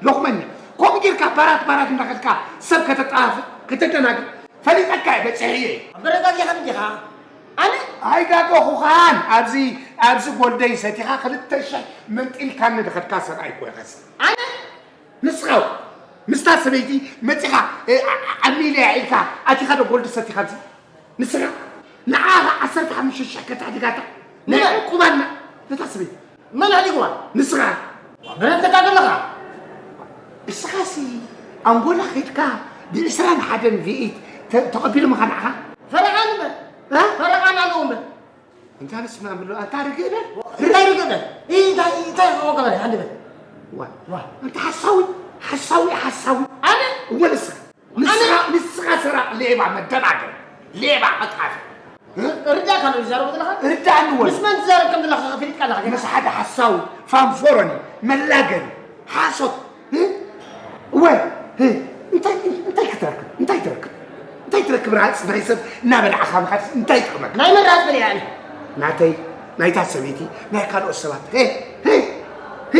ሎኽመኛ። ከምኡ ጌርካ ባራት ባራት እንዳኸድካ ሰብ ከተጠፋፍእ፣ ከተደናግር ፈሊጠካ እየ፣ በጺሐዮ እየ። ኣብ ደረጃ ዲኻ እንዲኻ? ኣነ? ኣይጋገኹኻን። ኣብዚ፣ ኣብዚ ጎልደይ ሰቲኻ ክልተ ሽሕ መንጢልካኒ ዝኸድካ ሰብኣይ እኮ ኢኻስ። ኣነ? ንስኻ ምስታ ሰበይቲ መጺኻ፣ እ፣ ዓ-፣ ዓ-፣ ዓሚለያ ኢልካ ኣቲኻ ዶ ጎልዲ ሰቲኻ ኣብዚ? ንስኻ ንዓኻ ዓሰርተ ሓሙሽተ ሽሕ ከተሕድጋታ ናይ ንመን? ዕቁባና ነታ ሰበይቲ። መን ኣሕዲግዋ? ንስኻ። ብረን ተጋደለኻ? ንስኻሲ ኣንጎላ ኸድካ ብዕስራን ሓደን ቪኤት ተ-፣ ተቐቢሎምኻ ንዓኻ? ፈረቓን እምበር። እ? ፈረቓን ኣለዉ እምበር። እንታ ንስማ ምሎ ኣንታ ርግእነ? እንታይ ርግእነ? እንታይ፣ እንታይ ክኾንካ በለ? ሓንቲ በል። ዋ። ዋ። ኣንታ ሓሳዊ፣ ሓሳዊ፣ ሓሳዊ። ኣነ? እወ ንስኻ። ንስኻ፣ ኣነ? ንስኻ ሰራቕ፣ ሌባ፣ መደናገር፣ ሌባ፣ ቀጣፊ። እ? ርዳእካ ዶ ዝዛረቡ ዘለኻ? ርዳእኒ ወለ። ምስ መን ትዛረብ ከም ዘለኻ ኸፊልጥካ ኣለኻ ገና። ምስ ሓደ ሓሳዊ፣ ፋንፎሮኒ፣ መላገኒ፣ ሓሶት። እ? እወ፣ እ? እንታይ፣ እንታይ ክትረክብ? እንታይ ትረክብ? ትረክብ ራጽ ናይ ሰብ እናበላዕኻ ምኻድ እንታይ ይጠቕመካ? ናይ መን ራጽ በሊዐ ኣነ? ናተይ፣ ናይታ ሰበይቲ፣ ናይ ካልኦት ሰባት። ሄ፣ ሄ፣ ሄ።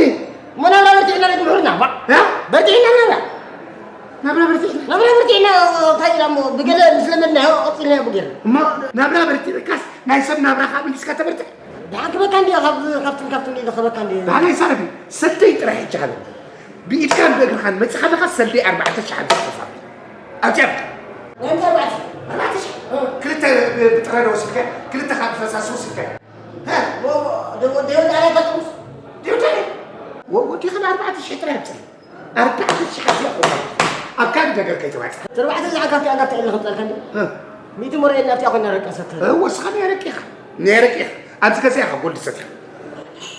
እሞ ናብራ በርቲዕና ዶ ትምሕሩና? ባ? እ? በርቲዕና ናብራ። ናብራ በርቲዕና? ናብራ በርቲዕና፣ እንታይ ኢላ እሞ ብገለ ምስ ለመድናዮ ቀጺልናዮ ብጌርና። እሞ ናብራ በርቲዕካስ ናይ ሰብ ናብራ ካብ እንዲስካ ተበርትዕ? ደሓን ክበካ እንዲ ካብ፣ ካብትን ካብትን ኢሉ ክበካ እንዲ። ባህላይ ሳረቢ፣ ሰደይ ጥራሕ ይቻለ። ብኢድካን ብእግርኻን መጺኻ ኣለኻ፣ ሰልዲ ኣርባዕተ ሽሕ ሓንቲ ተሳፊ። ኣውጽያ። ናይ ምንታይ ኣርባዕተ ሽሕ? ኣርባዕተ ሽሕ? እ። ክልተ ብ-፣ ብጥረ ዶ ወሲድካ? ክልተ ካብ ፈሳሲ ወሲድካ? እ። ወ-፣ ወ-፣ ደ-፣ ወ-፣ ደ-፣ ወ-፣ ደ-፣ ወ-፣ ደ-፣ ወ-፣ ወዲኻ ብኣርባዕተ ሽሕ ጥራይ ኣምጽእ። ኣርባዕተ ሽሕ ኣትያ ቆማ። ኣብ ካልእ ነገር ከይተባጽሕ። ኣርባዕተ ሽሕ ካብቲ ኣንጋፍ ትዕሊ ከምጸልካ እንዲ? እ። ሚእቲ ሞርኤል ናብቲ ኣኾና ረቀሰት። እ፣ ወስኻ ናይ ረቂኻ። ናይ ረቂኻ። ኣብዚ ገዛ ኢኻ ጎልዲ ሰትያ።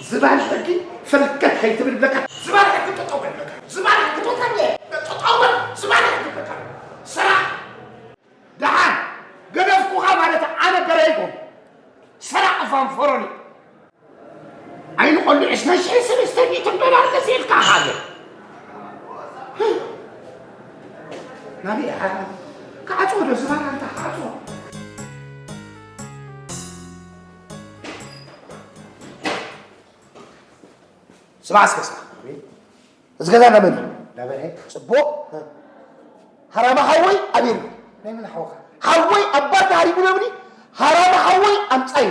ዝባን ሕጊ ፈልከት ከይትብል ብለካ። ዝባን ሕጊ ጠጠው በል ብለካ። ዝባን ሕጊ ጠጠው በል። ጠጠው በል። ዝባን ሕጊ ብለካ። ስራሕ። ደሓን ገደፍኩኻ ማለት ኣነ በረ ይኮን። ሰራቕ ፋንፎሮኒ። ኣይንቆልዑ ዕስራ ሽሕ ሰለስተ ሚእትን ዶላር ገዚእልካ ሃገር። ናበይ ኢኻ? ክዓጽዎ ዶ ዝባን ኣንታ ክዓጽዎ? ስማዕ እስከ ስማዕ። እዚ ገዛ ናይ መን እዩ? ናይ በርሄ። ጽቡቕ። ሃራማ ሓወይ ኣበይ ኣሎ? ናይ መን ሓውኻ? ሓወይ ኣብ ባር ተሃሪሙ ኢሎምኒ፣ ሃራማ ሓወይ ኣምጻዮ።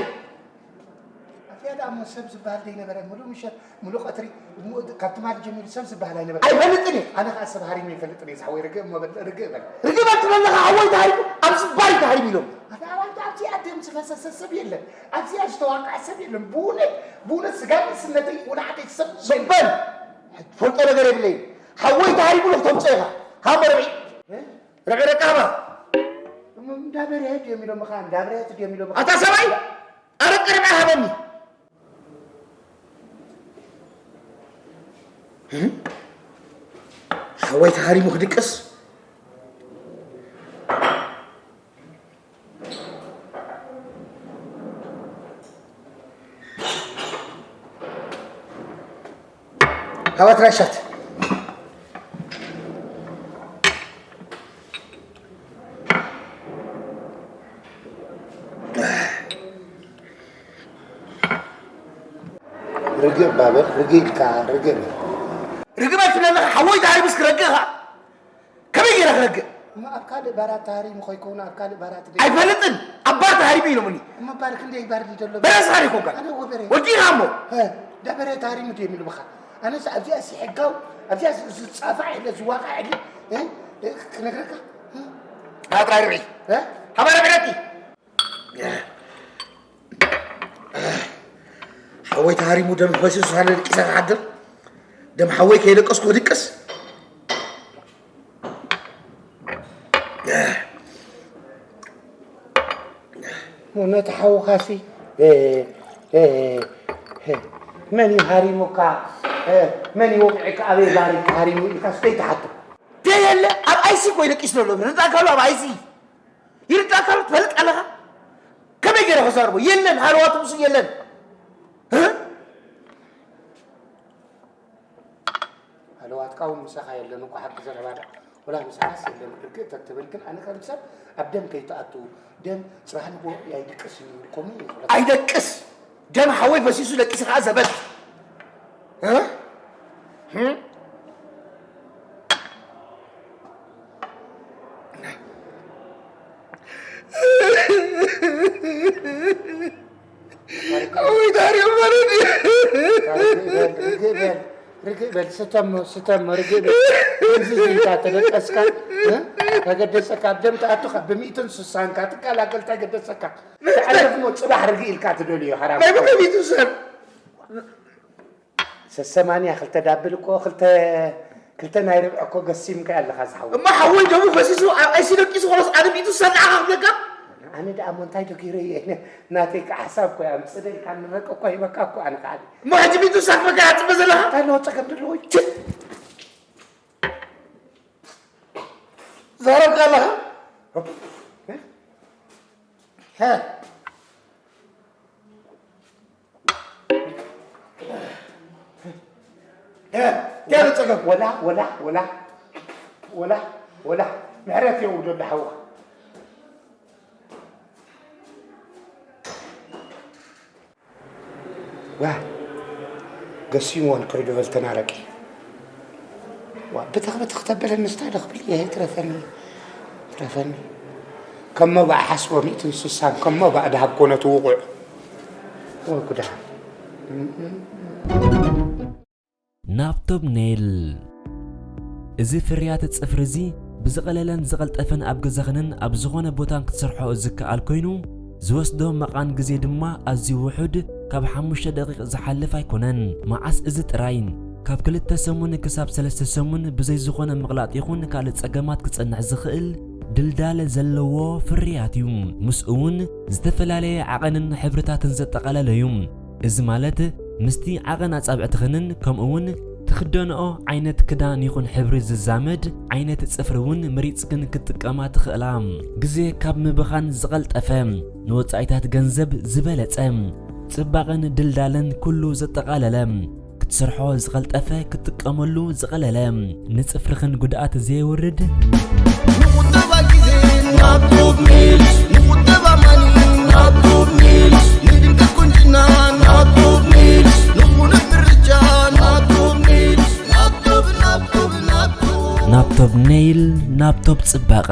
ኣትያ ደኣ እሞ ሰብ ዝበሃል ዘይነበረ፣ ምሉእ ምሸት፣ ምሉእ ቀትሪ፣ ሙ-፣ ካብ ትማሊ ጀሚሩ ሰብ ዝበሃል ኣይነበረ። ኣይፈልጥን እየ። ኣነ ኸኣ ሰብ ሃሪሙ ኣይፈልጥን እየ፣ ዝሓወይ ርግእ እሞ በል፣ ርግእ በል። ርግእ በል ትብለኒ ኸኣ ሓወይ ተሃሪሙ፣ ኣብዚ ባር እዩ ተሃሪሙ ኢሎም። ኣታ ኣብ፣ ኣብዚኣ ደም ዝፈሰሰ ሰብ የለን። ኣብዚኣ ዝተዋቅዐ ሰብ የለን። ብእውነት፣ ብእውነት ስጋ ንእስነተይ ወላዕተይ ሰብ የለን። በል። ትፈልጦ ነገር የብለይን። ሓወይ ተሃሪሙ ኢሉ ክተምጾ ኢኻ። ሃሞ ርብዒ። እ? ርብዒ ደቂ ሃባ። እሞ እንዳ በርሀ ድዮም ኢሎምኻ፣ እንዳ ብርሀት ድዮም ኢሎምኻ? ኣታ ሰብኣይ፣ ኣረቂ ርብዒ ሃበኒ። እ? ሓወይ ተሃሪሙ ክድቅስ። ሃባ ትራሻት። ርግእ እባ በል፣ ርግእ ኢልካ፣ ርግእ በል። ርግእ በል ትብለኒ፣ ሓወይ ተሃሪሙስ ክረግእ ኸኣ? ከመይ ገይረ ክረግእ? እሞ ኣብ ካልእ ባራት ተሃሪሙ ከይከውን፣ ኣብ ካልእ ባራት ደ- ኣይፈልጥን። ኣብ ባር ተሃሪሙ ኢሎምኒ። እሞ ባር ክንደይ ባር ድዩ ዘሎ? በለስ ሃሪኮም ካን። ኣነ ወበረ። ወዲኻ እሞ። እ፣ ዳበረ ተሃሪሙ ድዩ የሚሉ ብኻ? ኣነስ ኣብዚኣ ሲ ሕጋው፣ ኣብዚኣ ሲ ዝጻፋዕ የለ፣ ዝዋቃዕ የለ። እ፣ እ፣ ክነግረካ? እ? ናጥራይ ርብዒ። እ? ሓባረ ብረቲ። ሓወይ ተሃሪሙ ደም ፈሲሱ ሳለ ደቂሰ ክሓድር? ደም ሓወይ ከየደቀስኩ ክድቅስ? ነቲ ሓውኻሲ፣ እ፣ እ፣ እ፣ መን እዩ ሃሪሙካ? እ፣ መን እዩ ወቂዕካ? ኣበይ ባር እዩ ሃሪሙ ኢልካ ስተይ ትሓቶ? ደየለ ኣብ ኣይሲ እኮ እዩ ደቂሱ ዘሎ። ርዳእካ ኣሎ ኣብ ኣይሲ። ይርዳእካ ኣሎ፣ ትፈልጥ ኣለኻ? ከመይ ገይረ ክዛርቦ? የለን፣ ሃለዋት ምስኡ የለን። እ? ሃለዋትካ እውን ምሳኻ የለን እኮ፣ ሓቂ ዘረባ ደኣ። ወላ ምሳኻስ የለን። ርግእ ተትብል ግን፣ ኣነ ከም ሰብ ኣብ ደም ከይትኣቱ፣ ደም ጽባሕ ንግሆ ኣይድቅስ እዩ፣ ከምኡ እዩ ዝብለካ። ኣይደቅስ። ደም ሓወይ ፈሲሱ ደቂሱ ኸዓ ዘበት። እ? እ? ኣወይ ታሪኽ ማለት እዩ። ርግእ በል፣ ርግእ በል፣ ርግእ በል፣ ስተሞ፣ ስተሞ፣ ርግእ በል። እዚ ዝንታ ተደቀስካ፣ እ? ተገደሰካ፣ ኣብ ደም ተኣቱኻ፣ ብሚእትን ስሳንካ ትቀላቀል፣ ተገደሰካ። ተዕረፍ እሞ ጽባሕ ርግእ ኢልካ ትደልዮ፣ ሓራም። ናይ ብኸሚቱ ሰብ። ሰሰማንያ ክልተ ዳብል እኮ፣ ክልተ፣ ክልተ ናይ ርብዒ እኮ ገሲምካ ኣለኻ ዝሓወይ። እሞ ሓወይ ደሙ ፈሲሱ ኣብ ኣይሲ ደቂሱ፣ ኸሎስ ኣነ ሚእቱ ሳብ ንዓኻ ክብለካ? ኣነ ደኣ እሞ እንታይ ዶ ገይረ እየ? ናተይ ከዓ ሓሳብ እኮ እያ፣ ኣምፅእ ኢልካ ንረቂ እኮ ሂበካ እኮ ኣነ ከዓ። እሞ ሕጂ ሚእቱ ሳብ ክበካ እያ ትፅበ ዘለኻ? እንታይ ኣለዎ ፀገም ደለዎ? ችት! ዘረብካ ኣለኻ? ሀ? እ፣ እንታይ ኣሎ ጸገም? ወላ፣ ወላ፣ ወላ፣ ወላ፣ ወላ፣ ምሕረት የውርደሉ ሓውኻ። ዋ፣ ገሲምዎ ንክርድኦ ዝተናረቂ። ዋ፣ ብትኽ ብትኽ ተበለኒ፣ እንታይ ዶ ክብል እየ? ትረፈኒ፣ ትረፈኒ። ከም መባእ ሓስቦ ሚእትን ስሳን፣ ከም መባእ ደሃብ ኮነ እቲ ውቑዕ። ወጉዳ። ናብ ቶብ ኔል። እዚ ፍርያት ጽፍሪ እዚ ብዝቐለለን ዝቐልጠፈን ኣብ ገዛኽንን ኣብ ዝኾነ ቦታን ክትሰርሖ ዝከኣል ኮይኑ፣ ዝወስዶ መቓን ግዜ ድማ ኣዝዩ ውሑድ፣ ካብ ሓሙሽተ ደቂቕ ዝሓልፍ ኣይኮነን። መዓስ እዚ ጥራይ፣ ካብ ክልተ ሰሙን ክሳብ ሰለስተ ሰሙን ብዘይ ዝኾነ ምቕላጥ ይኹን ካልእ ጸገማት ክጸንሕ ዝኽእል ድልዳለ ዘለዎ ፍርያት እዩ። ምስኡ እውን ዝተፈላለየ ዓቐንን ሕብርታትን ዘጠቓለለ እዩ። እዚ ማለት ምስቲ ዓቐን ኣጻብዕትኽንን ከምኡ እውን ትኽደንኦ ዓይነት ክዳን ይኹን ሕብሪ ዝዛመድ ዓይነት ጽፍሪ እውን መሪጽክን ክትጥቀማ ትኽእላ። ግዜ ካብ ምብኻን ዝቐልጠፈ፣ ንወጻኢታት ገንዘብ ዝበለጸ፣ ጽባቐን ድልዳለን ኩሉ ዘጠቓለለ፣ ክትሰርሖ ዝቐልጠፈ፣ ክትጥቀመሉ ዝቐለለ፣ ንጽፍርኽን ጉድኣት ዘየውርድ። ንቁጠባ ግዜ ናብ ቶብ ኔልስ፣ ንቁጠባ ማኒ ናብ ቶብ ኔልስ፣ ንድምቀት ቁንጅና ናብ ቶብ ኔልስ፣ ንቑኑዕ ምርጫ ናብ ቶብ ኔልስ። ናብ ቶብ፣ ናብ ቶብ፣ ናብ ቶብ። ናብ ቶብ ኔይል፣ ናብ ቶብ ጽባቐ።